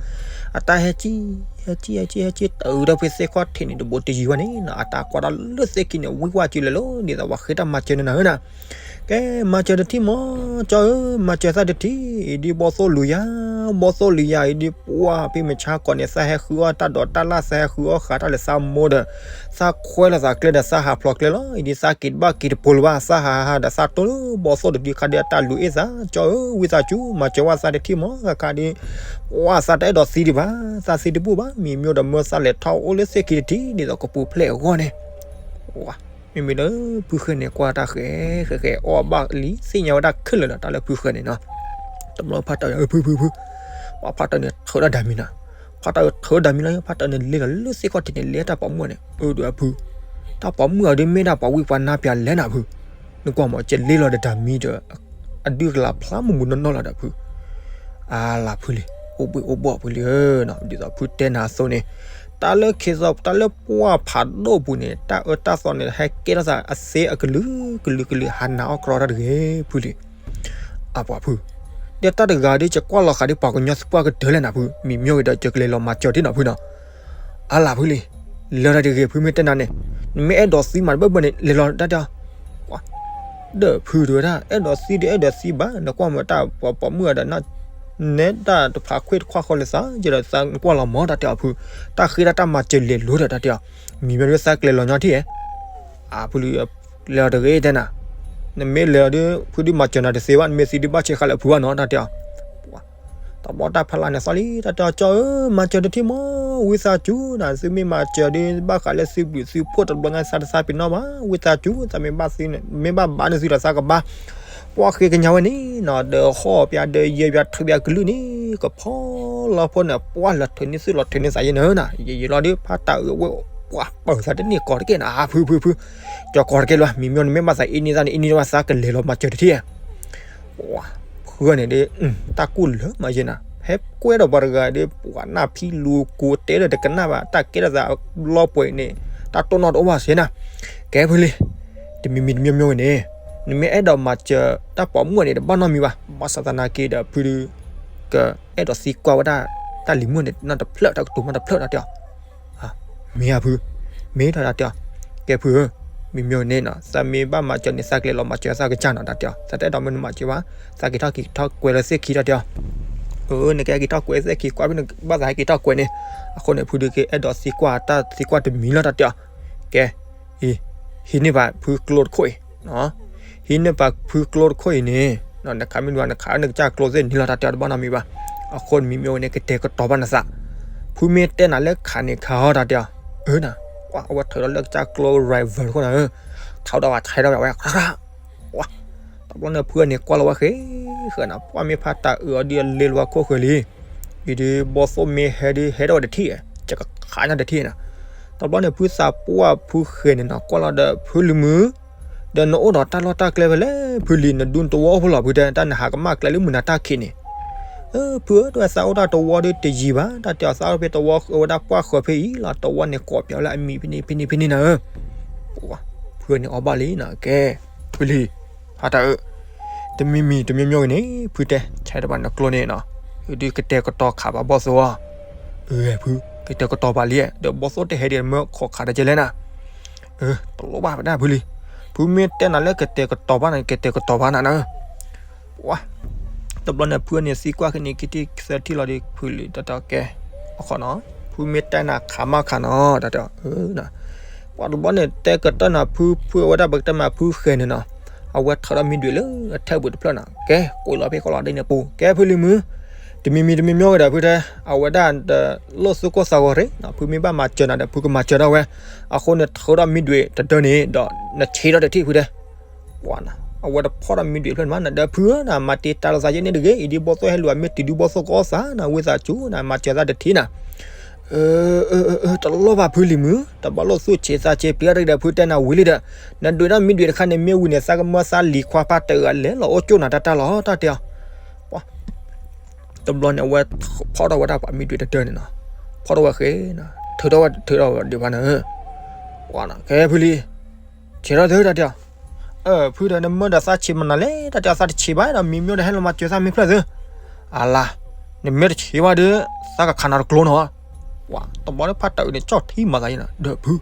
အတၢ်ဟဲကံၣ် ဟဲကံၣ် ဟဲကံၣ် ဟဲကံၣ် တအုးဒီးဖဲသ့ၣ်ခီၣ်ထံးန့ၣ် တဘိးတယံၤဝဲန့ၣ်နီၤ အတၢ်ကွၢ်တၢ်လၢသ့ၣ်ခံန့ၣ် ဝံၣ်ဝၣ်ကံလၢာ်လၢ ဒ်သိးပှၤဃ့တၢ်မၤစၢၤန့ၣ်နၤဧၢနၤ ကဲ မၤစၢၤတထံၣ်မး ကၠီဧၢ မၤစၢၤသးတထံၣ် အံၤဒ်ဘီၣ်သိၣ်လူၤယၤ ဘီၣ်သိၣ်လူၤယၤ အံၤဒ်ပှၢ် ဖဲမုၢ်ဆါခီန့ၣ် သးဟဲဃုအီၣ်တၢ်ဒိးတၢ်လၢ် သးဟဲဃုအီၣ်ဃာ်တၢ်လၢသးမိၢ်ဒီး သးခွဲလီၤသးကျဲဒီး သးဟးဖျိးကျဲလီၤ အံၤဒ်သးက့ၤတဘၣ်က့ၤတပိၤလၢၤဘၣ် သးဟးဟးဒီးသးတိၢ်လၢဘီၣ်သိၣ်တဒုခါဒီး အတၢ်လူၤအ့ၣ်သး ကၠီဧၢ ဝံသးစူၤ မၤစၢၤဝဲသးတထံၣ်မး ခါခါဒီး ပှၢ် သးတအဲၣ်ဒိးသံဒံးဘၣ် သးသံတဘူၣ်ဘၣ် မ့ၢ်မ့ၢ်ဒီးမၢသးလဲၤထီၣ်အိၣ်လၢသ့ၣ်ခံတထံၣ် ဒ်သိးကပူၤဖျဲးအဂီၢ်န့ၣ် မ့မ့ၢ်လၢဖုဃဲန့ၣ် ကွၢ်တၢ်ဃဲ ဃဲဃဲအီၣ်ဘၣ်လံ သ့ၣ်ညါဝဲဒၣ်ခဲလၢာ်လီၤ တၢ်လၢဖုဃဲန့ၣ်နီၤ တဘျီဖါတၢ် ဖုဖုဖု ပှၤဖါတၢ်န့ၣ် ထၢဒၣ်ဒၣ်မံၤနီၤ ဖါတၢ်ထၢဒၣ်မံၤလီၤ ဖါတၢ်န့ၣ် လဲၤလီၤလၢသ့ၣ်ခီၣ်ထံးန့ၣ် လဲၤတၢ်ပိာ်မုၣ်န့ၣ် အၢ ဒီးဖု တၢ်ပိာ်မုၣ်အဒုးမ့ၢ်ဒၣ်ပှၤဝံပှၤနါပျၢၤလဲၣ်နၤဖု နကွၢ်မး ကလဲၤလီၤဒီးဒၣ်မံၤဒီး အဒုးကလၤဖျါမုၢ်မုၢ်နီၢ်နီၢ်လီၤဒီးဖု အါလၢဖုလံ အိၣ်ဘှံးအိၣ်ဘှီၣ်ဖုလံဧၢနီၤ ဒ်သိးဖုတဲနၤအသိးန့ၣ် တၢ်လၢခ့သီ တၢ်လၢပှၢ်ဖးဒိၣ်ပူၤန့ၣ် တၢ်အၢတၢ်သီန့ၣ် ဟဲကဲထီၣ်သးအသ့အကလုာ်ကလုာ်ကလုာ် ဟးနးအီၣ်ကြီတၢ်တဂ့ၤ ဖုလံ အပှၤဖု ဒီးတၢ်တဂၤဒီး ယကွၢ်လီၤဃာ်ဒီးပှၤကညီသပှၢ်ကတၢၢ်လဲၣ်နၤဖု မ့ၢ်မ့ၢ်ဝဲဒီး ယကလဲၤလီၤမၤစၢၤဒ်နီၤဖုနီၤ အါလၢဖုလံ လၢတၢ်တဂ့ၤ ဖုမ့ၢ်တဲနၤန့ၣ် နမ့ၢ်အဲၣ်ဒိးသံမးတဘၢၣ်ဘၢၣ်န့ၣ် လဲၤလီၤတၢ်တဲအီၤ ဒီးဖုတဝဲဒၣ် အဲၣ်ဒိးသံဒီးအဲၣ်ဒိးသံဘၣ် နကွၢ်မးတၢ်ပှၤပိာ်မုၣ်အဒီး နဲဒၣ်တဖးခွ့ၣ်တခွါဃီလၢသး ယဒီးသးကွၢ်လီၤမး တၢ်တဲအီၤဖု တၢ်ဃ့တၢ်တၢ်မၤစၢၤလဲၤလိၤဒီး တၢ်တဲအီၤ မ့ၢ်မ့ၢ်ဒီးသးကလဲၤလီၤညီထံၣ်ဧဲ အါဖုလံ လဲၤလီၤတဂ့ၤတဲနၤ နမ့ၢ်လဲၤဒီး ဖုဒုးမၤစၢၤနၤတသ့ဘၣ်, နမ့ၢ်သံဒုးဘၣ်ဆဲးဃါလၢဖုဘၣ်နီၤ တၢ်တဲအီၤ. တဘျီတၢ်ဖီလာ်န့ၣ်သီလံ တၢ်တဲအီၤ ကၠီဧၢ, မၤစၢၤတထံၣ်မး, ဝံသးစူၤနၤ, သုမ့ၢ်မၤစၢၤဒီး ဘၣ်ဃးလၢသုဘျုးသုဖှိၣ်တဘျီညါ သးတသးပ့ၤနီၣ်ဘၣ်, ဝံသးစူၤ, သးမ့ၢ်ဘၣ်သံန့ၣ် မ့ၢ်ဘၣ်ဘၣ်န့ၢ်သုဒီးသးကဘါ, ပှၢ်ဃ့ကညးဝဲန့ၣ်နီၤ, ဒီးဟီၣ်ပၠးဒီးယဲၢ်ပၠး ထူပၠးကလုၢ်န့ၣ် ကဖီလီၤဖိန့ၣ် ပှၢ်လီၤထုးန့ၢ်သုးလီၤထုးန့ၢ်သးယဲၢ်န့ၣ်နီၤ, ယယံာ်လီၤဒီး ဖးတၢ်အုးအဝဲၢ် ပှၢ်ပၢၢ်သးတန့ၢ်ကီးတက့ၢ်နီၤ, ဖုဖုဖု, ကၠီကီးတက့ၢ်လီၤ, မံၤမၠိန့ၣ် မ့ၢ်ဘၣ်သးအ့န့ၢ်သးန့ၣ် အ့န့ၢ်ဘၣ်သးကလဲၤလီၤမၤစၢၤတထံၣ် ဖုန့ၣ်ဒီး တၢ်ကူၣ်လၢာ်မးယဲၢ်နၤ, ဟဲကွဲဒီးပှၤတဂၤဒီး ပှၤနၢ်ဖံလူၤကိးတဲဒီးတကနၣ်ဘၣ်, တၢ်ကဲထီၣ်သးလီပှဲၤန့ၣ် တၢ်တိၢ်နီၣ်တအိၣ်ဘၣ်စ့ၢ်နၤ, ကဲဖုလံ, တမံၤမံၤတမံၤမံၤန့ၣ် နမ့ၢ်အဲၣ်ဒိးမၤစၢၤတၢ်ပိာ်မုၣ်န့ၣ် တဘၣ်နီတမံၤဘၣ်, ဘၣ်ဆၣ်သနာ်က့ဒီး ဖုဒုး ကအဲၣ်ဒိးသံကွၢ်ဝဲဒၣ် တၢ်လံၤမုၣ်န့ၣ် နီတဖျၢၣ် တၢ်ကတိၤမးတဖျၢၣ်တၢ်တဲအီၤ မ့ၢ်ဧါဖု, မ့ၢ်ထီၣ်တၢ်တဲအီၤ, ကဲဖုဧၢ, မံၤမၠိန့ၣ်နီၤ သးမ့ၢ်ဘၣ်မၤစၢၤန့ၣ် သးကလဲၤလီၤမၤစၢၤသးကစၢ်နီၤ တၢ်တဲအီၤ, သးတအဲၣ်ဒိးမ့ၢ်နမၤစၢၤဘၣ်, သးက့ၤထီၣ်က့ၤထီၣ်ကွဲးလၢသ့ၣ်ခံတၢ်တဲအီၤ, အၢ နကဟဲက့ၤထီၣ်ကွဲးသ့ၣ်ခံ ကွၢ်ဖဲနဘၣ်သးဟဲက့ၤထီၣ်ကွဲးန့ၣ်, အဃိန့ၣ် ဖုဒုးကအဲၣ်ဒိးသံကွၢ်တၢ်သံကွၢ်တမံၤလီၤတၢ်တဲအီၤ, ကဲ ဟံးန့ၢ်ပာ်ဖုကျိတခိၣ်အံၤ ဟံးန့ၢ်ပာ်ဖုကျိတခိၣ်အံၤန့ၣ်, နခးမ့ၢ်ဒွး နခးနကစၢ်ကျိသ့ၣ်န့ၣ်လီၤ တၢ်တဲအီၤတဘၣ်နီတမံၤဘၣ်, အဃိန့ၣ်မံၤမ့ၢ်ဝဲန့ၣ် ကတဲာ်ကတီၤဘၣ်နသး, ဖုမ့ၢ်တဲနၤလၢခးန့ၣ်ခးအီၤ တၢ်တဲအီၤ, အၢနၤ, အဝဲထုးထီၣ်လၢကစၢ်ကျိ rival တခိၣ်နၤဧၢ, ထုးထီၣ်ဝဲ ဆဲးထီၣ်ဝဲ ဝဲခါခါ တဘျီန့ၣ်ဖုန့ၣ်ကွၢ်လီၤဝဲဃဲ ဃဲနၤ ပှၢ်မ့ၢ်ဖးတၢ်အုးအီၤဒ်အလ့လီၤဝဲခိၣ်ဃဲလံ, အံၤဒ်ဘီသိၣ်မ့ၢ်ဟဲဒ်ဟဲထီၣ်ဝဲတထံၣ်, ကကခးညါတထံၣ်နၤ, တဘျီန့ၣ်ဖုသးပှၢ်ဖုဃဲန့ၣ်နီၤ ကွၢ်လီၤဒီးဖုလံၤမုၣ်, ဒီးနအိၣ်ဒီးတၢ်လီၢ်တၢ်ကျဲဖဲလဲၣ် ဖုလံၤ နဒူနတဝီအိၣ်ဖဲလဲၣ် ဖုတဲ တၢ်နဟးကမၣ်ကျဲလၢမုၢ်နၤတၢ်ခံးန့ၣ်, ဖုဧၢ တဝဲသးအိၣ်တၢ်တဝီဒီးတယံာ်ဘၣ် တၢ်တဲအီၤ သးအိၣ်ဖဲတဝီဝဲဒၣ်ပှၢ်ဃၢၤဖဲအံၤလီၤ တဝီန့ၣ်ကိးပၠးလၢအမံၤဖဲန့ၣ်ဖဲန့ၣ်ဖဲန့ၣ်နၤဧၢ, ဖုန့ၣ်အီၣ်ဘၣ်လံနီၤ ကဲ ဖုလံၤ ဖးတၢ်အုး, တမံၤမံၤတမံၤမံၤဂ့ၤန့ၣ် ဖုတဲ ဆဲးတဘၣ်နကျိန့ၣ်နီၤ, ဒုးကတဲာ်ကတီၤခးပာ်ဘီၣ်သိၣ်အီၤ, အၢ ဖု ကတဲာ်ကတီၤပာ်လံ, ဒီးဘီၣ်သိၣ်တဟဲဒံးမၢခိးခးတကဲလဲၣ်နၤ, အၢ တလိၣ်ဘၣ်ဝဲဒၣ်ဖုလံၤ, ဖုမ့ၢ်တဲနၤလၢကတဲာ်ကတီၤဘၣ်နၤ ကတဲာ်ကတီၤဘၣ်နၤနၤဧၢ ပှၤ တဘျီန့ၣ် ဖုန့ၣ်သံကွၢ်ခဲန့ၣ် ခံထံၣ်သၢထံၣ်လီၤဒီး ဖုလံၤတၢ်တဲကဲ အခီနီၤ, ဖုမ့ၢ်တဲနၤခးမးခးနီၤ တၢ်တဲအီၤ, ပှၤတဘျီန့ၣ် တဲကတၢၢ်နၤဖု ဖုအဝဲဒၣ်ပကတဲမးဖုဃဲန့ၣ်နီၤ, အဝဲထုးထီၣ်မံၤဒွးလၢအထဲပူၤတဖျၢၣ်နီၤ, ကဲ ကွံာ်လီၤဖဲကီလီၤဒ်န့ၣ်ပူၤ ကဲဖုလံၤမုၣ်, တမံၤမံၤတမံၤမံၤဂ့ၤဒီး ဖုတဲ အဝဲဒၣ်တလိၣ်သုကိၢ်သးဂီၤရ့ၣ်နီၤ, ဖုမ့ၢ်ဘၣ်မၤစၢၤနၤဒီး ဖုကမၤစၢၤထီၣ်ဝဲ, အဃိန့ၣ် ထုးထီၣ်မံၤဒွးတဒၢန့ၣ် ဒီးနဆံးထီၣ်တထံၣ်ဖုတဲ ပှၤနၤ အဝဲတဖီၣ်ဒီးမံၤဒွးဖျၢၣ်န့ၣ်မး နဒီးဖုဧၢ နမၤတ့ၢ်တၢ်လီၤသးယဲၢ်န့ၣ်တဂ့ၤ အံၤဒ်ဘီၣ်သိၣ်ဟဲလူၤအမ့ၢ်တုၤဒုဘီၣ်သိၣ်ကအီၣ်သး နဝံသးစူၤ နမၤစၢၤသးတထံၣ်နၤ, အၢ တလိၣ်ဘၣ်ဖုလံၤမုၣ် တဘၣ်လိၣ်သူၣ်ဆံးသးဆံးပျံၤတၢ်ဒီး ဖုတဲနၤဝံၤလံဒီး နဒွးထီၣ်မံၤဒွးတခါန့ၣ် မ့ၢ်ဝံၤန့ၣ် သးကမၢသးလံၤခွါဖးတၢ်အုးအလဲၤလီၤအိၣ်ကၠိၣ်နၤတၢ်တၢ်လီၤ တၢ်တဲအီၤ ပှၤ တဘျီန့ၣ် အဝဲဖီၣ်ထီၣ်ဝဲဒၣ်ပှၤမံၤဒွးတဒၢန့ၣ်နီၤ, ဖီၣ်ထီၣ်ဝဲဃဲနီၤ, ထုးထီၣ်ဝဲထုးထီၣ်ဝဲဒံးဘၣ်နၤဧၢ, ပှၤနၤ ကဲဖုလံၤ ဆံးထီၣ်သုတၢ်တဲအီၤ, အၢ ဖုဒီးနမၢဒီးသးဆံးမနုၤလဲၣ် တၢ်တဲအီၤ သးတဆံးဘၣ်ဒီး မံၤမၠိဒီးဟဲလီၤမၤစၢၤသးမ့ၢ်ဖျၢၣ်သု, အလါ နမ့ၢ်တဆံးဘၣ်ဒီး သးကခးနၤတကျိနီၤ, ပှၤ တဘျီဒီးဖးတၢ်အုးန့ၣ် ကၠီၣ်ထံမၤသးယဲၢ်နၤ ဒီးဖု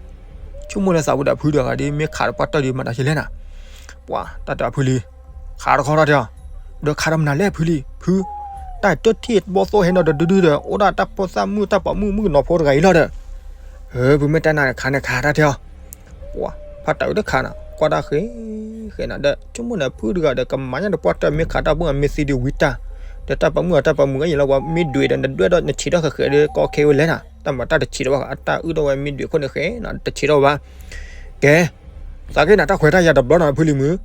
ဆိကမိၣ်လၢသးဝဲဒီးဖုတဂၤဒီး မ့ၢ်ခးတပှၢ်တၢၢ်ဒီးမၤတၢ်ဆံးလဲၣ်နၤ, ပှၤ တၢ်တဲအီၤဖုလံၤ ခးတခီတၢ်တဲအီၤ, ဒီးခးဒီးမနုၤလဲၣ်ဖုလံၤ ဖု တၢ်တထံၣ်ဘီၣ်သိၣ်ဟဲနီၤဒီးဒုဒုဒီး အိၣ်ဒၣ်တၢ်ဖိသၣ်မုၣ်တၢ်ပိာ်မုၣ်မုၣ်ကနီၤဖိတဂၤအံၤလီၤဒီး, အၢ ဖုမ့ၢ်တဲနၤန့ၣ်ခးန့ၣ်ခးတၢ်တဲအီၤ, ပှၤ ဖးတၢ်အုးတခးနၤ ကွၢ်တၢ်ဃဲ ဃဲနၤဒီး ဆိကမိၣ်န့ၣ် ဖုတဂၤဒီး ကမၤညါဒီးပှၢ်တၢၢ်မ့ၢ်ခးတၢ်ပိာ်မုၣ်မ့ၢ်သံဒုးဝံတၢ်, ဒီးတၢ်ပိာ်မုၣ်အတၢ်ပိာ်မုၣ်အံၤလီၤ ပှၤမ့ၢ်ဒွးဒီး နဒွဲၣ်ဒီးနဆံးထီၣ်ဃဲဃဲဒီး ကီခဲဝဲလဲၣ်နၤ တၢ်မၤတၢ်တဆံးထီၣ်ဘၣ် အတၢ်အုၣ်ထီၣ်ဝဲမ့ၢ်ဒွးခိၣ်န့ၣ်ဃဲနၤ တဆံးထီၣ်ဘၣ် ကဲ သးက့ၤနၤတၢ်ခွဲးတၢ်ယာ်တဘျီနီၤဖုလံၤမုၣ်,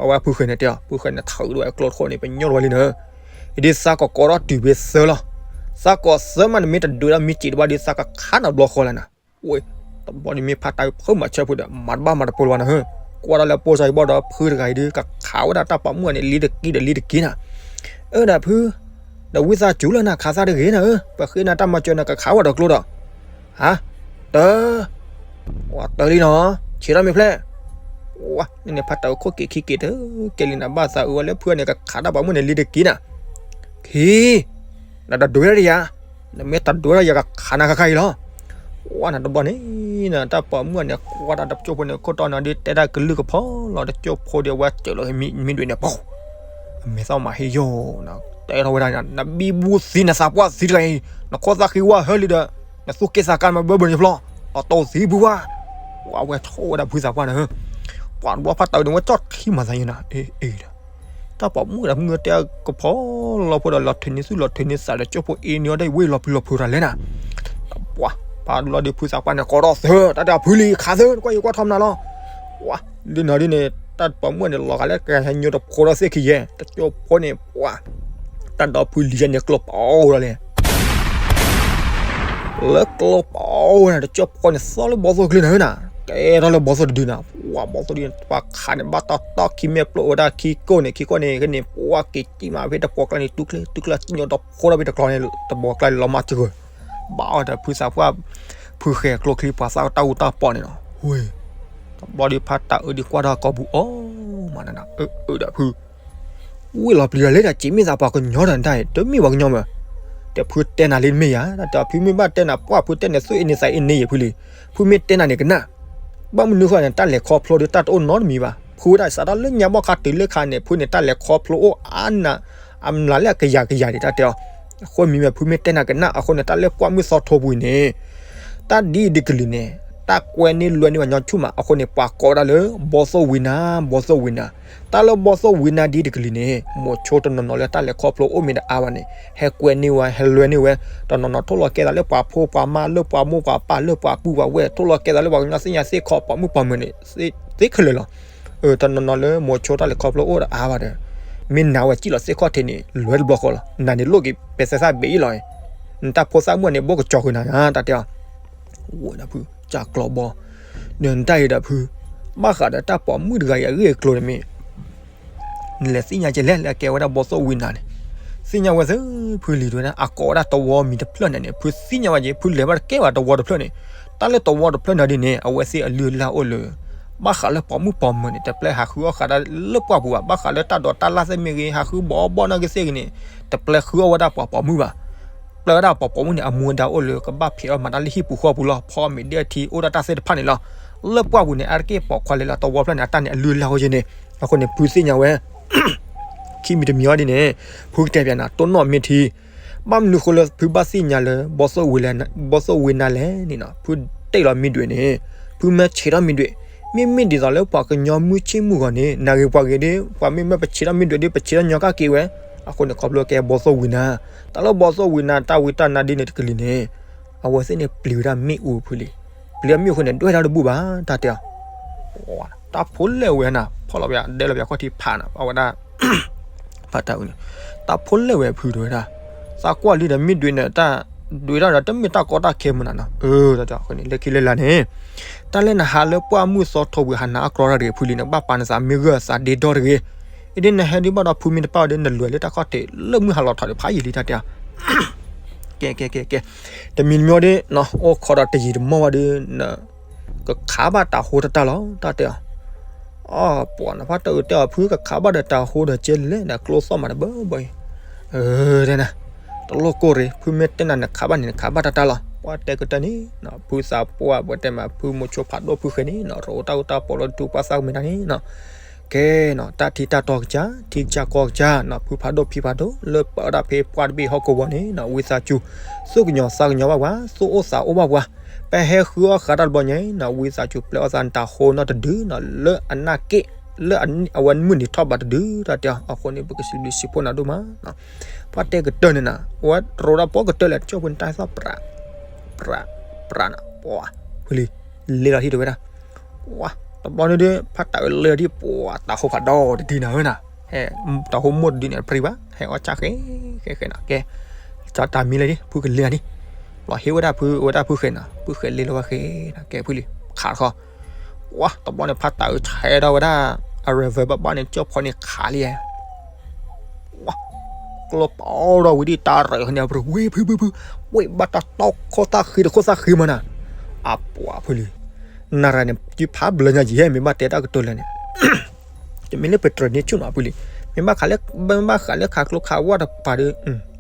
အဝဲဖုဃဲန့ၣ်တဲအီၤ ဖုဃဲန့ၣ်ထုးဒိၣ်ဝဲကျိတခိၣ်န့ၣ် ပညိၣ်တဝဲလံနၤ, အံၤဒ်သးကကိးထီၣ်တုၤဖဲသၢလီၤ, သးကိးသၢမးနမ့ၢ်တဒွဲၣ်ဒီးမံၤစံးတဘၣ်ဒီး သးကခးနၤဘျီဃီလၢနၤ, ဝဲ တဘျီန့ၣ်မ့ၢ်ဖးတၢ်ဖုမၤဆၢဖုဒီး မၤတဘၣ်မၤတပိာ်လၢၤဘၣ်နၤ, ကွၢ်ဒၣ်လၢပိာ်စၢ်ယဘီၣ်ဒီး ဖုတဂၤအံၤဒ်ကခးဝဲဒၣ်တၢ်ပိာ်မုၣ်န့ၣ် လံတကံဒီးလံတကံနၤ, အၢဒၣ်ဖု ဒီးဝံသးစူၤလၢနၤခးသးတဂ့ၤနၤဧၢ, ပဃ့နၤတၢ်မၤစၢၤနၤကခးဝဲဒီးကျိဒီး, ဟါ, တၢ, ဝဲတၢလံနီၤ, ဆံးထီၣ်မ့ၢ်ဖျဲၣ်, ဝဲ န့ၣ်န့ၣ်ဖးတၢ်အုးခိၣ်က့ၤခံက့ၤတက့ၢ်လံနၤ ဘၣ်သးအုးဝဲလၢဖုန့ၣ် ကခးတၢ်ပိာ်မုၣ်န့ၣ်လံတကံနၤ, ခံ နတဒွဲၣ်တယၤ, နမ့ၢ်တဒွဲၣ်တယၤကခးနၤခါခါအံၤလီၤ, ဝဲနၤတဘျီန့ၣ် တၢ်ပိာ်မုၣ်န့ၣ် ကွၢ်တၢ်တကၠိၢ်ဖိန့ၣ် ခိၣ်တီန့ၣ်ဒ်တဲတၢ်ကလုၢ်ကဖီလီၤ တကၠိၢ်ဖိဒီး အဝဲစၢးလီၤမံၤဒွးန့ၣ် ပှၤ အမဲာ်သၣ်မၤဟ့ၣ်ယိာ်, တဲထီၣ်ဝဲဒၣ် နဘံဘူသံနသးပှၢ်သံတဂၤအံၤ, နခိၣ်သၣ်ဃံဝါဟၢလံဒီး နသူၣ်က့ၣ်သးကါမၤဘၢဘၢန့ၣ်ဖျီ, အတီၢ်သံဖုဝါ, ဝဲဝဲဆိၣ်ဝဲဒၣ်ဖုသးပှၢ်န့ၣ်, ပှၤတဘျီဖးတးအုးန့ၣ် ဝဲကၠီၣ်ထံမၤသးယံၤနၤ, အ့ၣ်အ့ၣ်ဒီး တၢ်ပိာ်မုၣ်ဒီးမုၢ်တဲကဖီလီၤဖိဒီး လီၤထုးန့ၢ်သူၣ်လီၤထုးန့ၢ်သးဒီး ကၠိဖိအ့န့ၢ်အီၤဒီး ဝ့ၢ်လီၤပျံၤလီၤဖုးတၢ်လဲၣ်နၤ, ပှၤ ဖးတဘျီဒီး ဖုသးပှၢ်န့ၣ် ကိးထီၣ်သၢ တၢ်တဲအီၤ ဖုလံၤ ခးသၢ နကွၢ်ယကွၢ်ထီၣ်မနုၤလီၤ, ပှၤ ဒ်နီၤဒ်န့ၣ် တၢ်ပိာ်မုၣ်န့ၣ် လီၤဂာ်လၢကဟဲညိတဖိဒီးသ့ၣ်ခံယဲၢ် တကၠိဖိန့ၣ် ပှၤ တၢ်ဒီဖုလံၤယဲၢ်န့ၣ် ကျိပအိၣ်ဒီးလဲၣ် လၢကျိပအိၣ်ဝဲနၤ တကၠိဖိန့ၣ် သီၣ်လၢဘီသိၣ်ကျ့နၤဝဲနၤ, ကဲထီၣ်လၢဘီသိၣ်တဒုနၤ, ပှၤဘီသိၣ်ဒုန့ၣ် ပှၤခးန့ၣ် ဘၣ်တီတီခံမဲာ်ပျိဝဲဒၣ်ခံကိၢ်န့ၣ် ခံကိၢ်န့ၣ် ကန့ၣ် ပှၤက့ၤကံၣ်မးဖဲတပိာ်ကျါန့ၣ် တူၢ်ကျဲတူၢ်ကျဲညိတဖိဒီးဖဲတကျီန့ၣ် တပိာ်ကျါန့ၣ် လီၤမၢ်စၢၤ ဘၣ်အီၤဒီးဖုသးပှၢ် ဖုဃဲၤကျိချံ ပှၤသၣ်တၢ်အူတၢ်ပီၣ်န့ၣ်လီၤ, ဝ့ၢ် တဘျီဒီးဖးတးအုးဒံးကွၢ်ဒီးကိာ်ပူၤအီၣ်မးနၤ အၢအၢဒီးဖု ဝ့ၢ်လီၤပျံၤဒီးလဲၣ်ဒီး က့ၤမ့ၢ်သးပှၤကညီဒီးနတၢ်အံၤ တမ့ၢ်ပှၤကညီမး, တဲဖုတဲနၤလံတမ့ၢ်ယၤ တၢ်တဲဖုမ့ၢ်ဘၣ်တဲနၤ ပှၢ်ဖုတဲနၤ သူၣ်အ့န့သးအ့န့ယဲၢ်ဖုလံၤ, ဖုမ့ၢ်တဲနၤန့ၣ်ကနၣ်, ဘၣ်မနုၤဃိန့ၣ် တၢ်လဲၤခီဖျိဒီး တၢ်တအိၣ်နီတမံၤဘၣ်, ဖုဝဲဒၣ်စးထီၣ်လၢညါဘီၣ်ခါတုၤလၢခါန့ၣ် ဖုန့ၣ် တၢ်လဲၤခီဖျိအိၣ်အါနး အမျးလၢအကယၤကယၤဒံး တၢ်တဲအီၤ, အဃိမ့မ့ၢ်ဖုမ့ၢ်တဲနၤကနၣ် အဃိန့ၣ် တၢ်လၢပှၢ်မုၢ်သီထိပူၤအံၤန့ၣ် တၢ်ဒ်အံၤတကလုာ်န့ၣ် တၢ်ကွဲန့ၢ်လွဲန့ၢ်ပှၤညီဆူၣ်မး အဃိန့ၣ် ပှၤကိးဝဲဒၣ်လၢ ဘီသိၣ်ဝံနၤ ဘီသိၣ်ဝံနၤ, တၢ်လၢဘီသိၣ်ဝံနၤဒ်အံၤတကလုာ်န့ၣ် မိၤဆိတနီၤနီၤလၢတၢ်လဲၤခီဖျိအိၣ်မ့ၢ်တအါဘၣ်န့ၣ် ဟဲကွဲန့ၢ်ဝဲ ဟဲလွဲန့ၢ်ဝဲ, တနီၤနီၤထိၣ်လီၤကဲသးလၢပှၤဖိပှၤမါ လၢပှၤမိၢ်ပှၤပၢ် လၢပှၤပုၢ်ပှၤဝဲၢ် ထိၣ်လီၤကဲသးလၢပှၤကညီသ့ၣ်ညါသ့ၣ်ခီ ပိာ်မုၣ်ပိာ်မၢၤန့ၣ် သ့ခဲလၢာ်လီၤ. တနီၤနီၤလၢမိၤဆိတၢ်လဲၤခီဖျိအိၣ်တအါဘၣ်ဒီး မ့ၢ်နၤဝဲစံၣ်လီၤသ့ၣ်ခီၣ်ထံးန့ၣ် လွဲတဘျီဃီလီၤ. နၤန့ၣ်လိၣ်က့ၤပဲသဲသၣ်ဘ့ၣ်အံၤလီၤ. နတၢ်ဖိသၣ်မုၣ်န့ၣ် ဘိၣ်ကစီၤဃုာ်နၤ တၢ်တဲအီၤ, ဝဲဒၣ်ဖု ကၢ်ကျီဘီ, ဒီးနတၢ်အံၤဒီးဖု ဘၣ်ဃးဒီးတၢ်ပိာ်မုၣ်တဂၤအံၤအဂ့ၢ်အကျိၤန့ၣ်မ့ၢ် နလဲၤသ့ၣ်ညါကဲလဲၣ် လၢအကဲဝဲဒၣ်ဘီသိၣ်ဝံနၤန့ၣ်, သ့ၣ်ညါဝဲသ့ၣ် ဖုလံၤတဝဲဒၣ် အကိးဝဲဒၣ်သဝီမံၤတဖျၢၣ်န့ၣ်န့ၣ် ဖုသ့ၣ်ညါဝဲက့ၤ ဖုလဲၤဘၣ်တကဲဘၣ်သဝီတဖျၢၣ်န့ၣ်, တၢ်လၢသဝီတဖျၢၣ်န့ၣ်ဒ်န့ၣ် အဝဲသ့ၣ်အလုၢ်အလၢ်အိၣ်လၢ ဘၣ်ဃးလၢပိာ်မုၣ်ပိာ်မၢၤန့ၣ် တပျဲဟးဃုအီၣ်ဃာ်ဒၣ်လၢပှၢ်ပူၤဘၣ်, ဘၣ်ဃးလၢတၢ်ဒိးတၢ်လၢ်သ့ၣ်မ့ၢ်ဂ့ၤ ဟးဃုဘီဘီနီၢ်ဂ့ၤသ့ၣ်ဂ့ၤန့ၣ် တပျဲဃုအီၣ်ဝဲဒၣ်ပှၤပိာ်မုၣ်ဘၣ်. ပျဲဝဲဒၣ်ပှၤပိာ်မုၣ်န့ၣ် အမူအဒါအိၣ်လၢ ကဘၣ်ဖံးအီၣ်မၤတၢ်လၢဟံၣ်ပူၤဃီပူၤလီၤ, ဖီမ့ၤဒဲၣ်ထံ အိၣ်ဒၣ်တၢ်သ့ၣ်တဖၣ်န့ၣ်လီၤ. လၢပှၢ်ပူၤန့ၣ် အါတက့ၢ်ပိာ်ခွါလဲၤလၢသဝီဖျၢၣ်န့ၣ် အတၢ်န့ၣ်အလုၢ်အလၢ်အိၣ်က့ၤန့ၣ်, အဃိန့ၣ် ဖုသ့ၣ်ညါဝဲ ခံမံၤတမံၤအံၤဒ်န့ၣ် ဖုကတဲပျးနၤ တိၢ်နီၣ်မ့ၢ်ထံ, ဘၣ်မနုၤဃိလၢဖုဘၣ်သ့ၣ်ညါလၢ ဘီသိၣ်ဝံနၤလဲၣ်န့ၣ်နီၤ, ဖုတ့ၢ်လီၤမ့ၢ်ဒွဲၣ်န့ၣ်, ဖုမ့ၢ်ဆဲးထီၣ်မ့ၢ်ဒွဲၣ်, မ့မ့ၢ်ဒ်သိးလၢပှၤကညီမုၢ်ဆ့ၣ်မုၢ်ဂီၤန့ၣ် နဂ့ၤပှၤဂ့ၤဒီး ပှၤမ့ၢ်မ့ၢ်ပဆဲးထီၣ်မ့ၢ်ဒွဲၣ်ဒီး ပဆဲးထီၣ်ညီကၣ်က့ၤဝဲ, အဃိန့ၣ် ခီဖျိကဲဘီသိၣ်ဝံနၤ, တၢ်လၢဘီသိၣ်ဝံနၤ တၢ်ဝံတၢ်နါဒ်န့ၣ်တကလုာ်န့ၣ် အဝဲသ့ၣ်န့ၣ်ပျံၤဝဲဒၣ်မ့ၣ်အူဖုလံ, ပျံၤမ့ၣ်အူဃိန့ၣ် ဒွဲၣ်တၢ်တဘူၣ်ဘၣ် တၢ်တဲအီၤ တၢ်ဖိလဲၣ်ဝဲနၤ ဖီၣ်လီၤဝဲဒၣ် ဒဲလီၤဝဲဒၣ်ခီၣ်ထံးဖးနၤ အဝဲဒၣ် ဖးတၢ်အုးန့ၣ် တၢ်ဖိလဲၣ်ဝဲဖုတဝဲဒၣ်, သးကွၢ်လံဒီးမ့ၢ်ဒွဲၣ်န့ၣ် တၢ်ဒွဲၣ်တၢ်ဒီးတမ့ၢ်တၢ်ကီတၢ်ခဲမနၤနီၤ, အၢ တၢ်တဲအီၤဃိန့ၣ် လၢခံလၢလာ်န့ၣ် တၢ်လၢနဟးလၢပှၢ်မုၢ်သီထိဝံၤဟးနၤအါကျီတၢ်တဂ့ၤဖုလံ နကဘၣ်ပာ်နသးမ့ၢ်ဂၢၢ်သးဒ့ဒီတဂ့ၤ, အံၤဒ်နဟဲဒ်ဘၣ်ဒီးဖုမ့ၢ်တပၣ်ဝဲဒီး နလဲၤလၢတၢ်ခီၣ်ထံးလၢမုၢ်ဟးလီၤထီၣ်ဒီးဖးယံာ်လံ တၢ်တဲအီၤ ကဲကဲကဲကဲ, တမံၤတမံၤအံၤဒ် အိၣ်ခိးဒီးတယံာ်တမီၢ်ဝဲဒီး နကခးဘၣ်တၤဟိတတၢ်လီၤ တၢ်တဲအီၤ, အီ ပှၤနဖးတၢ်အုးတဲအီၤ ဖုကခးဘၣ်ဒီးတၤဟိဒီးကဲလဲၣ် နကျိသီၣ်မးတဘၢဘၢအံၤ, တဲနၤ တလိၣ်ကိၢ်ရ့ၣ် ဖုမ့ၢ်တဲနၤနခးဘၣ်န့ၣ် နခးဘၣ်တၢ်တၢ်လီၤ ပှၤတဲကတၢၢ်န့ၣ် ဖုသးပှၢ်ပှၤတဲမး ဖုမိၤဆိဖးဒိၣ်ဖုဃဲၤန့ၣ် ရအိၣ်တၢ်အူတၢ်ပီးလၢဒူပှၢ်သၣ်ကမဲာ်တၢ်န့ၣ်နီၤ ကဲနီၤ တၢ်ထံတၢ်တီကစၢ် ထံကစၢ်ကီၢ်ကစၢ်နီၤ ဖုဖးဒိၣ်ဖံဖးဒိၣ် လၢပၢဝဲဒၣ်ဖဲပှၢ်တဘ့ၣ်ဟီၣ်ကဝီၤန့ၣ်နီၤ ဝံသးစူၤ သူၣ်ကညီၤသးကညီၤဘၣ်ပှၤ သူၣ်အိၣ်သးအိၣ်ဘၣ်ပှၤ ပဟဲဃုအီၣ်ဃာ်တၢ်တဘျီညါနီၤ ဝံသးစူၤပျဲအီၣ်သးနတၤဟိနီတဒုနီၤ လၢအနၢ်က့ၣ် လၢအဝဲမုၢ်နံၤထီၣ်ဘးတဒု တၢ်တဲအီၤ အဃိန့ၣ် ပကစံးဘျုးစံးဖှိၣ်နၤဒိၣ်မးနီၤ ပှၤတဲကတၢၢ်န့ၣ်နီၤ အဝဲတရိးတၢ်ပီကတၢၢ်လဲၣ် တကၠိၢ်ဖိန့ၣ် တၢ်သီၣ်ပြး ပြး ပြးနီၤ ပှၤ ဖုလံၤ လဲၤလီၤဟံၣ်တဝဲဒၣ် ပှၤ တဘျီန့ၣ်ဒီး ဖးတၢ်အုးလဲၤလီၤဒ် ပှၤ တၤဟိဖးဒိၣ်တဒုနၤဧၢနီၤ ဟဲ တၤဟိမိၢ်တဒုန့ၣ် ပြံဘၣ် ဟဲအီၣ်ဆၣ်ဃဲ ဃဲဃဲနီၤ ကဲ ကၠီတၢ်မံလၢဒ် ဖုကလဲၤနၤဒ် လီၤဟ့ၣ်ဝဲဒၣ်ဖုဝဲဒၣ်ဖုဃဲနီၤ ဖုဃဲလဲၤလီၤဝဲဃဲနီၤ ကဲဖုလံၤ ခးတခီ ပှၤ တဘျီန့ၣ် ဖးတၢ်အုးဆဲးထီၣ်ဝဲဒၣ် အရၢၢ်ဝဲဘၣ်ဘၣ်န့ၣ် ကၠိၢ်ဖီန့ၣ်ခးလံ ပှၤ ကျိပီဒီးဝံၤဒ်တၢ်ရၢၢ်န့ၣ် အပှၤဝ့ၢ်ဖုဖုဖု ဝ့ၢ်ဘၣ်တၢ်တီခိၣ်သၣ်ဃံတခိၣ်သၣ်ဃံမးနၤ အပှၤဖုလံၤ နရၤန့ၣ် ယဖးဘျၢညါယဲၢ် မ့ၢ်ဘၣ်တဲတၢ်ကတိၤလဲၣ်န့ၣ် တမ့ၢ်လၢပတြၢၤန့ၢ်ဆူၣ်နီၤဖုလံၤ မ့ၢ်ဘၣ်ဃးလၢ မ့ၢ်ဘၣ်ဃးလၢခးကျိခးဝၣ်တပၤဒီး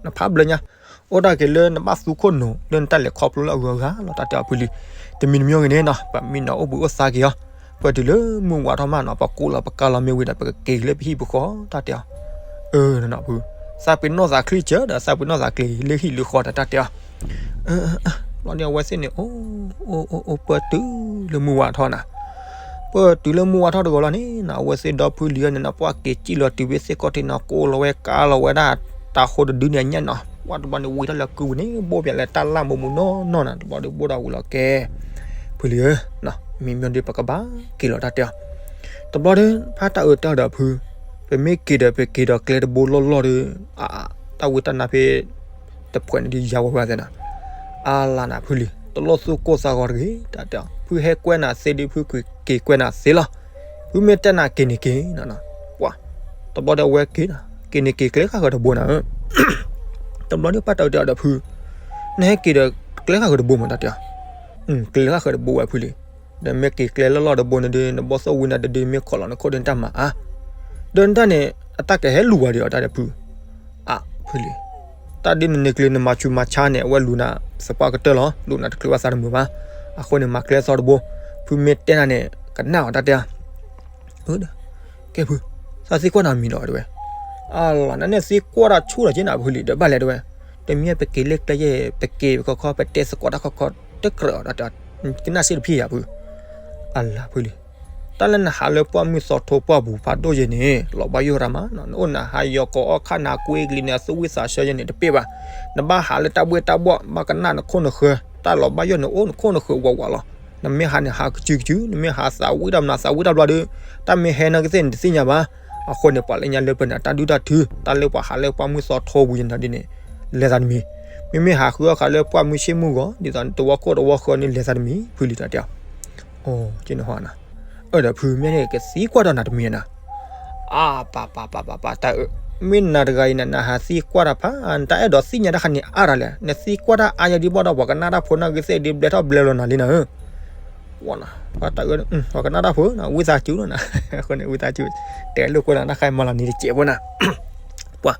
နဖးဘျၢညါ အိၣ်ဒၣ်က့ၤလၢနဘၣ်သူခိၣ်နူာ် လၢနတၢ်လဲၤခီဖျိလၢအဂုၤအဂၤလီၤ တၢ်တဲအီၤဖုလံၤ တမံၤတမံၤအံၤဂ့ၤန့ၣ်နီၤ ပမံနီၤအိၣ်ဘှံးအိၣ်သါက့ၤအီၤ ပတုၤလၢမုၢ်ဝါထီၣ်မးနီၤ ပကိးလီၤပကါလီၤမ့ၢ်ဝံၤဒီး ပကက့ၤက့ၤလၢပဟံၣ်ပဃီ တၢ်တဲအီၤ အၢ နနီၤဖု သးပ့ၤနီၣ်သးချံစၢၤဒီး သးပ့ၤနီၣ်သးကျ့ၤလၢဟံၣ်လၢဃီဒီး တၢ်တဲအီၤ ဘျီန့ၣ်အဝဲသ့ၣ်န့ၣ် အိၣ် အိၣ် အိၣ် အိၣ်ပၢတုၤလၢမုၢ်ဝါထီၣ်နၤ ပတုၤလၢမုၢ်ဝါထီၣ်တဂီၤလီၤန့ၣ်နီၤ အဝဲသ့ၣ်ဒီဖုလံၤန့ၣ်နီၤ ပှၤက့ၤစံၣ်လီၤတုၤဖဲသ့ၣ်ကီၢ်ထံးနီၤ ကိးလီၤဝဲကါလီၤဝဲဒၣ် တၤဃိတဒုန့ၣ်အညၣ်နီၤ ပှၤတဘျီန့ၣ်ဝံၤထီၣ်လၢကုပူၤန့ၣ် ဘိၣ်ပၠးလၢတၢ်လၢ်မိၢ်မူနီၢ်နီၢ်နီၤ တဘျီဒီးဘိၣ်ဒီးဝံၤလီၤကဲ ဖုလံၤဧၢ, မံၤမံၤဒီးပကဘၣ်က့ၤလီၤတၢ်တဲအီၤ, တဘျီဒီး ဖါတၢ်အၢတဲအီၤဒီးဖု, ပမ့ၢ်က့ၤဒီးပက့ၤဒီးကျဲတဘိလီၢ်လီၢ်ဒီး အ တၢ်ဝံတၢ်နါဖဲ တဖှဲးန့ၣ်ဒုးယါဝဲဝဲသ့နီၤ, အါလါနၤဖုလံၤ တလိၣ်သူၣ်ကိၢ်သးဂီၤတဂ့ၤ တၢ်တဲအီၤ ဖုဟဲကွဲနၤသ့ဒီး ဖုက့ၤကွဲနၤသ့လီၤ, ဖုမ့ၢ်တဲနၤက့ၤန့ၣ်က့ၤနီၤ, ပှၤ တဘျီဒီးအဝဲက့ၤနီၤ က့ၤန့ၣ်က့ၤကျဲဃၣ်ဃၢၤတဘိနီၤ တဘျီဒီးပှၤတၢ်တဲအီၤဒီးဖု, နဟဲက့ၤဒီးကျဲဃၣ်ဃၢၤတဘိမး တၢ်တဲအီၤ, ကျဲဃၣ်ဃၢၤတဘိဝဲဖုလံၤ, ဒီးမ့ၢ်က့ၤကျဲလီၢ်လီၢ်တဘိန့ၣ်ဒီး နဘီၣ်သိၣ်ဝံနၤတဒုမ့ၢ်ခိးလီၤနခိၣ်ဒီးတၢ်မၤအါ, ဒီးနတၢ်န့ၣ် အတၢ်ကဟဲလူၤဝဲဒီးအီၤတၢ်ဒီးဖု, အဖုလံၤ, တၢ်ဒ်နန့ၢ်ကျဲနမၤဆူးမၤဆါန့ၣ် အဝဲလူၤနၤသပှၢ်ကတၢၢ်လီၤ လူၤနၤတချုးဘၣ်သးတမုာ်ဘၣ်, အဃိန့ၣ် မၤကျဲသီတဘိ, ဖုမ့ၢ်တဲနၤန့ၣ် ကနၣ်အီၤတၢ်တဲအီၤ ကဲဖု, သးသံကွၢ်နၤမံၤဒီးတဲဝဲ, အလီၤ နန့ၣ်သံကွၢ်တၢ်ဆူၣ်လီၤက့နၤဖုလံၤ ဒီးဘၣ်လဲၤတဲဝဲ, တမ့ၢ်ပက့ၤလၢကျဲယဲၢ် ပက့ၤပခီခီ ပတဲသကိးတၢ်ခီခီ တကြၢးအီၤ ကနၣ်စ့ၢ်တဖံးယၤဖု, အလါဖုလံၤ, တၢ်လၢနဟးလၢပှၢ်မုၢ်သီထိပှၢ်ပူၤဖးဒိၣ်ယဲၢ်န့ၣ် လီၤဘၣ်ယိၣ်ရၤမးနီၤ နအိၣ်နဟးယီၤကိးအီၣ်ခၣ်နၤကွ့ကလံၤန့ၣ် အသူၣ်ဝံၣ်သးဆၢယဲၢ်န့ၣ် တပ့ၢ်ဘၣ်, နဘၣ်ဟးလၢတၢ်ဘှ့ၣ်တၢ်ဘှီၣ် ဘၣ်ကနၣ်နခိၣ်နဃၢၤ တၢ်လီၤဘၣ်ယိၣ်န့ၣ်အိၣ်နခိၣ်နဃၢၤဝးဝးလီၤ, နမ့ၢ်ဟးန့ၣ်ဟးကစုကစု နမ့ၢ်ဟးသးဝံၣ်တၢ်မနုၤသးဝံၣ်တၢ်ဘျီဒီး တၢ်မ့ၢ်ဟဲနီၢ်ကသ့ၣ်န့ၣ်တသ့ၣ်ညါဘၣ်, အဃိန့ၣ် ပှၤလၢညါလၢပှဲၤန့ၣ် တၢ်ဒုၣ်တၢ်ထု တၢ်လၢပှၤဟးလၢပှၢ်မုၢ်သီထိပူၤယဲၢ်န့ၣ်ဒ်န့ၣ် လဲၤသးတမံၤ, မ့မ့ၢ်ဟးဃုအီၣ်ဃာ်လၢပှၢ်မုၢ်ဆ့ၣ်မုၢ်ဂီၤ ဒ်သိးတဝီခိၣ်တဝီဃၢၤန့ၣ် လဲၤသးတမံၤ ဖုလံၤတၢ်တဲအီၤ, အနဟီနၤ, အၢဒီးဖုမ့ၢ်န့ၣ် ကသံကွၢ်ဒီးနၤတမံၤနၤ, အါ ပၢ်ပၢ်ပၢ်ပၢ်ပၢ်တၢ်အၢ, မ့ၢ်နၤတဂၤအံၤန့ၣ် နဟးသံကွၢ်တၢ်ဖး နတၢ်အဲၣ်ဒိးသ့ၣ်ညါတၢ်ခါန့ၣ်အါတၢ်လဲၣ်, နသံကွၢ်တၢ်အါယဲၢ်ဒံးဘၣ်ဒီး ပှၤကနၣ်တၢ်ဖိနီၢ်ကသ့ၣ်ဒ်ဘျဲထီၣ်ဘျဲလီၤနၤလံနၤဧၢ ပှၤတၢ်အၢ, ပှၤကနၣ်တၢ်ဖိ ဝံသးစူၤလီၤနၤ, အဃိန့ၣ် ဝံသးစူၤ, တဲလိာ်ကွဲနၤ တၢ်ဃါမၤလီၤန့ၣ်တစဲးဖိနၤ, ပှၤ,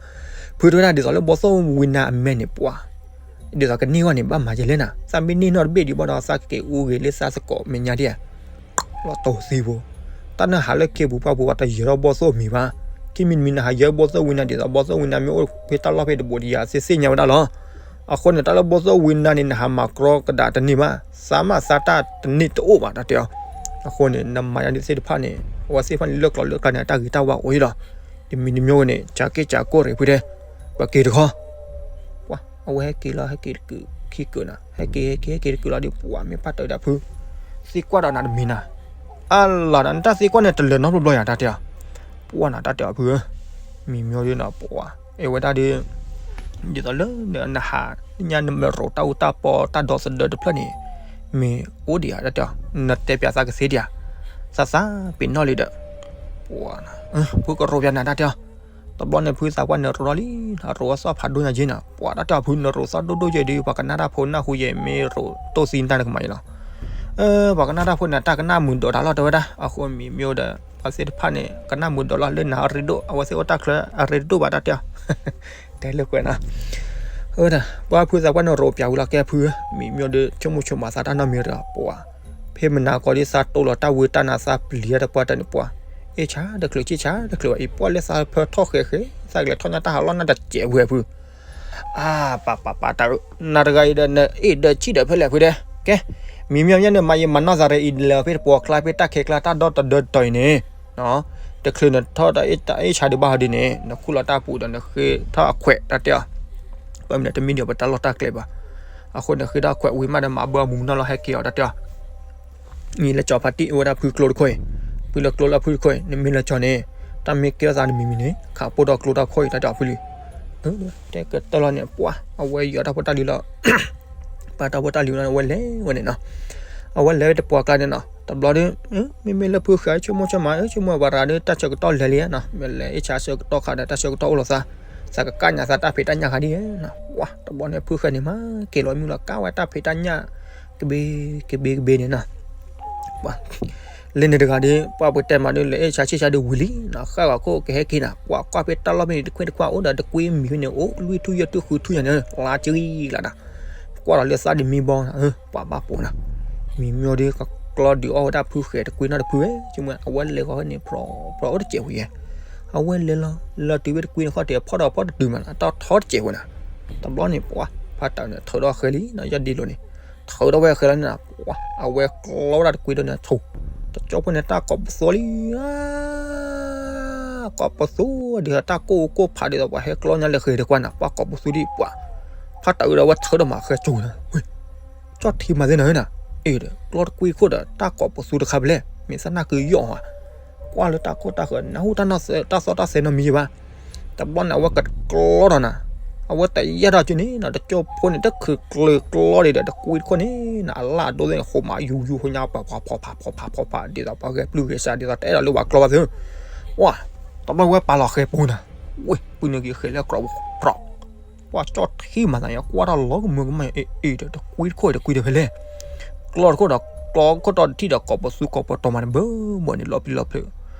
ဖုတဝဲဒၣ်ဒ်သိးလၢဘီၣ်သိၣ်ဝံနၤအမဲာ်န့ၣ် ပှၤ, ဒ်သိးကန့ၢ်ဂီၢ်န့ၣ် ဘၣ်မၤယဲလဲၣ်နၤ, သးမ့ၢ်န့ၢ်နီၣ်တဘ့ၣ်ဒံးဘၣ်ဒီး သးကက့ၤအူဂ့ၤလၢသးသကိးမဲာ်ညါဒံးဧါ လီၤတိၢ်သံဖိ, တၢ်နဟးလၢခ့ပူၤပှၢ်ပူၤ ပှၤတယၢၤထီၣ်ဘီၣ်သိၣ်မံၤဘၣ်, ခံမံၤတမံၤနဟးယၢၤဘီၣ်သိၣ်ဝံနၤ မ့ၢ်အိၣ်ဖဲတၢ်လီၢ်ဖဲတဘိးတယၤသ့ၣ်သ့ၣ်ညါဝဲဒၣ်လီၤ, အဃိန့ၣ် တၢ်လၢဘီၣ်သိၣ်ဝံနၤန့ၣ် နဟးမၤကြီကဒါတန့ၢ်ဘၣ်, သးမၤသးတၢ်တန့ၢ်တအိၣ်ဘၣ် တၢ်တဲအီၤ, အဃိန့ၣ် နမၤယါဒ်သ့ၣ်တဖၣ်န့ၣ် အဝဲသ့ၣ်တဖၣ်န့ၣ် လၢကျိၤလၢကျါန့ၣ် အတၢ်ဂ့ၤတၢ်ဝါအိၣ်အံၤလီၤ, တမံၤတမံၤဝဲန့ၣ် ကၠးက့ၣ်ကၠးကိၢ်ရ့ၣ်ဖုတဲ, ပက့ၤတခီ ပှၤ အဝဲဟဲက့ၤလီၤ ဟဲက့ၤတကုာ်ခံကုာ်နၤ, ဟဲက့ၤ ဟဲက့ၤ ဟဲက့ၤတကုာ်လီၤဒီး ပှၤမ့ၢ်ပာ်တၢ်ဝဲဒၣ်ဖု, သံကွၢ်ဒီးနၤတမံၤနၤ, အါလီၤဒီး နတၢ်သံကွၢ်န့ၣ် တလၢၤနီတဘျီဘျီယၤ တၢ်တဲအီၤ, ပှၤနၤ တၢ်တဲအီၤဖုဧၢ, မံၤမံၤဒ်နီၤ ပှၤ အဲၣ်ဝဲဒၣ်ဒီး ဒ်သိးလၢနဟး ညါနမ့ၢ်ရိးတၢ်အူတၢ်ပီ တၢ်ဒီသဒၢတဖျၢၣ်န့ၣ် မ့ၢ်အိၣ်ဒံးဧါ တၢ်တဲအီၤ, နတဲပၠးသးကသ့ဒံးဧါ, သးသးပ့ၤနီၣ်လံဒီး ပှၤ ဖုကရိးပၠးနၤ တၢ်တဲအီၤ, တဘျီန့ၣ် ဖုသးပှၢ်န့ၣ်ရိးထီၣ်လံ, အရိးအသီၣ်ဖးဒိၣ်ညါက့နၤ, ပှၤတၢ်တဲအီၤဖု နရိးသီၣ်ဒိၣ်ဒိၣ်ယဲၢ်ဒီး ပှၤကနၣ်တၢ်ဖိနၢ်ဟူယဲၢ် မ့ၢ်ရိးတိၢ်သံနတၢ်နကမၤအံၤလီၤ. ပှၤကနၣ်တၢ်ဖိန့ၣ် တၢ်ကနၣ်မုာ်ဒိးတၢ်လီၤ တဲဝဲဒၣ်, အဃိမံၤမ့ၢ်အိၣ်ဒီး ပှၤသ့ၣ်တဖၣ်န့ၣ် ကနၣ်မုာ်ဒိးလီၤ လၢနၤအရ့ဒိၣ် အဝဲသ့ၣ်အိၣ်တၢ်ချၢအရ့ဒိၣ်ဘၣ် တၢ်တဲအီၤ, တဲလိာ်ကွဲနၤ အဝဲဒၣ် ပှၤဖုသးပှၢ်န့ၣ်ရိးပၠးဝံၤလီၤ ကဲဖုဧၢ, မံၤမ့ၢ်အိၣ်ဒီး ဆိကမိၣ်ဆိကမးသးတၢ်နီတမံၤဒီး ပှၤ ဖဲမနၤကီးဒ်သးတိၢ်လီၤတၢ်ဝံ တၢ်နးသးပျံၤတၢ်တပှၢ်တၢ်န့ၣ် ပှၤ အ့ၣ်ဆါတချုးဆ့ၣ်ဆါတချုးဘၣ်အံၤ ပှၢ်လၢသးဖၢထီၣ်ဃဲးဃဲး သးကလဲၤထီၣ်ညါတၢ်ဟးလီၢ်နၢ်တစဲးဝဲဖု အါ ပၢ်ပၢ်ပၢ်တၢ်အၢ, နၤတဂၤအံၤဒီး နအ့ၣ်ဒၢးဆံၣ်ဒၢးဖဲလဲၣ်ဖုတဲ, ကဲ မံၤမ့ၢ်မ့ၢ်န့ၣ် မၤယံာ်မၤနီၢ်သးရ့အံၤ လဲၤဖဲတပှီၤကျါ ဖဲတၢ်ခဲကျါ တၢ်ဒီတဒၢတတီၤအံၤန့ၣ် တချုးနထီၣ်တၢ်အ့ၣ်ဆါဒံးဘၣ်ဟီဒ်န့ၣ် နခူၣ်လီၤတၢ်ပူၤဒီး နဃ့ထီၣ်အခွဲး တၢ်တဲအီၤ, ပမ့ၢ်တမံၤဒီးပတၢ်လီၢ်တၢ်ကျဲဘၣ်, အဃိန့ၣ် ဃ့ထီၣ်အခွဲးဝံၤမးဒီး မၤဘၢအမူးမနီၢ်လီၤ ဟဲက့ၤအီၤ တၢ်တဲအီၤ နံၤလၢကၠီၤဖးတံၢ်အိၣ်ဝဲဒၣ်ဖုကျိတခိၣ်အံၤ, ဖုလၢကျိလၢဖုတခိၣ်အံၤ နမ့ၢ်လၢကၠီၤန့ၣ် တၢ်မ့ၢ်ကဲထီၣ်သးတမံၤမံၤန့ၣ် ခးပိၢ်ဒီးကျိတၢ်ခိၣ်အံၤ တၢ်တဲအီၤဖုလံၤ, တဲကတၢၢ်လီၤန့ၣ် ပှၤ အဝဲယီၤတၢ်ဖိတၢ်လံၤလီၤ, ပှၤတၢ်ဖိတၢ်လံၤဝဲန့ၣ် အဝဲလဲၤဝဲန့ၣ်နီၤ, အဝဲလဲၤဝဲတပှီၤကျါန့ၣ်နီၤ, တဘျီဒီး မ့မ့ၢ်လၢဖုဃဲဆိကမိၣ်ဆိကမး ဆိကမိၣ်ဝဲရၤဒီး တၢ်ဆၢကတီၢ်လဲၤလံနီၤ, မ့ၢ်လဲၤအ့ၣ်ဆါဆၢကတီၢ်ခါဒီး တၢ်ဆၢကတီၢ်အိၣ်လီၤသး, သးကကၣ်ညါသးတၢ်ဖံးတၢ်ညၣ်ခါဒ်အံၤနီၤ, ပှၤ တဘျီန့ၣ်ဖုဃဲန့ၣ်မး က့ၤလီၤမုၢ်လီၤကၣ်ဝဲတၢ်ဖံးတၢ်ညၣ် ကဘ့ကဘ့ကဘ့န့ၣ်နီၤ ပှၤ လၢန့ၣ်တဂၤဒီး ပှၤပတဲမးဒီး လဲၤအ့ၣ်ဆါဆ့ၣ်ဆါဒီးဝံၤလံနီၤ, ဃၣ်ဂီၤခိၣ်ကဟဲက့ၤနၤ, ပှၤကွၢ်ဖဲတၢ်လီၢ်ဖဲန့ၣ် တခွ့တခွါအိၣ်ဒီးတကွ့မံၤဖဲန့ၣ် အိၣ်လွံၢ်ထူၣ်ယဲၢ်ထူၣ်ဃုထူၣ်ညါန့ၣ် လါကရံၣ်လၢနၤ, ကွၢ်လီၤလၢသးဒ်မံဘီနၤ, ပှၤဘၣ်ပိာ်နၤ, မံၤမၠိဒီးကကျီဒုးအီၣ်ဝဲဒၣ်ဖုဃဲတကွ့နီတဖုဝဲ, ဆိကမိၣ် အဝဲလဲၤဃီၤဖဲန့ၣ် ဖြီဖြီအိၣ်တစဲးဝဲယဲၢ်, အဝဲလဲၤလီၤ လီၤတုၤဖဲတကွ့န့ၣ်ခီၣ်ထံး ဖီၣ်ဒီးဖီၣ်တတုၤမးနီၤ, တၢ်ထီတစဲးဝဲနၤ, တဘျီန့ၣ် ပှၤ ဖါတၢ်န့ၣ် ထုးထီၣ်ဃဲလံနီၤ, ယီၢ်ဒ့လိာ်န့ၣ် ထုးထီၣ်ဝဲဃဲလီၤန့ၣ်နီၤ, ပှၤ အဝဲကျီဝဲဒၣ်တကွ့ဒီးန့ၣ် ထိၣ် တကၠိဖိန့ၣ်တၢ်ကိးပသူလံ, ကိးပသူဒ်သိးတၢ်ကိၢ်အူကိၢ်ဖးဒ်သိးပှၤဟဲကျီညါလၢဃဲၤတကွၢ်နၤ ပှၤကိးပသူဒံးပှၤ, ဖးတၢ်အုးဒီးအဝဲထၢဒီးမၤဃဲၤကၠိနၤ, ကၠီၣ်ထံမၤသ့နၤနၤ, အ့ၣ်ဒီး ကျီတကွံခိၣ်ဒီးတၢ်ကိးပသူတခါဖဲလဲၣ် မ့ၢ်သနာ်က့ယီၢ်ဧါ, ကွၢ်လၢတၢ်ခိၣ်တၢ်ဃၢၤ နၢ်ဟူတၢ်နီၢ်သ တၢ်သီတၢ်သဲနီတမံၤဘၣ်. တဘျီန့ၣ် အဝဲကကျီဒီးနၤ, အဝဲတယာ်ထီၣ်က့န့ၣ်နၤ တကၠိဖိန့ၣ် တချုးကျၢၤကျီဒံးဒီး တကွံတခိၣ်န့ၣ်နၤ အလၣ်အဒိသ့ၣ်န့ၣ် ဟိးမးယူယူဟိညါပှၤ ဖီဖးဖီဖးဖီဖး ဒ်သိးပှၤဂဲၤပျုၢ်ဂဲၤဆှး ဒ်သိးတအဲၣ်ဒိးလၢပှၤကျီဘၣ်သု, ဝါ, တဘျီဝဲပာ်လီၤဃဲၤပူၤနၤ, ဝ့ၢ် ပုၢ်နုာ်က့ၤဃဲၤလၢကြီပူၤ ပြီး, ပှၤကၠီၣ်ထံမၤသးယါ ကွၢ်တၢ်လီၤကမၢကမၣ် အ့ၣ်အ့ၣ်ဒီး တကွံတခိၣ်တကွံဒီးဖဲလဲၣ်, ကျီတခိၣ်ဒီး ကျီခိၣ်တီတထံၣ်ဒီး ကိးပသူကိးပတီၤမးန့ၣ် ဘၢဘၢန့ၣ် လီၤပျံၤလီၤဖုး,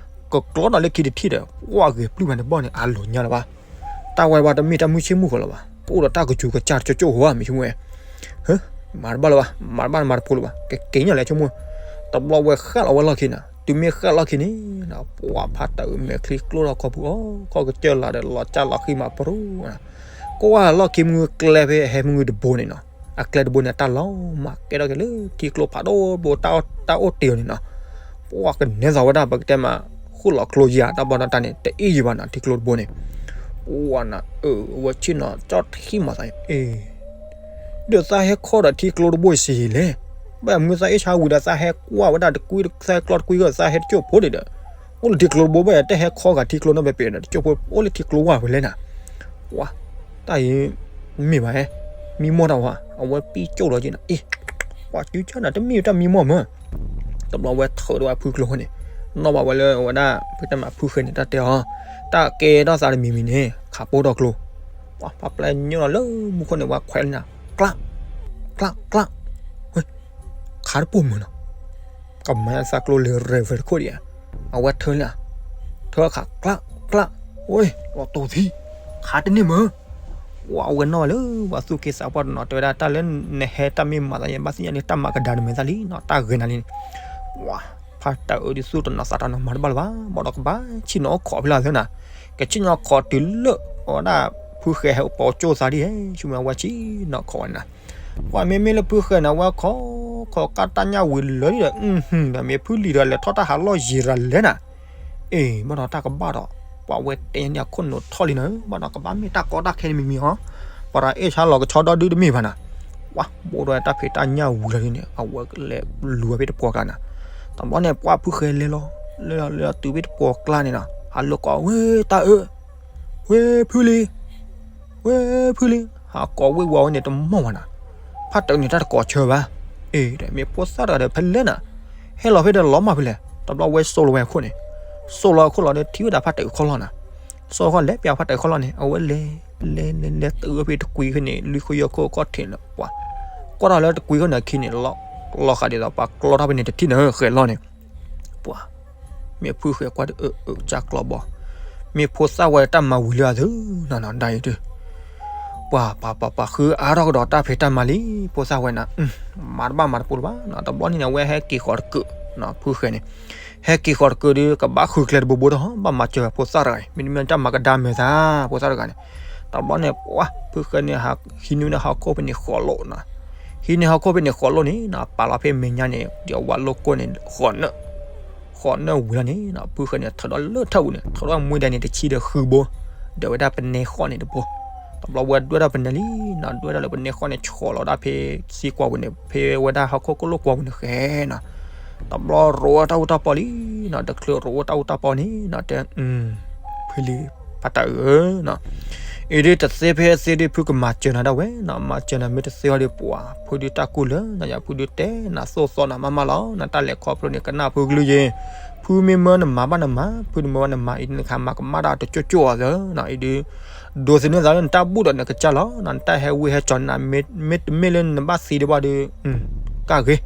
ကကျီဒီးလၢခံတထံၣ်ဒီး ကွၢ်ဂဲၤပျုၢ်မးန့ၣ် ဘၣ်န့ၣ် အလိၤညါလၢၤဘၣ်. တၢ်ဝဲဘၣ်တမ့ၢ်တၢ်မုၢ်ဆ့ၣ်မုၢ်ဃီလၢၤဘၣ်, ကအိၣ်ဒီးတၢ်ကစူၤကစၢ်တကၠိကၠိဧိၤဘၣ် မ့ၢ်ဆိကမိၣ်ဝဲ, ဟၢ, မၤတဘၣ်လၢၤဘၣ်, မၤတဘၣ်မၤတဖိလၢၤဘၣ်, ကက့ၤညါလဲၣ်ဆိကမိၣ်, တဘျီဝဲဃၣ်လီၤဝဲလီၢ်ခံနၤ, တုၤမ့ၢ်ဃၣ်လီၢ်ခံန့ၣ်နၤ ပှၤဖးတၢ်အုးမဲာ်ချံကျိထီၣ်ခီပူၤအီၤ ခီၣ်ကစၢၢ်လၤဒီး လီၤကၢ်လီၤဃံမးပရူၤ ကွၢ်လီၢ်ခံမုၢ်ကျဲဖဲဟဲမုၢ်တဘိန့ၣ်နီၤ, အကျဲတဘိန့ၣ် တၢ်လီၤမးကဲထီၣ်က့ၤလၢထံကျိဖးဒိၣ်ဘိ တၢ်အိၣ်တ့ၢ်အီၤန့ၣ်နီၤ, ပှၤကနဲသးဝဲဒၣ် ပကတဲမး ဃုာ်လီၤကျိယၤ တၢ်ဘီတၢ်တၢ်န့ၣ် တအ့ၣ်ယံၤဘၣ်နီၤ ထံကျိတဘိန့ၣ်, ပှၤနၤအၢ အဝဲဆ့ၣ်နီၤကၠီၣ်ထံမၤသး အ့ၣ် ဒီးသးဟဲခီဒီးထံကျိတဘိစ့ၢ်လဲၣ်, ဘၣ်မနုၤသးအ့ၣ်ဆါဝံၤဒီး သးဟဲကွၢ်ဝဲဒၣ်တကွံ သးဟဲကျီတကွံဂီၢ် သးဟဲတကၠိၢ်ဖိဒံးဒီး, အိၣ်လၢထံကျိတဘိဘၣ် တဟဲခီဂာ်ထံကျိနီတဘဲဘဲဒီး တကၠိၢ်ဖိအိၣ်လၢထံကျိဝါဖဲလဲၣ်နၤ, ပှၤ, တၢ်အံၤ မ့ၢ်ဘၣ်ဟဲ, မံမီၢ်တၢ်ဝါ အဝဲပံၣ်ကၠိၢ်လီၤက့ၤနၤ အ့ၣ်, ပှၤစုကၢ်နၤ တမ့ၢ်တၢ်မံမီၢ်မး တဘျီဝဲထုးဒီးဝဲဖုကျိန့ၣ်, နီၣ်ဘၣ်ဝဲလၢအဝဲဒၣ် ဖုတဲမးဖုဃဲၤန့ၣ် တၢ်တဲအီၤ, တၢ်ကဲထီၣ်သးတမံၤမံၤန့ၣ် ခးပိၢ်ထီၣ်ကျိ, ပှၤဖးပျဲညိၣ်လီၤလၢမူခိၣ်န့ၣ် ဝဲခွဲးလၢနၤ, ကျး, ကျး, ကျး, ဝ့ၢ်, ခးတပိၢ်မုၢ်နီၤ, ကမၤသးကျိလၢ river တခိၣ်ဒံးဧါ, အဝဲထၢလၢနၤ, ထၢခး ကျး, ကျး, ဝ့ၢ်, လီၤတိၢ်သံ, ခးတန့ၢ်မုၢ် ပှၤအဝဲနီၣ်ဝဲလၢ ပှၤသူၣ်က့သးပှၢ်တနီၤ တဲဝဲဒၣ် တၢ်လၢနဟဲတၢ်မ့ၢ်မၤသးယဲ ဘၣ်သ့ၣ်ညါလၢတၢ်မၤကဒါနမဲာ်သၣ်လံနီၤ တၢ်ဂ့ၤနၤလံန့ၣ်, ပှၤ, ဖးတၢ်အၢဒုးသူၣ်တနီၤသးတနီၤ မၤတဘၣ်လၢၤဘၣ် ဘၣ်ဒီးကဘၣ်ဆ့ၣ်နီၤအိၣ်ခိးဖဲလၢသုနၤ, ကဆ့ၣ်နီၤခိးတုၤလၢ အဝဲဒၣ် ဖုဃဲၤဟဲပိာ်ကၠိၢ်သးဒ်ဟဲ ဆူမဲာ်ဝဲဆ့ၣ်နီၤခိးဝဲနၤ, ပှၤမ့မ့ၢ်လၢဖုဃဲၤန့ၣ် အဝဲခိး, ခိးကၢ်တၢ်ညၣ်ဝံၤလၢာ်လံဒီး, ဒီးမ့ၢ်ဖုလံၤဒီး လဲၤထီၣ်တၢ်ဟးလီၢ်ယံၤရၤလဲၣ်နၤ အ့ၣ် ဘၣ်ဒီးတၢ်ကဘၣ်ဒီး ပှၤဝဲတဲန့ၣ်အခိၣ်နူာ်ထီၣ်လံနၤ, ဘၣ်ဒီးကဘၣ်မ့ၢ်တၢ်ကီတၢ်ခဲန့ၣ်မံၤမံၤဟီ, ပှၤဒီးအ့ၣ်ဆါလီၤကဆီဒီဒုတမ့ၢ်ဘၣ်နၤ, ပှၤဘိးဒီးတၢ်ဖံးတၢ်ညၣ်ဝံၤလီၤဒ်န့ၣ် အဝဲလဲၤလူၤဝဲဖဲတပှီၤကျါနၤ, တဘျီန့ၣ် ပှၤဖုဃဲၤလဲၤလီၤ, လဲၤလီၤလဲၤလီၤတုၤဖဲတပှီၤကျါန့ၣ်နီၤ ဟးလိာ်ကိး ဝ့ၢ်တၢ်အၢ, ဝ့ၢ်ဖုလံၤ ဝ့ၢ်ဖုလံၤ ဟးကိးဝ့ၢ်ဝီၤဝဲန့ၣ်တမီၢ်ဘၣ်နၤ, ဖးတၢ်န့ၣ်တၢ်တကိးဆၢဘၣ်, အ့ၣ် ဒီးမ့ၢ်ဖိသၣ်တဂၤဒီးဖဲလဲၣ်နၤ, ဟဲလီၤဖဲဒီးလီၤမၢ်ဖဲလဲၣ်, တဘျီဝဲစိာ်လီၤဝဲအခိၣ်န့ၣ်, စိာ်လီၤအခိၣ်လီၤဒီးထံၣ်ဝဲဒၣ်ဖးတၢ်အုးခီၣ်လီၢ်နၤ, စိာ်ခီၣ်လဲၤပျးဖးတၢ်အုးခီၣ်လီၢ်န့ၣ် အဝဲလဲၤ, လဲၤလဲၤလဲၤတုၤဝဲဖဲတကွံၤဖဲန့ၣ် လွံၢ်ခိၣ်ယဲၢ်ခိၣ်အခီၣ်ထံးလၢပှၤ, ကွၢ်ထီၣ်လၢတကွံၤခိၣ်န့ၣ်အခံန့ၣ် လီၤဃာ်ဒ်သိးပှၤကျီထီၣ်ဖဲန့ၣ်တထံၣ်န့ၣ် ဃဲၤလီၢ်န့ၣ် ပှၤ, မ့ၢ်ဖုဃဲၤကွၢ်ဒီးအၢအၢကၢ်ကျီဘီ, မ့ၢ်ဖိသၣ်ဝဲတၢ်မၤဝံၤလၢအသုနီၤနီၤဒၣ်အံၤဒုး, ပှၤပှၤပှၤပှၤဃုအါထီၣ်ကဒီးတၢ်ဖံးတၢ်မၤလံ, ဖိသၣ်ဝဲနၤ, မၤတဘၣ်မၤတပိၢ်လၢၤဘၣ်နီၤ, တဘျီန့ၣ်န့ၣ် အဝဲဟဲက့ၤဃီၤတကုး, ဖုဃဲၤန့ၣ်, ဟဲက့ၤဃီၤတကုးဒီး ကဘၣ်ဃုကျဲတဘိဘိတဟီ ဘၣ်မၤစၢၤဝဲဖိသၣ်တဂၤအံၤ, မ့တမ့ၢ်တၢ်မၤကဒါမဲာ်သး, ဖိသၣ်တဂၤန့ၣ်, တဘျီန့ၣ် ပှၤ, ဖုဃဲၤန့ၣ် ဟံးန့ၢ်ဝဲဒၣ်ဟီၣ်ခိၣ်ဖဲန့ၣ်ဃီၤလိာ်နီၤ, ဟံးန့ၢ်ဟီၣ်ခိၣ်ဖဲန့ၣ်ဃီၤလိာ်န့ၣ်နီၤ ပာ်လီၤဖဲမဲာ်ညါန့ၣ် ဒ်အဝဲလိာ်ကိၢ်န့ၣ် ဃီၤနၢၣ် ဃီၤနၢၣ်ဝံၤလီၤန့ၣ်နီၤ ဖုဃဲၤန့ၣ် ထုးဒီးလၢထၢၣ်ပူၤန့ၣ် ထုးဒီးမူဒါန့ၣ် တဆံဒီးဃုဘိ, ဒီးဝဲဒၣ်ပနဲဃီၣ်န့ၣ်တဘိ, တဘျီဝဲဒွဲၣ်ထီၣ်ပနဲလံနီၤ ဒွဲၣ်ထီၣ်လၢပနဲဃီၣ်န့ၣ် ဆီၣ်လီၤဝဲဒၣ်ဖဲသံကွၢ်ပူၤန့ၣ် ဖဲဝဲဒၣ်ဟီၣ်ခိၣ်ကလိၣ်ကွၢ်ပူၤန့ၣ်ဃဲနီၤ, တဘျီရိးဝဲတၢ်အူတၢ်ပီလံနီၤ တချုးရိးဝဲတၢ်အူတၢ်ပီန့ၣ်နီၤ တဲ ဖုလံၤ ဖါတၢ်အုးဧၢနီၤ, အံၤဒ်တသ့ဖဲသ့ဒ်ဖုကမၤစၢၤနၤဒၣ်ဝဲနီၤ မၤစၢၤနၤမ့ၢ်တသ့အီၤဒ်ပှၤ ဖုဒုတၢ်ကူၣ်လၢနၤယၤ ဖုဒုတဲနၤသိၣ်သီနၤမးမးလီၤ နတၢ်လဲၤခီဖျိန့ၣ် ကနၣ်ဖုကလုၢ်ယ့ၣ်, ဖုမ့ၢ်မၢနမၤဘၣ်နမၤ ဖုတမၢဘၣ်နမၤ အံၤနခးမၤကမၣ်တၢ်တကၠိၢ်ကၠိၢ်အီၤသၢနီၤ အံၤဒ် ဒိးသန့ၤသးလၢနတၢ်ဘူၣ်ဒီးနကစၢ်လီၤနီၤ နတၢ်ဟဲဝံဟဲကၠီၤနၤ မ့တမ့ၢ်လၢနဘၣ်သံဒံးဘၣ်ဒီး ကၣ်ဂ့ၤ,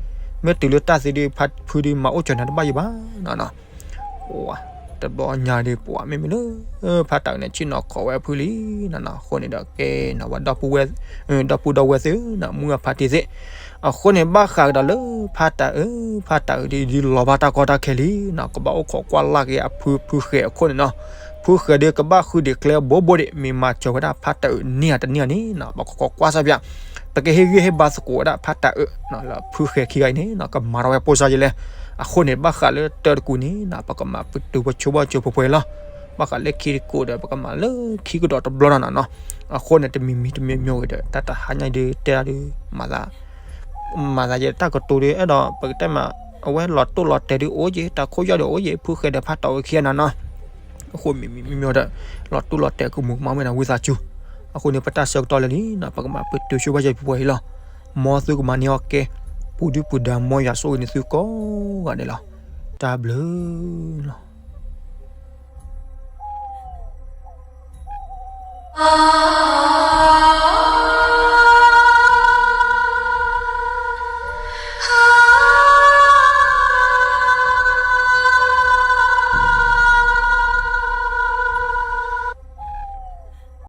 မ့ၢ်တုၤလၢတၢ်သံဒံး ဖုဒုမၤအိၣ်ကၠီၤနၤတဘၣ်ယံၤဘၣ်နီၤနီၤ တဘျီညါဒ်ပှၤမ့မ့ၢ်လၢ ဖါတၢ်အုးန့ၣ် ဆ့ၣ်နီၤခိးဝဲအဖုလံနီၤနီၤ အဃိန့ၣ်ဒီးကဲနီၤ ဝဲဒီပုၢ်ဒီဝဲၢ်သ့ၣ်နီၤ မုၢ်အဖါတံၢ်သ့ၣ်, အဃိန့ၣ် ဘၣ်ဃးကဒီးလၢဖါတၢ်အုး ဖါတၢ်အုးဒ်လီၤဘၣ်တၢ်ကီတၢ်ခဲလံနီၤ ကဘၣ်အိၣ်ခိးကွၢ်လၢ်က့ၤအဖုဖုဃဲၤအခိၣ်န့ၣ်နီၤ, ဖု ဖုဃဲၤဒုးကဘၣ်ဃုဒံးကျဲဘိဘိဒံး မ့ၢ်မၤစၢၤဝဲဒၣ်ဖးတၢ်အၢၣ်န့ၢ်ဧါတန့ၢ်ဧါန့ၣ်နီၤ ပကခိးကွၢ်စၢ်ပၠး, ပကဟ့ၣ်ဂံၢ်ဟ့ၣ်ဘါသကိးဝဲဒၣ်ဖးတၢ်အၢၣ်နီၤ လၢဖုဃဲၤခံဂၤအံၤန့ၣ်နီၤ ကမၤထီၣ်ဝဲပိၢ်စၢ်ယဲလဲၣ်. အဃိန့ၣ် ဘၣ်ဃးလၢတၢတကူၣ်န့ၣ်နီၤ ပကမၤပတုာ်ပဆိဘၣ်စၢၤပှဲၤပှဲၤလီၤ. ဘၣ်ဃးလၢခံတကူၣ်ဒီး ပကမၤလၢခံကဒီးတဘျီနီၤနီၤနီၤ. အဃိန့ၣ် တမံၤမံၤတမံၤမံၤဂ့ၤဒီး တၢ်တဟါညါဒုးတဲဒုး မၤသး မၤသးယဲတၢ်ကတိၤဒုး အဲၣ်ဒိးပကတဲမး အဝဲလီၤတိၢ်လီၤတဲာ်ဒုးအိၣ်က့ၤ တၢ်ခိၣ်ယီၢ်ဒုးအိၣ်က့ၤ ဖုဃဲၤဒီးဖးတၢ်အၢၣ်ခံဂၤနီၤနီၤ. အဃိမံၤမံၤမံၤမံၤဒီး လီၤတိၢ်လီၤတဲာ်ကမူၤကမၣ်ဝဲန့ၣ် ဝံသးစူၤ. အဃိန့ၣ် ပတၢ်ဆၢကတီၢ်လၢာ်လံနီၤ ပကမၤပတုာ်ဆိဘၣ်စၢၤပှဲၤပှဲၤအံၤလီၤ. မ်သုကမၤန့ၢ်အီၣ်ကဲ ပူၤဒုၣ်ပူၤဒါ မ်ယွၤဆိၣ်ဂ့ၤန့ၢ်သုကိးဂၤဒဲးလီၤ. တၢ်ဘျုးလီၤ.